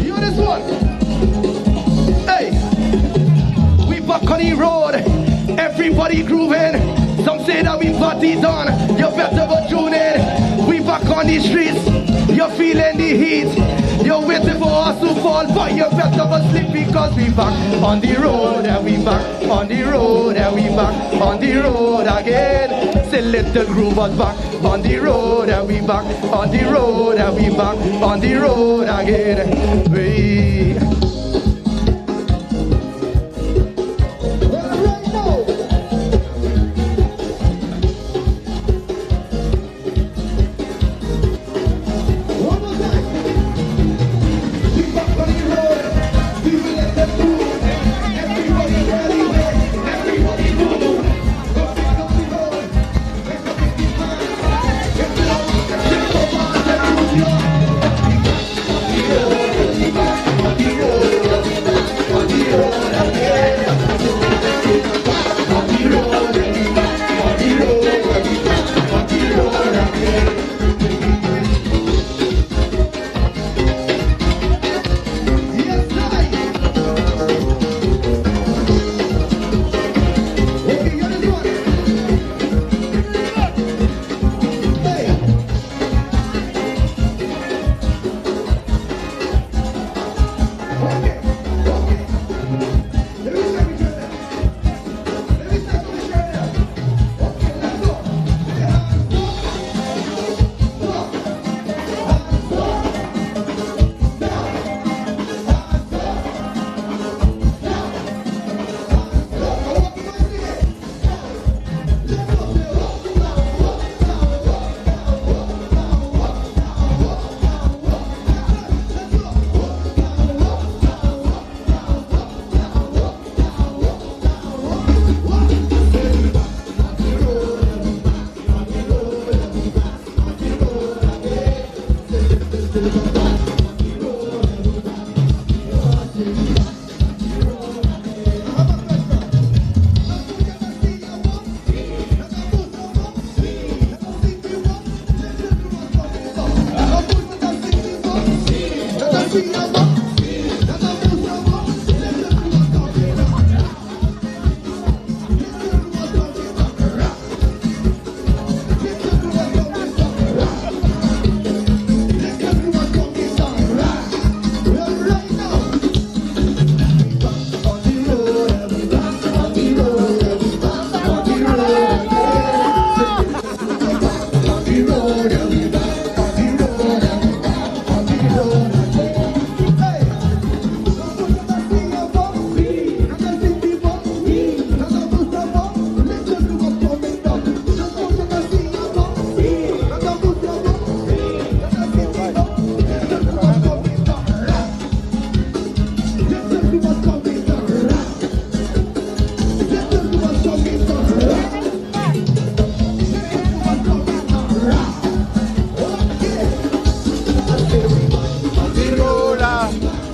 [SPEAKER 16] You this one. Hey, we back on the road. Everybody grooving. Some say that we party done. You better go tune in. We back on the streets. You're feeling the heat. You're waiting for us to fall, but you better go sleep because we back on the road and we back on the road and we back on the road again. Say little groovers back on the road and we back on the road and we back on the road again. We.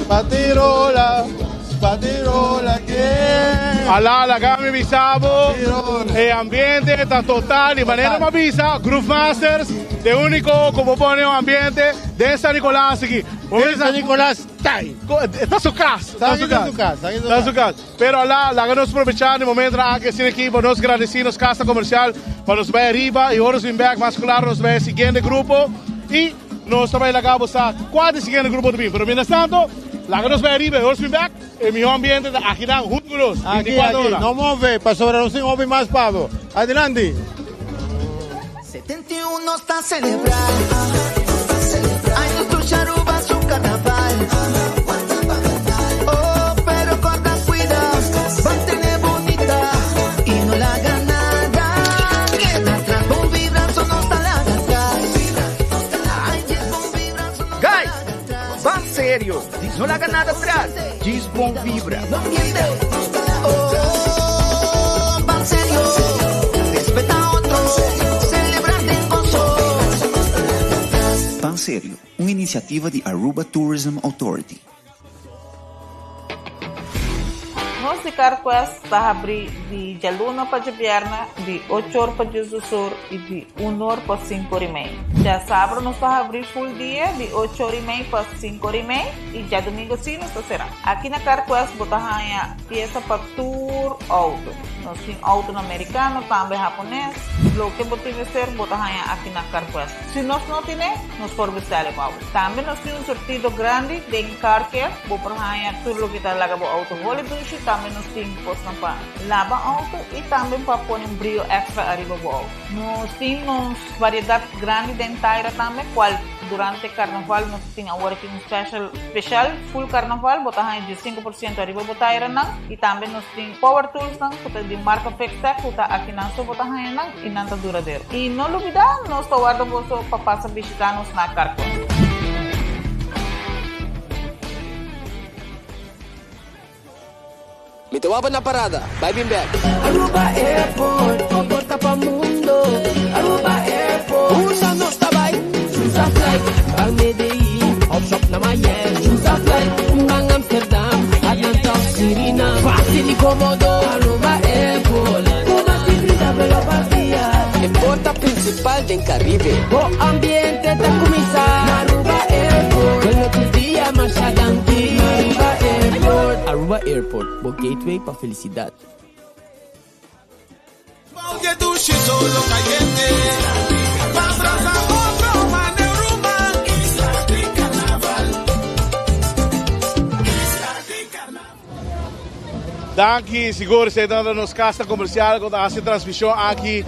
[SPEAKER 1] Patirola, patirola again.
[SPEAKER 3] Ala, laga mi bisa bo. E ambiente ta total di manera mi a bisa, Groove Masters, de unico cu bo pone un ambiente den San Nicolas aki.
[SPEAKER 1] Den San Nicolas tai.
[SPEAKER 3] Ta su cas, ta su cas. Ta su cas. Pero ala, laga nos probecha di momento aki asina aki pa nos gradeci nos casa comercial pa nos bay ariba y ora nos bin bek mas claro nos bay e siguiente grupo y Nos ta bai laga bo sa kua di siguiente grupo ta bin, pero mientras tanto, laga nos bai ariba e hoor spin bek, e mihó ambiente ta akinan huntu ku nos,
[SPEAKER 1] Aki,
[SPEAKER 3] 24
[SPEAKER 1] aki,
[SPEAKER 3] ora.
[SPEAKER 1] no move, pasobra nos tin hopi mas pa bo. Adelante!
[SPEAKER 17] 71 ta celebra Ay nos tur Aruba su carnaval Oh pero corda cuida Mantene bunita Y no laga nada Queda atrás Bon vibra so nos ta laga atrás
[SPEAKER 12] Guys, ban serio, no laga nada atras, djis bon vibra.
[SPEAKER 13] Ban Serio, un iniciativa di Aruba Tourism Authority.
[SPEAKER 5] Nos di CarQuest ta habrí di djaluna pa djabièrnè di ocho or pa diesdos or i di un or pa sinku or i mei. Djasabra nos ta habrí ful dia di ocho or i mei pa sinku or i mei i djadumingu sí nos ta será. Aki na CarQuest bo ta haña piesa pa tur outo. Nos tin outonan merikano, tambe hapones. Loke bo tin mester bo ta haña aki na CarQuest. Si nos no tine, nos por bestel e pa bo. Tambe nos tin un surtido grandi den car care, bo por haña tur loke ta laga bo auto holi dushi, tambe nos tin kosnan pa laba auto y tambe pa pone un brio extra ariba bo auto. Nos tin nos variedad grandi den taira tambe, cual durante carnaval nos tin awor aki un special special full carnaval, bo ta haña 15% ariba bo tairanan y tambe nos tin power toolsnan cu ta di marca Fixtech cu ta akinan so bo ta haña nan y nan ta duradero. Y no lubida nos ta warda boso pa pasa bishita nos na Carcon.
[SPEAKER 14] Mi ta waba na parada, bai bin bek.
[SPEAKER 11] Aruba Airport, bo porta pa mundo. Aruba Airport, unda nos ta bai? Choose a flight, ban Medellin, hop shop na Miami. Choose a flight, ban Amsterdam, Atlanta of Suriname. Facil y comodo, Aruba Airport, cu mas di 30 vuelo pa dia.
[SPEAKER 14] E porta principal den Caribe.
[SPEAKER 11] Bo ambiente ta cuminsa na Aruba Airport. Vuelo tur dia, masha danki. Aruba Airport.
[SPEAKER 14] Aruba Airport, bo gateway pa felicidad.
[SPEAKER 3] Danki sigur esei ta nos casa comercial cu ta haci transmision aki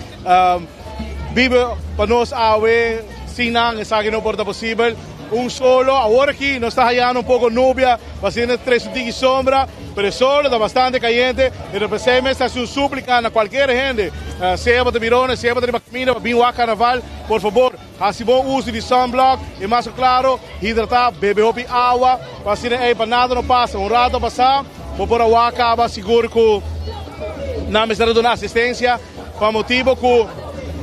[SPEAKER 3] biba pa nos awe sin nan esaki no por ta posibel. Un solo awor aki nos ta hayando un poco nubia pa asina trece un tiki sombra pero e solo ta bastante cayente y nos pesey mes ta haci un suplica na cualkier hende sea bo ta mirona sea bo ta riba caminda pa bin wak carnaval por fabor haci bon uso di sunblock y mas cu claro hidrata bebe hopi awa pa asina ey pa nada no pasa un rato a pasa bo por a wak caba sigur cu nan mester a duna asistencia. Pa motibo cu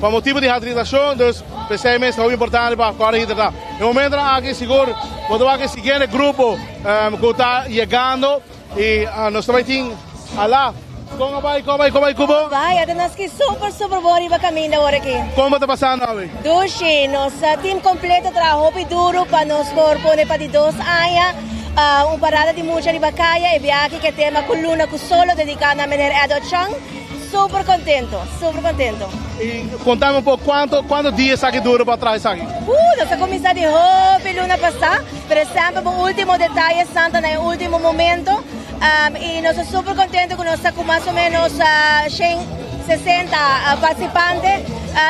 [SPEAKER 3] pa motibo di hidratacion, dus p'esey mes ta hopi importante pa kòrda hidrata. E momentonan aki sigur bo ta wak e siguiente grupo cu ta yegando y nos ta bay tin Alá. Con a bay, con a bay, con a bay cu bo?
[SPEAKER 2] Bay, ata nos ki super super bon riba caminda awor aki.
[SPEAKER 3] Con bo ta pasando awe?
[SPEAKER 2] Dushi, nos team completo traha hopi duro pa nos por pone pa di dos aña un parada di mucha riba caya. E biaha aki ke tema cu luna cu solo dedica na meneer Edward Chang. Super contento, super contento.
[SPEAKER 3] Y contame un poco, cuanto, cuanto dia esaki dura pa traha esaki?
[SPEAKER 2] Nos a cuminsa di hopi luna pasa, pero semper bo ultimo detaye santa na e ultimo momento. Y nos ta super contento cu nos ta cu mas o menos 160 participante.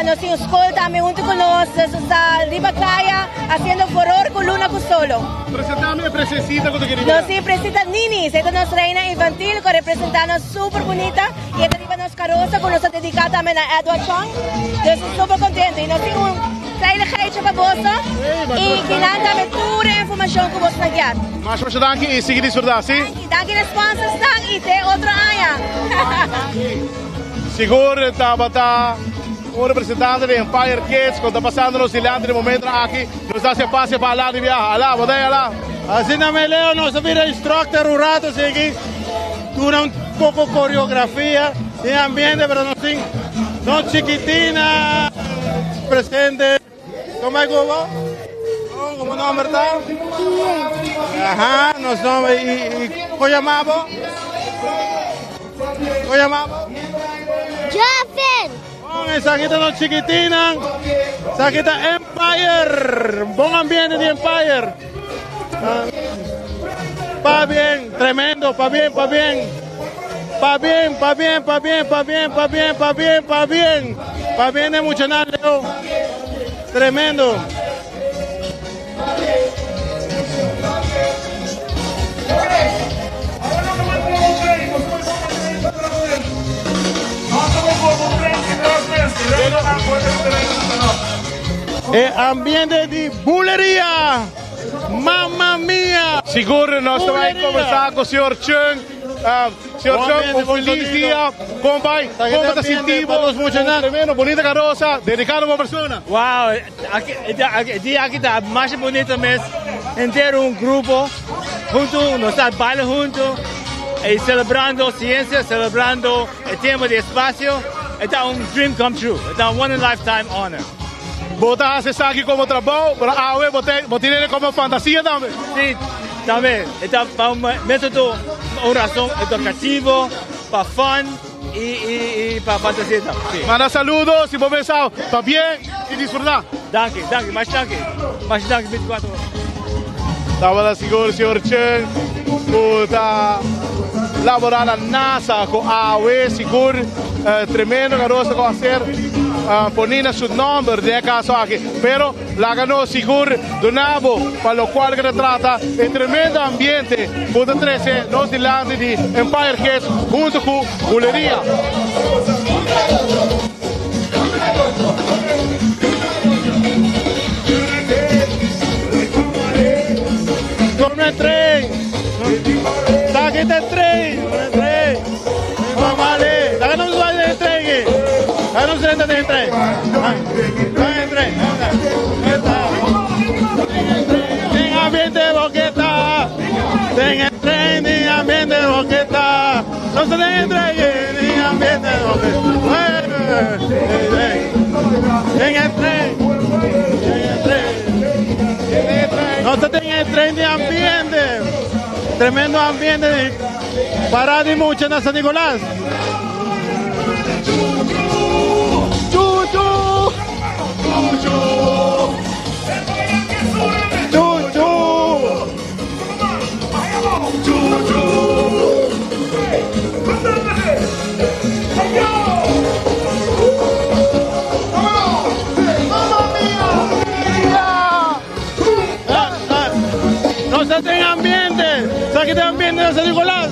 [SPEAKER 2] Nos tin un school tambe hunto cu nos, dus nos ta riba caya haciendo furor cu luna cu solo.
[SPEAKER 3] Presentame e presensita cu ta kere bira.
[SPEAKER 2] Nos tin presenta Nini, esey ta nos reina infantil cu a representa nos. Super bunita y e ta riba nos carosa cu nos a dedica tambe na Edward Chong. Dus nos super contento y nos tin un veiligheidje pa boso y kinan tambe tur e informacion cu boso ta kier.
[SPEAKER 3] Masha masha danki y sigui disfruta, si?
[SPEAKER 2] Danki, danki na sponsorsnan y te otro aña.
[SPEAKER 3] Sigur tabata un representante di Empire Kids cu ta pasando nos dilanti den momentonan aki. Nos ta haci pase pa Alá di biaha. Alá, bo ta ey Alá?
[SPEAKER 1] Asina me Leo, nos a bira instructor un rato sigui. Duna un poco coreografia den ambiente pero nos tin nos chiquitina presente. Como es Cubo? Como nombre ta? Ajá, nos nombre y, y ¿cómo llamamos? ¿Cómo llamamos?
[SPEAKER 18] Joven.
[SPEAKER 1] Con esaki ta nos chiquitina. Esaki ta Empire. Bon ambiente di Empire. Pa bien, tremendo, pa bien, pa bien. Pa bien, pa bien, pa bien, pa bien, pa bien, pa bien, pa bien. Pa bien de muchanan, Leo. Tremendo. E ambiente di buleria. Mamma mia!
[SPEAKER 3] Sigur nos ta bai conversa cu señor Chung. Señor Chung, un feliz dia. Con bai? Con bo ta sinti bo? Tremendo, bonita carosa, dedicado bo persona.
[SPEAKER 19] Wow, e dia aki ta masha bonito mes. Henter un grupo hunto, nos ta baila hunto. Y celebrando ciencia, celebrando e tema di espacio, ta un dream come true, ta un one in a lifetime honor.
[SPEAKER 3] Bo ta haci esaki como trabou, pero awe bo tin como fantasia tambe.
[SPEAKER 19] Si, tambe. Ta pa un metodo, un rason educativo, pa fun y pa fantasia tambe. Si.
[SPEAKER 3] Manda saludo, si bo pensa pabien y disfruta.
[SPEAKER 19] Danki, danki, masha danki. Masha danki, 24 ora.
[SPEAKER 3] Tabata sigur señor Chen cu ta labora na NASA cu awe sigur tremendo carosa cu a ser poni na su nomber den e caso aki. Pero laga nos sigur duna bo pa locual cu ta trata e tremendo ambiente cu ta trece nos dilanti di Empire Kids hunto cu Buleria.
[SPEAKER 1] Come tren! Saki ta tren! Come tren! Mamale! Saki nos vai den tren eh! Saki nos drenta den tren! Den tren! Den ambiente boqueta! Den tren, den ambiente boqueta! Nos ta den tren, den ambiente boqueta! Den tren! Den tren! Nos ta den e tren di ambiente. Tremendo ambiente di parada di mucha na San Nicolas. Chuchu! Chuchu! Chuchu! Nos ta den ambiente. Sa ki den ambiente na San Nicolas.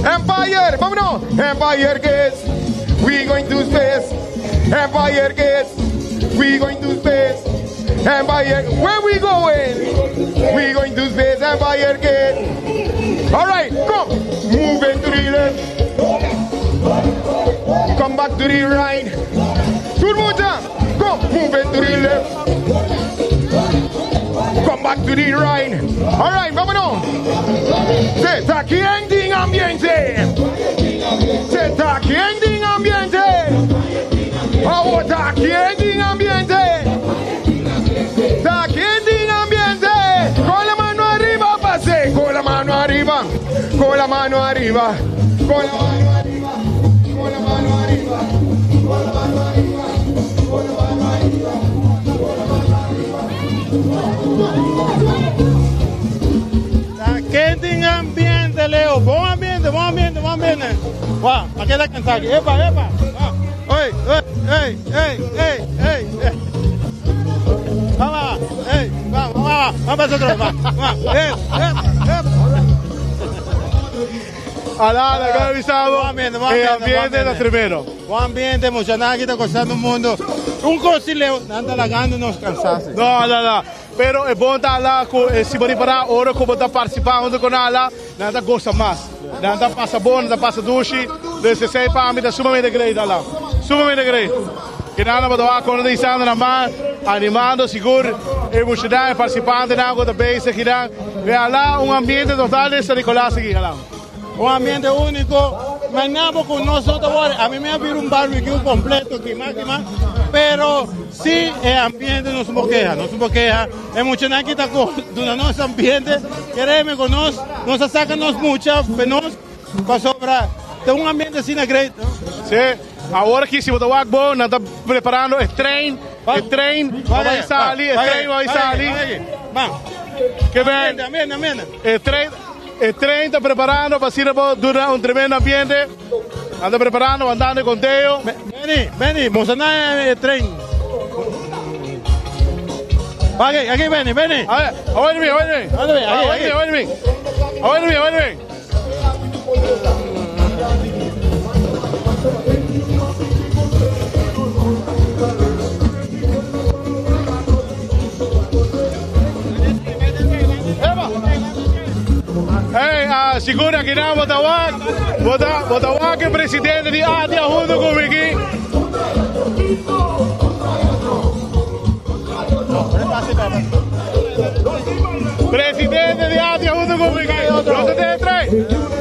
[SPEAKER 8] Empire, vámonos. Empire Kids, we going to space. Empire Kids, we going to space. Empire, where we going? We going to space, Empire Gate. All right, come. Move it to the left. Come back to the right. Two more time. Come, move it to the left. Come back to the right. All right, vámonos. Se está quien din ambiente. Se está quien din ambiente. Ahora quien din ambiente. Está quien din ambiente. Con la mano arriba, pase. Con la mano arriba. Con la mano arriba. Con la mano arriba. Con la mano arriba. Con la mano arriba. Con la mano arriba. Con la mano
[SPEAKER 1] Ta kende ambiente, Leo. Bon ambiente, bon ambiente, bon ambiente. Wah, pa keda cansa aki. Epa, epa. Oi, oi, ey, ey, ey, ey, ey. Vamos, ey, vamos, vamos, vamos para otro, vamos, vamos. Ey, ey, ey.
[SPEAKER 3] Alá, la avisado.
[SPEAKER 1] Bon ambiente, bon
[SPEAKER 3] El
[SPEAKER 1] ambiente, bon
[SPEAKER 3] ambiente está tremendo.
[SPEAKER 1] Bon ambiente, emocionado aquí está gozando el mundo. Un cosileo, anda lagando nos cansasse.
[SPEAKER 3] No, no, no. Pero e bon ta ala ku eh, si bo ripará ora ku bo ta partisipá huntu ku nan ala, nan ta gosa mas. Nan ta pasa bon, nan ta pasa dushi. Dus esei pa mi ta sumamente great ala. Sumamente great. Kinan bo ta wak kon nan ta hisando nan man, animando sigur e muchanan, e partisipantenan ku ta bezig kinan. Ve ala un ambiente total den San Nicolas aki ala.
[SPEAKER 1] Un ambiente único. Mañana con nosotros, a mí me ha un barbecue completo aquí, más, aquí, más. Pero sí, el ambiente no se queja, no se queja. Es mucho que está con nuestro ambiente, queremos con nos, nos sacan nos mucha, nos pa sobra. Tin un ambiente asina great. No?
[SPEAKER 3] Sí. Awor aki si bo ta wak bon, nan ta preparando e trein, e trein, va bai sali, e trein va bai sali. Ke ben,
[SPEAKER 1] Ambiente, ambiente.
[SPEAKER 3] e trein, e trein ta preparando pa asina por duna un tremendo ambiente. Nan ta preparando, wantando e conteo.
[SPEAKER 1] Benny, Benny, mustra nan e trein. Aki, aki, Benny, Benny.
[SPEAKER 3] A ver, awor mi, awor mi.
[SPEAKER 1] Awor mi, aki,
[SPEAKER 3] Awor mi,
[SPEAKER 1] aki.
[SPEAKER 3] awor mi. Awor mi, awor mi. Hey, sigur aki nan bo ta wak, bo ta, bo ta wak e presidente di ATIA hunto cu mi aki. Presidente di ATIA hunto cu mi aki. Nos ta den e trein.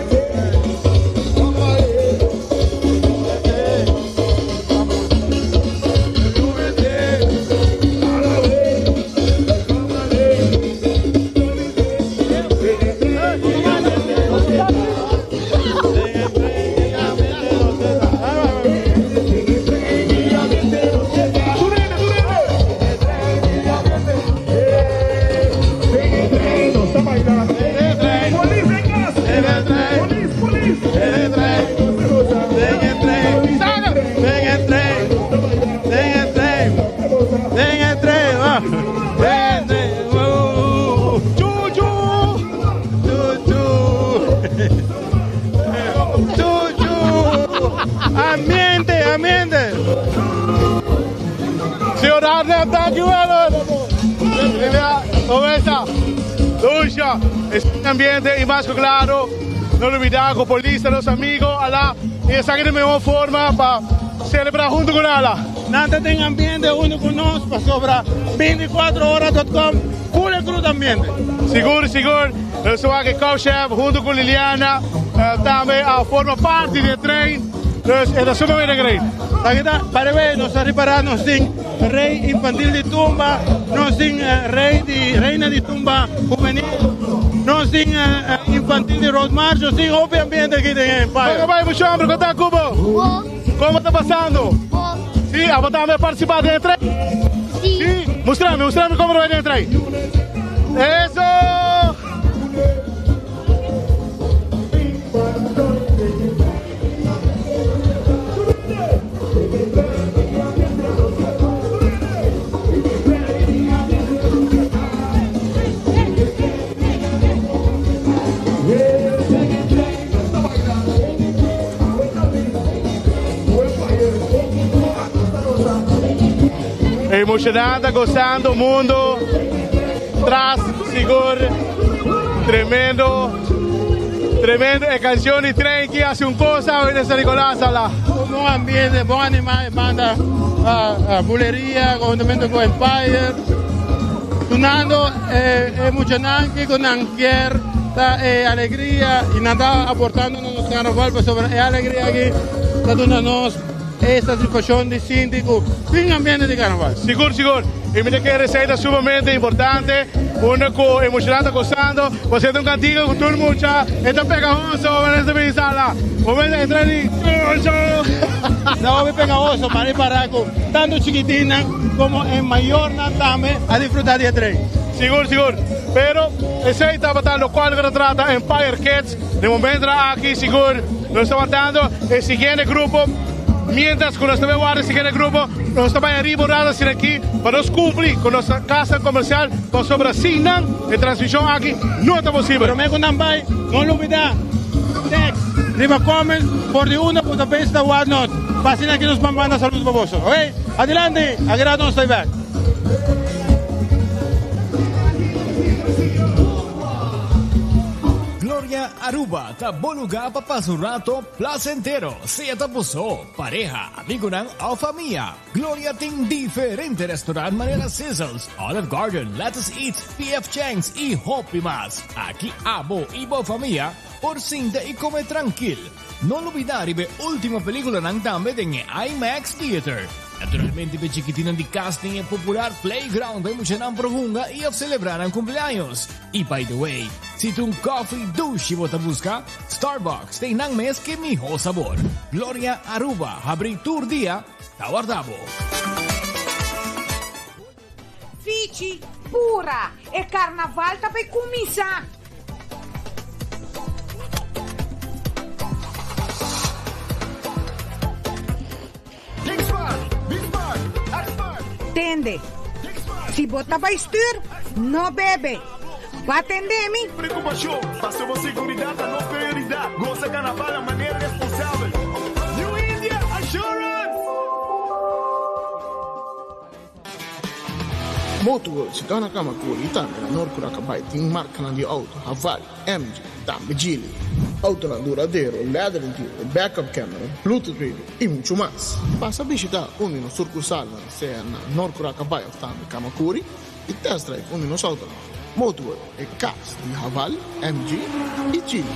[SPEAKER 1] Ambiente, ambiente.
[SPEAKER 3] Señor Arnold, thank you, ¿Cómo está? Lucia, es un ambiente y más que claro, no olvidar con policía, los amigos, ala, y está de mejor forma para celebrar junto con ala.
[SPEAKER 1] Nada tem ambiente hunto cu nos pa sobra 24horas.com Full Cruz ambiente.
[SPEAKER 3] Sigur, sigur. Nos aki Chef hunto cu Liliana tambe a forma parti di e trein. Dus e sumamente great.
[SPEAKER 1] Aki ta, para ber, nos a ripara, nos tin rey infantil di tumba, nos tin rey di, reina di tumba hubenil, nos tin infantil di Road March, nos tin hopi ambiente aki den Empire.
[SPEAKER 3] Bay, bay, mucho hombre, con ta Cubo? Con ta pasando? Si, abo tambe participa den e trein?
[SPEAKER 18] Si.
[SPEAKER 3] Si? Mustrami, mustrami con ta bay den e trein. Eso! Emocionante, gozando mundo. Tras, sigur. Tremendo. Tremendo. E cancion di trein aki haci un cos awe den San Nicolas ala.
[SPEAKER 1] Un bon ambiente, bon anima e banda Buleria conhuntamente cu Empire. Dunando e muchanan kico nan kier ta e alegria y nan ta aportando na nos carnaval pasobra e alegria aki ta duna nos E satisfaccion di sinti cu tin ambiente di carnaval.
[SPEAKER 3] Sigur, sigur. Y mi ta kere esey ta sumamente importante. Unda cu e muchanan ta gozando. Pasobra ta un cantica cu tur mucha e ta pegahoso. Manera ta bisa la. Momento entra di chocho.
[SPEAKER 1] Ta hopi pegahoso pa ripara cu tanto chikitinnan como e mayornan tambe a disfruta di e tren.
[SPEAKER 3] Sigur, sigur. Pero esey tabata locual cu ta trata Empire Kids. Den momento aki sigur nos ta wardando e siguiente grupo. Mientras cu nos ta bay warda e siguiente grupo, nos ta bay ariba un rato asina aki pa nos cumpli cu nos casa comercial pasobra sin nan e transmision aki no ta posibel.
[SPEAKER 1] Prome cu nan bay, no lubida text riba comment for di unda bo ta pensa ta wak nos pa asina aki nos ban manda saludo pa boso. Ok, adelante, aki rato nos ta bay bek.
[SPEAKER 7] Gloria Aruba ta bo lugar pa pasa un rato placentero, sea ta bo so, pareha, amigonan of famia. Gloria tin diferente restaurant manera Sizzles, Olive Garden, Lettuce Eats, PF Chang's y hopi mas. Aki abo y bo famia por sinta y come trankil. No lubida riba e ultimo peliculanan tambe den e IMAX Theater. Naturalmente p'e chikitinan di cas tin e popular playground pa e muchanan por hunga y of celebra nan cumpleaños. Y by the way, si ta un coffee dushi bo ta busca, Starbucks tin nan mes ke miho sabor. Gloria Aruba habri tur dia, ta warda bo.
[SPEAKER 20] Fichi, pura! E carnaval ta bay cuminsa! Tende, si bo ta bai stuur, no bebe. Ba tende mi?
[SPEAKER 25] Preocupacion, paso bo seguridad ta nos prioridad. Goza carnaval na manera responsabel. New India Assurance!
[SPEAKER 26] Motorworld si ta na Kamakuri y tambe na Noord Curacabai tin marcanan di auto, Haval, MG y tambe Geely. Autonan duradero, leather interior, backup camera, bluetooth radio y mucho mas. Pasa bishita un di nos surcursalnan sea na Noord Curacabai of tambe Kamakuri y test drive un di nos autonan. Motorworld, e cas di Haval, MG y Geely.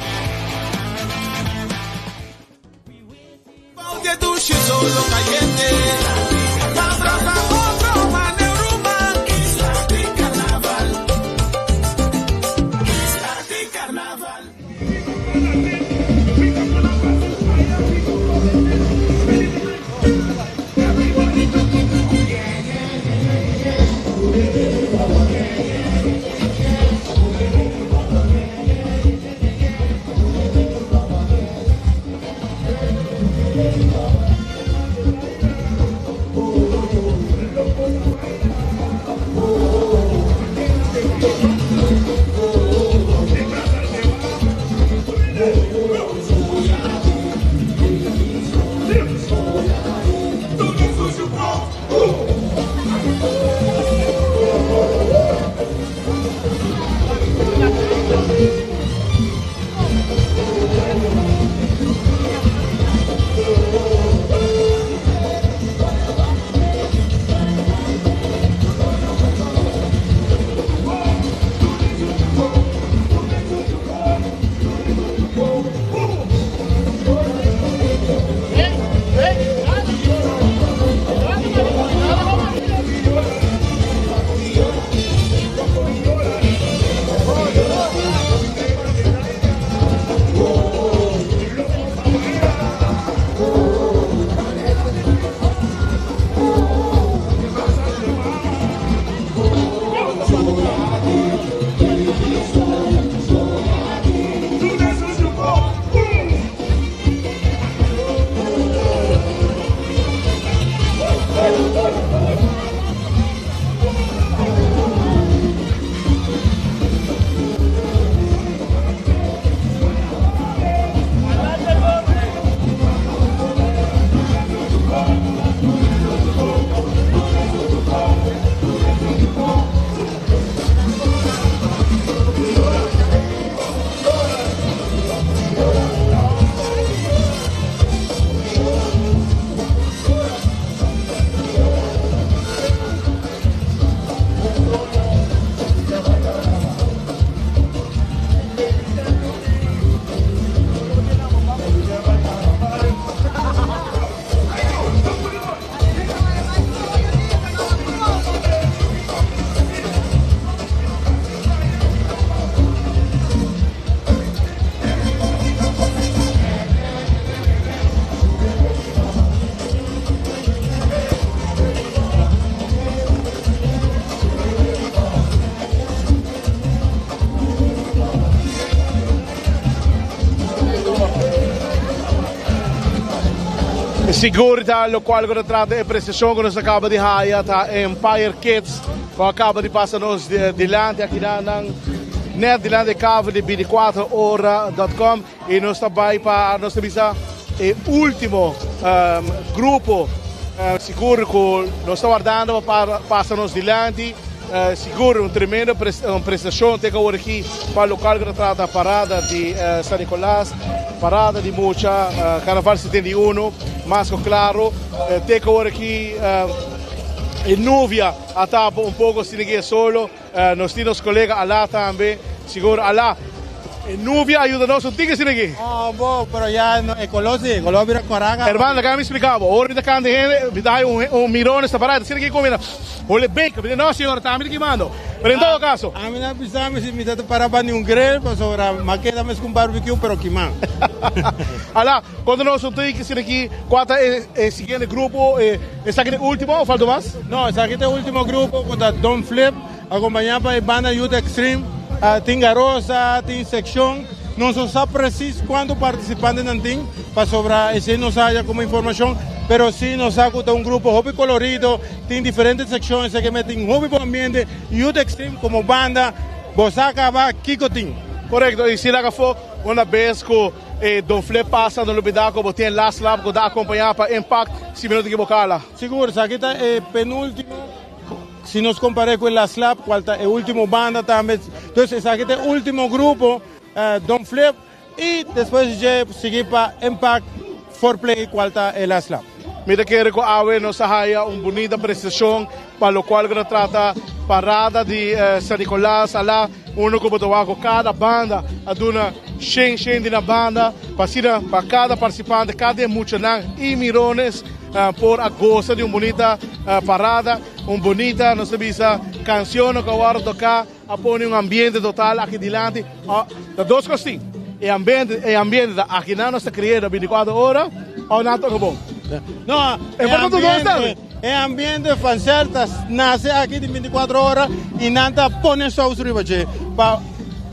[SPEAKER 3] Sigur ta locual cu ta trata e prestacion cu nos a caba di haya ta Empire Kids cu a caba di pasa nos dilanti aki na nan net dilanti e cover di 24 ora dot com y nos ta bay pa nos ta bisa e ultimo grupo sigur cu nos ta wardando pa pasa nos dilanti. Sigur un tremendo prestacion te awor aki pa local cu ta trata parada di San Nicolas, parada di mucha, Carnaval 71, mas cu claro te awor aki e nubia a tapa un poco asina ki e solo, nos tin nos colega Alá tambe, sigur Alá e nubia a yuda nos un tiki asina aki.
[SPEAKER 4] Oh bo, pero ya no, e color si, e color a bira cora caba.
[SPEAKER 3] Hermano, laga mi splica bo, ora mi ta canta hende, mi ta haya un miron esta parada, asina ki come na. Hole bacon, mi di no señor, ta ami ta kimando. Pero en todo caso.
[SPEAKER 4] Ami na bisa mi si mi ta para banda un grill pasobra mi keda mes cu un barbecue pero kima.
[SPEAKER 3] Ala, conta nos un tiki asina aki, cua ta e siguiente grupo, esaki ta e ultimo o falta mas?
[SPEAKER 4] No, esaki ta e ultimo grupo cu ta Don Flip, acompaña pa e banda Youth Extreme. Tin Garosa, tin Seccion. Nos no sa precies cuanto participantenan tin, pasobra esey nos a haya como informacion, pero si nos sa cu ta un grupo hopi colorido, tin diferente seccion, esey ke me tin hopi bon ambiente, Youth Extreme como banda, bo sa caba kico tin.
[SPEAKER 3] Correcto, y si laga afo una bes cu e Don Flip pasa, no lubida cu bo tin e Last Lap cu ta acompaña pa Impact, si mi no ta equiboca la.
[SPEAKER 4] Sigur, esaki ta e penultimo. Si nos compar'é cu e Last Lap, cual ta e ultimo banda tambe. Dus esaki ta e ultimo grupo, Don Flip, y despues di dje sigui pa Impact Foreplay, cual ta e Last Lap.
[SPEAKER 3] Mi ta kere cu awe nos a haya un bunita prestacion pa locual cu ta trata parada di San Nicolas ala uno cu bo ta wak cu cada banda a duna shen shen di nan banda pa asina pa cada participante, cada e muchanan y mirones por a goza di un bunita parada, un bunita, nos ta bisa, cancion cu a wordo toca, a pone un ambiente total aki dilanti. Ta dos cos tin, e ambiente, e ambiente ta aki nan nos ta creando binticuatro ora o nan toca bon?
[SPEAKER 4] No,
[SPEAKER 3] E por ta dos tambe.
[SPEAKER 4] E ambiente vanzelf ta nace aki di binticuatro ora y nan ta pone saus riba dje pa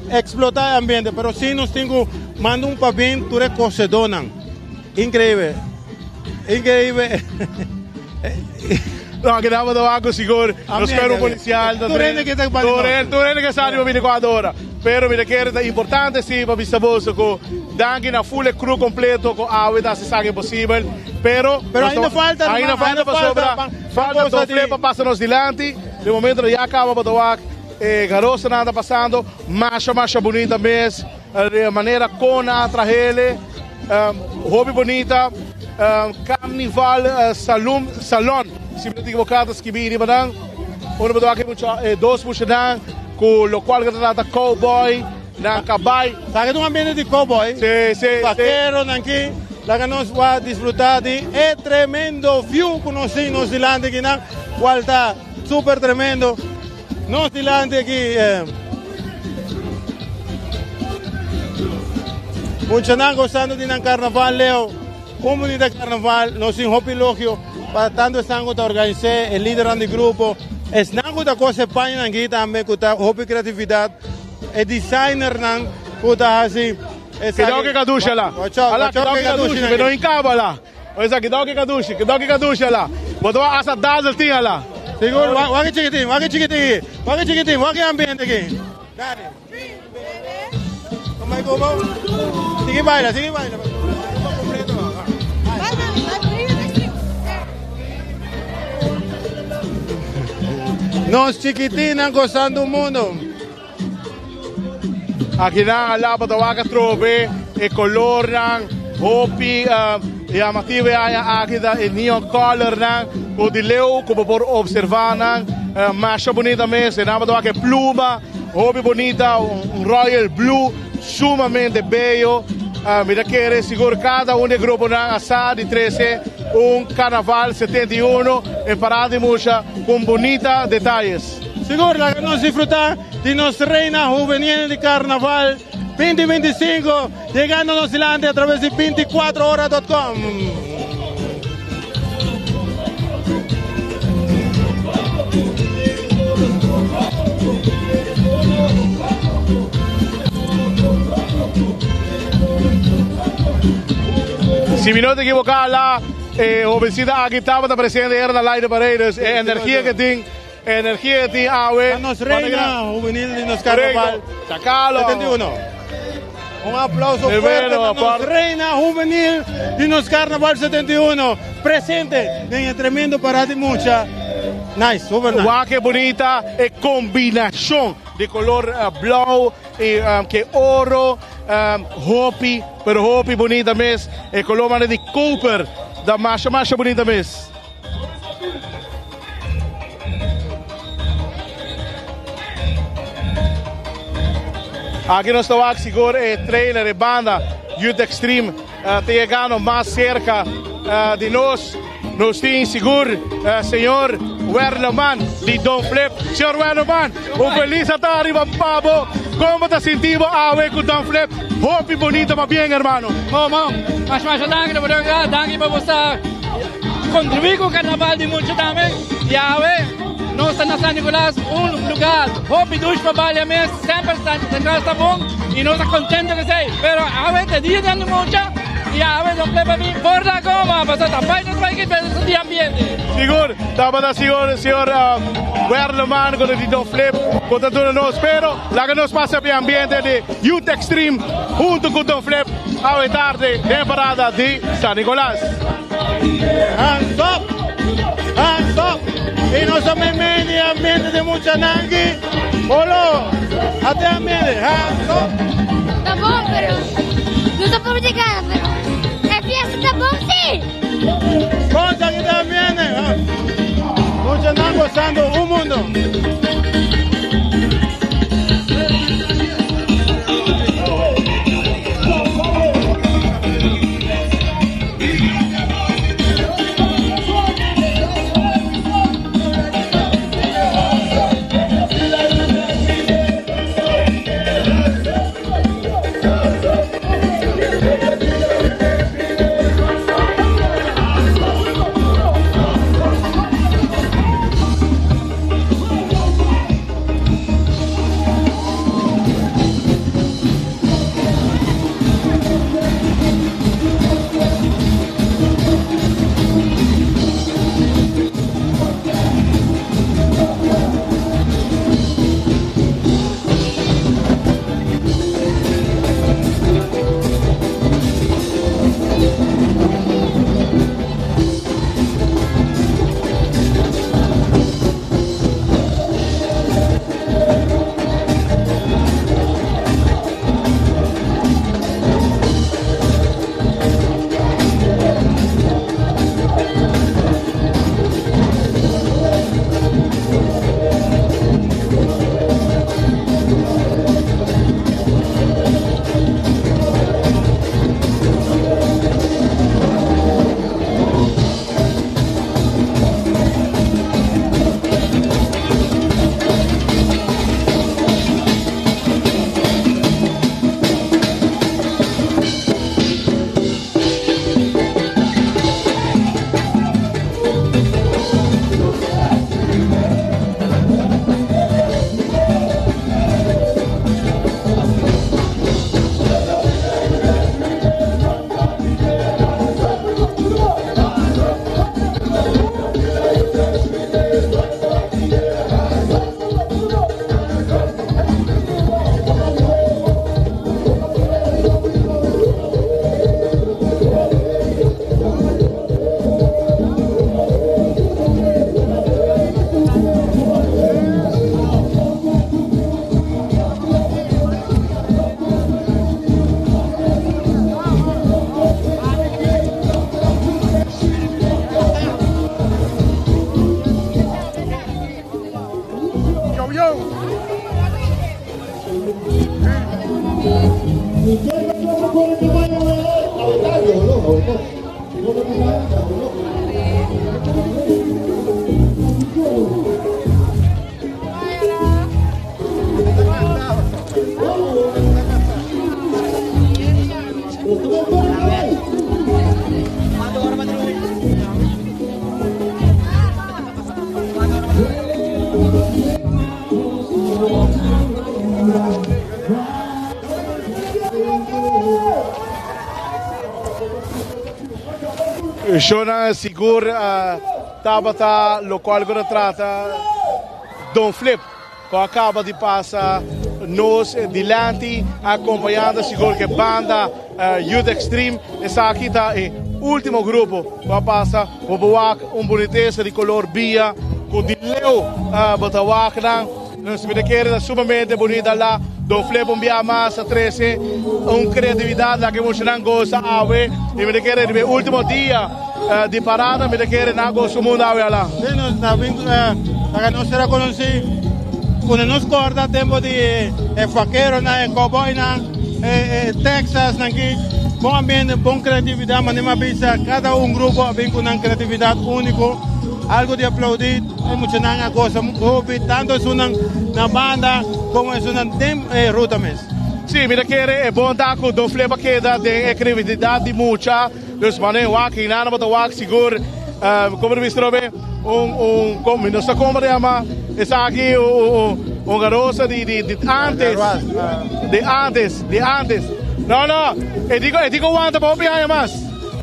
[SPEAKER 4] explota e ambiente, pero si nos tin cu manda un pabien tur e cosedonan. Increíble. Increíble.
[SPEAKER 3] No, aki nan bo wak sigur. Nos cuerpo policial ta
[SPEAKER 4] Tur hende ke ta bani
[SPEAKER 3] Tur hende, tur hende ke sa riba 24 ora. Pero mi ta kere ta importante si pa bisa boso ku danki na full e crew completo ku awe ta hasi esaki posibel. Pero
[SPEAKER 4] Pero ainda falta,
[SPEAKER 3] ainda falta pasobra falta dos flip pa pasa nos dilanti. De momento ya caba bo ta wak e garosanan ta pasando masha masha bunita mes. De manera con a trahele. Hopi bonita Carnival Salon, Salon, si mi no ta equivoca ta skibi riba nan. Unda bo ta wak e dos muchanan cu locual cu ta trata cowboy nan cabay.
[SPEAKER 4] Sa ke ta un ambiente di cowboy,
[SPEAKER 3] Si, si, si.
[SPEAKER 4] vaqueronan aki. Laga nos wak disfruta di e tremendo view cu nos tin nos dilanti akinan, cual ta super tremendo. Nos dilanti aki muchanan gozando di nan carnaval Leo. Un bunita carnaval, nos tin hopi elogio pa tanto esnan cu ta organise, e lidernan di grupo, esnan cu ta cose pañanan aki tambe cu ta hopi creatividad, e designernan cu ta haci esaki.
[SPEAKER 3] Kidao ke kadushi ala. Ala kidao ke kadushi, pero no hincabo ala. Oye kidao ke kadushi, kidao ke kadushi ala. Bo ta wak asa dazzle tin ala.
[SPEAKER 4] Sigur, wak e chikitin, wak e chikitin aki, wak e chikitin, wak e ambiente aki. Dale. Como como? Sigui baila, sigui baila. Nos chikitinnan gozando mundo.
[SPEAKER 3] Akinan a laba ta wak atrobe e colornan hopi llamativo e aña aki ta e neon colornan cu di leu cu bo por observa nan masha bunita mes e nan ta wak e pluma hopi bunita un royal blue sumamente bello mi ta kere sigur cada un di e gruponan a sa di trece un carnaval 71 en parada di mucha con bunita detayes.
[SPEAKER 4] Sigur laga nos disfruta di nos Reina Juvenil di Carnaval 2025 yegando nos dilanti a traves di 24 ora dot com.
[SPEAKER 3] Si mi no ta ekivoká la. E hobencita aki tabata presente era na Light Parade, dus e energia cu tin, e energia cu tin awe.
[SPEAKER 4] Ta nos reina juvenil di nos carnaval.
[SPEAKER 3] Sacalo.
[SPEAKER 4] 71. Un aplauso fuerte pa nos reina juvenil di nos carnaval 71. Presente den e tremendo parada di mucha. Nice, super nice.
[SPEAKER 3] Wak e bunita e combinacion di color blauw y ke oro. Hopi, pero hopi bunita mes. E color manera di koper ta masha masha bunita mes. Aki nos ta wak sigur e trailer, e banda Youth Extreme ta yegando mas cerca di nos. Nos tin sigur señor Werleman di Don Flip. Señor Werleman, un feliz atardi pa pa bo. Kon bo ta sinti bo awe ku Don Flip? Hopi bonito pa bien, hermano.
[SPEAKER 10] Bon, bon. Masha masha danki, ta danki pa bo sa kontribuí ku karnaval di mucha tambe. I awe nos ta na San Nicolas, un lugar hopi dushi pa balia mes. Semper San Nicolas ta bon i nos ta kontento ku esei. Pero awe ta dia di mucha. I awe Don Flip a bin for la goma, pasobra ta bai nos bai kita su di ambiente.
[SPEAKER 3] Sigur, tabata sigur señor Werleman ku di Don Flip ku ta duna nos, pero laga nos pasa p'e ambiente di Youth Extreme huntu ku Don Flip awe tardi den parada di San Nicolas.
[SPEAKER 4] Hands up! Hands up! I nos ta meimei di ambiente di muchanan aki. Olo! Ate ambiente! Hands up!
[SPEAKER 18] Ta bon pero no ta por di gana pero e fiesta ta bon si!
[SPEAKER 4] Concha ki ta ambiente! Muchanan gozando un mundo!
[SPEAKER 3] Shona sigur tabata locual cu ta trata Don Flip cu a caba di pasa nos dilanti acompañando sigur cu e banda Youth Extreme. Esaki ta e ultimo grupo cu a pasa. Bo por wak un bunitesa di color bia cu di leu bo ta wak nan. Nos mi ta kere ta sumamente bunita la Don Flip un bia mas a trece un creatividad la ke muchanan goza awe y mi ta kere riba e ultimo dia di parada mi ta kere nan goza mundo awe ala.
[SPEAKER 4] Sí, nos na bin laga nos sera conoci cuando nos corda tempo di e vaqueronan, e cowboynan, e Texas nan ki bon ambiente, bon creatividad, manera mi a bisa cada un grupo a bin cu nan creatividad unico, algo di aplaudi. E muchanan a gosa hopi, tanto esunnan na banda como esunnan den e ruta mes.
[SPEAKER 3] Sí, mi ta kere e bon ta cu Don Flip a keda den e creatividad di mucha, dus mane wak hinana bo ta wak sigur, como ta bisa trobe, un, un, como, mi no sa como ta yama esaki, un, un garosa di, di, di antes, di antes, di antes. No, no, e dico, e dico wanta pa hopi aña mas,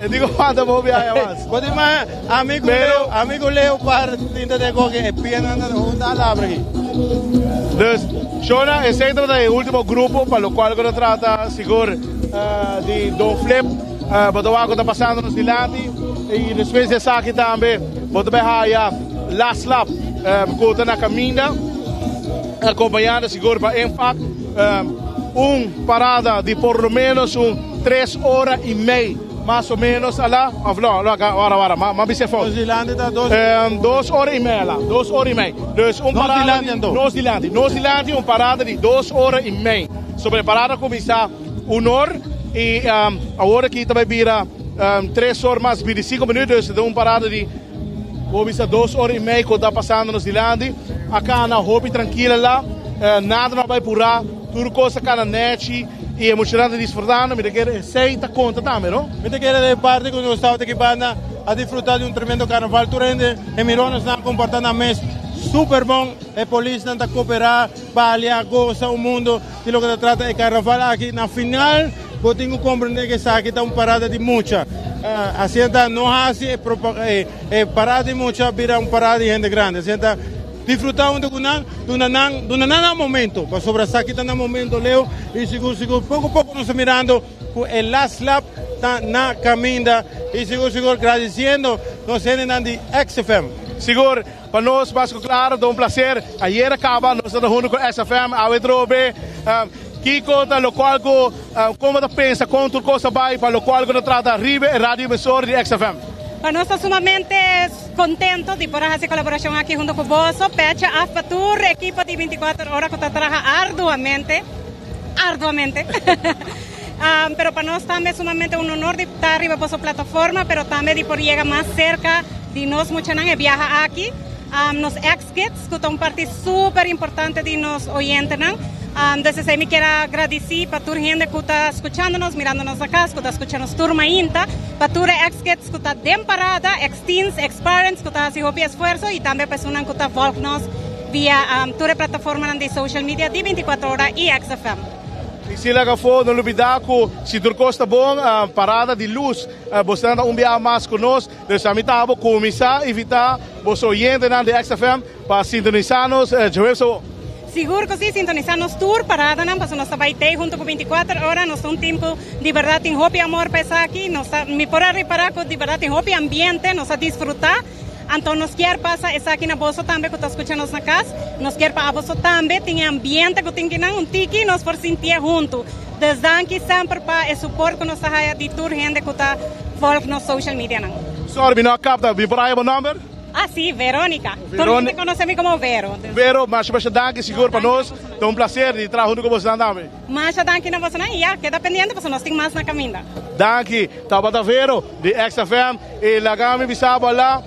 [SPEAKER 3] e dico wanta pa hopi aña mas.
[SPEAKER 4] Bo tin mas Ami ku Leo, ami ku Leo par tinta den koke e pianan ta hunta alabra aki.
[SPEAKER 3] Dus, Shona, esei tabata e ultimo grupo pa lokual ku ta trata sigur di Don Flip. Bo ta wak ku ta pasando nos dilanti i despues di esaki tambe bo ta bai haya Last Lap ku ta na kaminda akompañando sigur pa Infact. Un parada di por lo menos un tres ora i mei. Mas o menos ala, of no, no, ora, ora, ma, ma bisa fout.
[SPEAKER 4] Nos dilanti ta dos.
[SPEAKER 3] 2 ora y mei ala, 2 ora y mei. Dus un
[SPEAKER 4] Nos
[SPEAKER 3] parada
[SPEAKER 4] dilanti
[SPEAKER 3] di,
[SPEAKER 4] anto.
[SPEAKER 3] Nos dilanti, nos dilanti un parada di 2 ora y mei. Sobre parada cuminsa un or y awor aki ta bay bira 3 or mas 25 minuut, dus ta un parada di bo bisa 2 ora y mei cu ta pasando nos dilanti. A cana hopi trankila la, nada no a bay pura, tur cos a cana nechi. I e muchanan ta disfrutando, mi ta kere esei ta konta tambe, no?
[SPEAKER 4] Mi ta kere den e parti ku nos tabata aki banda a disfruta di un tremendo karnaval. Tur hende, e mironesnan a komporta nan mes super bon. E polisnan ta koperá, balia, gosa un mundo di loke ta trata e karnaval aki. Na final bo tin ku komprendé ku esaki ta un parada di mucha. Asina ta no hasi e parada di mucha bira un parada di hende grandi. Asina ta. Disfruta hunto cu nan, duna nan, duna nan nan momento, pasobra esaki ta nan momento leu y sigur sigur poco poco nos ta mirando cu e last lap ta na caminda y sigur sigur gradiciendo nos hendenan di XFM.
[SPEAKER 3] Sigur, pa nos mas cu claro ta un placer, ayer a caba nos ta hunto cu XFM, awe trobe, kico ta locual cu, como ta pensa con tur cos ta bay pa locual cu ta trata riba e radio emisor di XFM.
[SPEAKER 6] Pa nos ta sumamente. Contento di por a haci colaboracion aki hunto cu boso. Pecha af pa tur ekipo di 24 ora cu ta traha arduamente, arduamente. Pero pa nos tambe sumamente un honor di ta riba boso plataforma, pero tambe di por yega mas cerca di nos muchanan e biaha aki. Nos ex-kids cu ta un parti super importante di nos oyentenan. Des esey mi kier a gradici pa tur hende cu ta scuchando nos, mirando nos na cas, cu ta scucha nos tur mainta, pa tur e ex-kids cu ta den parada, ex-teens, ex-parents cu ta haci hopi esfuerzo y tambe pa esunnan cu ta volg nos via tur e plataformanan di social media di 24 ora y XFM.
[SPEAKER 3] Y si laga afo, no lubida cu si tur cos ta bon, parada di luz, bosonan ta un biaha mas cu nos. Dus ami ta abo cuminsa invita boso oyentenan di XFM pa sintonisa nos djaweps awo.
[SPEAKER 6] Sigur cu si, sintonisa nos tur paradanan pasobra nos ta bay tey hunto cu 24 ora, nos ta un team cu di berdad tin hopi amor pa esaki, nos ta, mi por a ripara cu di berdad tin hopi ambiente, nos a disfruta, anto nos kier pasa esaki na boso tambe cu ta scucha nos na cas, nos kier pa aboso tambe tin e ambiente cu tin kinan un tiki nos por sintié hunto. Dus danki semper pa e support cu nos ta haya di tur hende cu ta volg nos social medianan.
[SPEAKER 3] Sorry, mi no a capta. Mi por haya bo nomber?
[SPEAKER 6] Ah, si, Veronica. Tur hende conoce mi como Vero.
[SPEAKER 3] Vero, masha masha danki sigur pa nos. Ta un placer di traha hunto cu bosonan tambe.
[SPEAKER 6] Masha danki na bosonan y ya, keda pendiente pasobra nos tin mas na caminda.
[SPEAKER 3] Danki. Tabata Vero di XFM y laga mi bisa bo ala,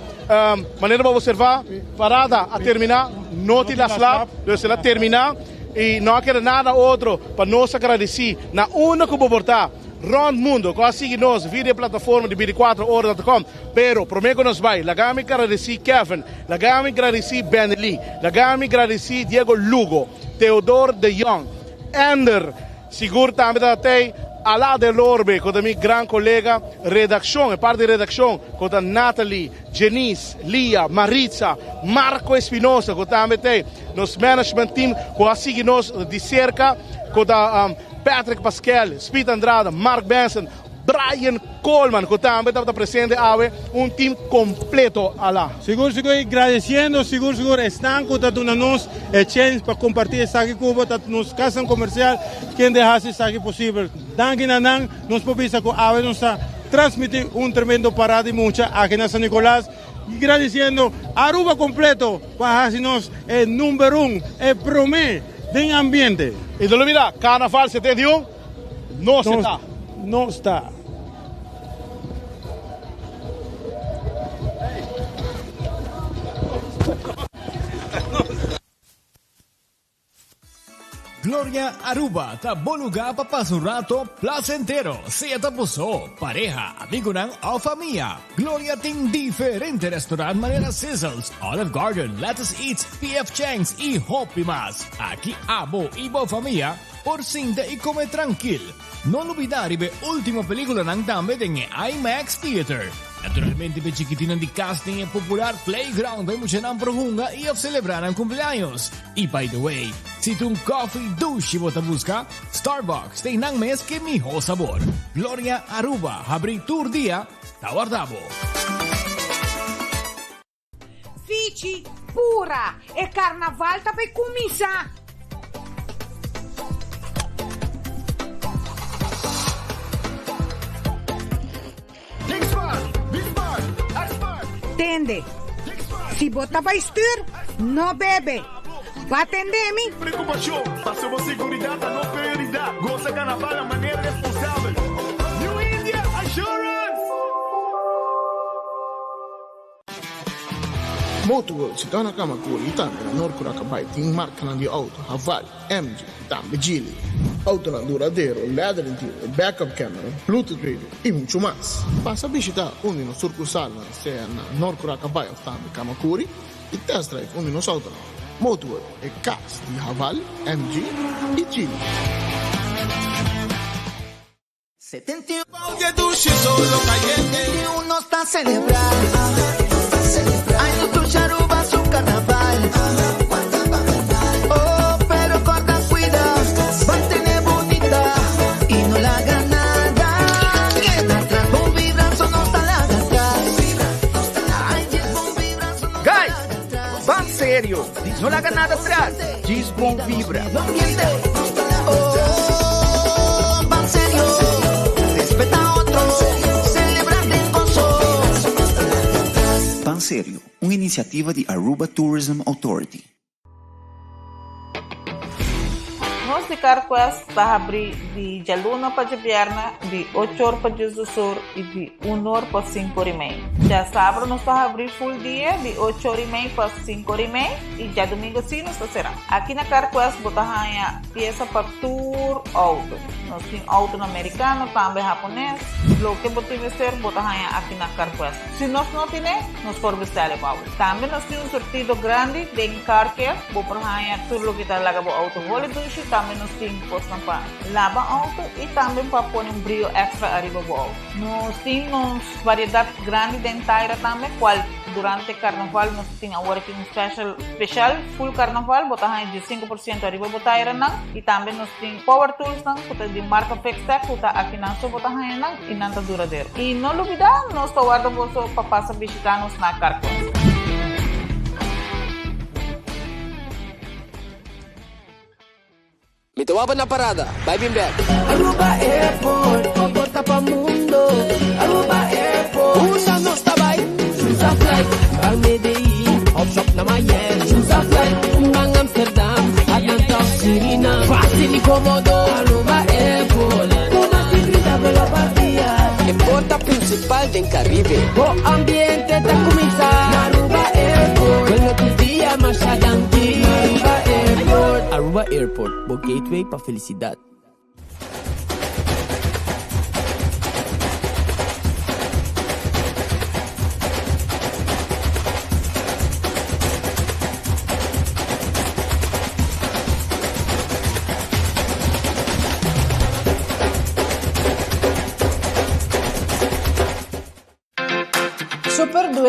[SPEAKER 3] manera bo a observa, parada a termina, no tin las lap, dus el a termina. I no a keda nada otro pa nos agradesí na unda ku bo por ta rònt mundu ku a sigui nos via di e plataforma di 24 ora dot com. Pero promé ku nos bai, laga mi gradesí Kevin, laga mi gradesí Benny Lee, laga mi gradesí Diego Lugo, Theodore de Jong, Ender, sigur tambe ta tei. Ala del Orbe, ku ta mi gran kolega, redakshon, e parti di redakshon, ku ta Nathalie, Jenice, Lia, Maritza, Marco Espinosa, ku tambe ta ei, nos management team ku a sigui nos di serka, ku ta Patrick Paskel, Speed Andrada, Mark Benson, Brian Coleman cu tambe tabata presente awe, un team completo ala.
[SPEAKER 4] Sigur sigur y gradeciendo sigur sigur esnan cu ta duna nos e chens pa comparti esaki cu bo ta nos casnan comercial kende haci esaki posibel. Danki na nan nos por bisa cu awe nos ta transmiti un tremendo parada di mucha aki na San Nicolas y gradeciendo Aruba completo pa haci nos e number un, e prome den ambiente.
[SPEAKER 3] Y no lubida, Carnaval 71 No se ta.
[SPEAKER 4] No sta.
[SPEAKER 7] Gloria Aruba ta bo lugar pa pasa un rato placentero, sea ta bo so, pareha, amigonan of famia. Gloria tin diferente restaurant manera Sizzles, Olive Garden, Lettuce Eats, PF Chang's y hopi mas. Aki abo y bo famia Por sinta i come trankil. No lubida riba e ultimo peliculanan tambe den e IMAX Theater. Naturalmente p'e chikitinan di cas den e popular playground pa e muchanan por hunga i of celebra nan cumpleaños. I by the way, si ta un coffee dushi bo ta busca, Starbucks ta einan mes k'e miho sabor. Gloria Aruba habri tur dia, ta warda bo.
[SPEAKER 20] Fichi, Pura! E karnaval ta bay kuminsá! Tende, si bo ta bay stuur, no bebe. Ba tende mi?
[SPEAKER 25] Preocupacion, paso bo seguridad ta nos prioridad. Goza carnaval na manera responsabel. New India Assurance!
[SPEAKER 26] Motorworld sitá na Kamakuri i tambe na Noord Curacabai tin markanan di outo Haval, MG i tambe Geely. Outonan duradero, leather interior, backup camera, bluetooth radio i muchu mas. Pasa bishitá un di nos surkursalnan sea na Noord Curacabai òf tambe Kamakuri i test drive un di nos outonan. Motorworld, e kas di Haval, MG i Geely.
[SPEAKER 12] Guys, ban serio, no laga nada tras, djis bon vibra.
[SPEAKER 13] Ban Serio, un iniciativa di Aruba Tourism Authority.
[SPEAKER 5] Nos di CarQuest ta habrí di djaluna pa djabièrnè di ocho or pa diesdos or i di un or pa sinku or i mei. Djasabra nos ta habrí ful dia di ocho or i mei pa sinku or i mei i djadumingu sí nos ta será. Aki na CarQuest bo ta haña piesa pa tur outo. Nos tin outonan merikano, tambe hapones. Loke bo tin mester bo ta haña aki na CarQuest. Si nos no tine, nos por bestèl e pa bo. Tambe nos tin un surtido grandi den car care. Bo por haña tur loke ta laga bo outo holi dushi. Tambe nos tin kosnan pa laba outo i tambe pa pone un brio extra ariba bo outo. Nos tin nos variedat grandi den taira tambe, kual durante karnaval nos tin awor aki un special special full karnaval. Bo ta haña 15% ariba bo tairanan. I tambe nos tin power toolsnan ku ta di marka Fixtech ku ta akinan so bo ta haña nan. I nan ta duradero. I no lubidá, nos ta warda boso pa pasa bishitá nos na Carquest.
[SPEAKER 14] Mi ta waba na parada, bai bin bek.
[SPEAKER 11] Aruba Airport, bo porta pa mundo. Aruba Airport, unda nos ta bai? Choose a flight, ban Medellin, hop shop na Miami. Choose a flight, ban Amsterdam, Atlanta of Suriname. Facil y comodo, Aruba Airport. Cu mas di 30 vuelo pa dia.
[SPEAKER 14] E porta principal den Caribe.
[SPEAKER 11] Bo ambiente ta cuminsa na Aruba Airport. Vuelo tur dia, masha danki. Aruba Airport.
[SPEAKER 14] Aruba Airport, bo gateway pa felicidad.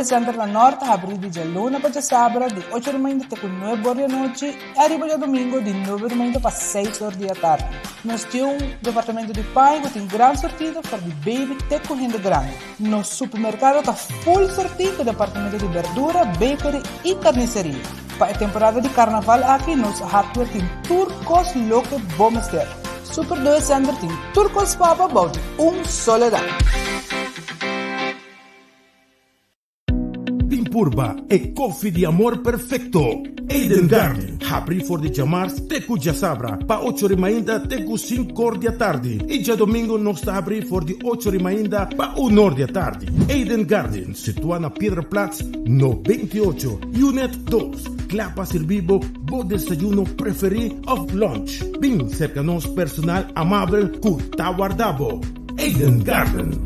[SPEAKER 5] 2 Center na Noord ta habri di djaluna pa djasabra di ocho di mainta te ku nuebe or di anochi i ariba djadumingu di nuebe di mainta pa seis or di atardi. Nos tin un departamento di paña ku tin gran sortido for di baby te ku hende grandi. Nos supermerkado ta full sortí ku departamento di berdura, bakery i karniseria. Pa e temporada di karnaval aki nos hardware tin tur kos loke bo mester. Super 2 Center tin tur kos pa bo bou di un solo dak.
[SPEAKER 9] Bin purba e koffie di amor perfecto. Eden Garden, habri for di djamars te ku djasabra pa ocho ri mainta te ku sinkor di atardi i djadomingo nos ta habri for di ocho ri mainta pa unor di atardi. Eden Garden, situa na Piedraplaats 98, Unit dos, kla pa sirbi bo bo desayuno preferi of lunch. Bin serka nos personal amabel ku ta warda bo. Eden Garden.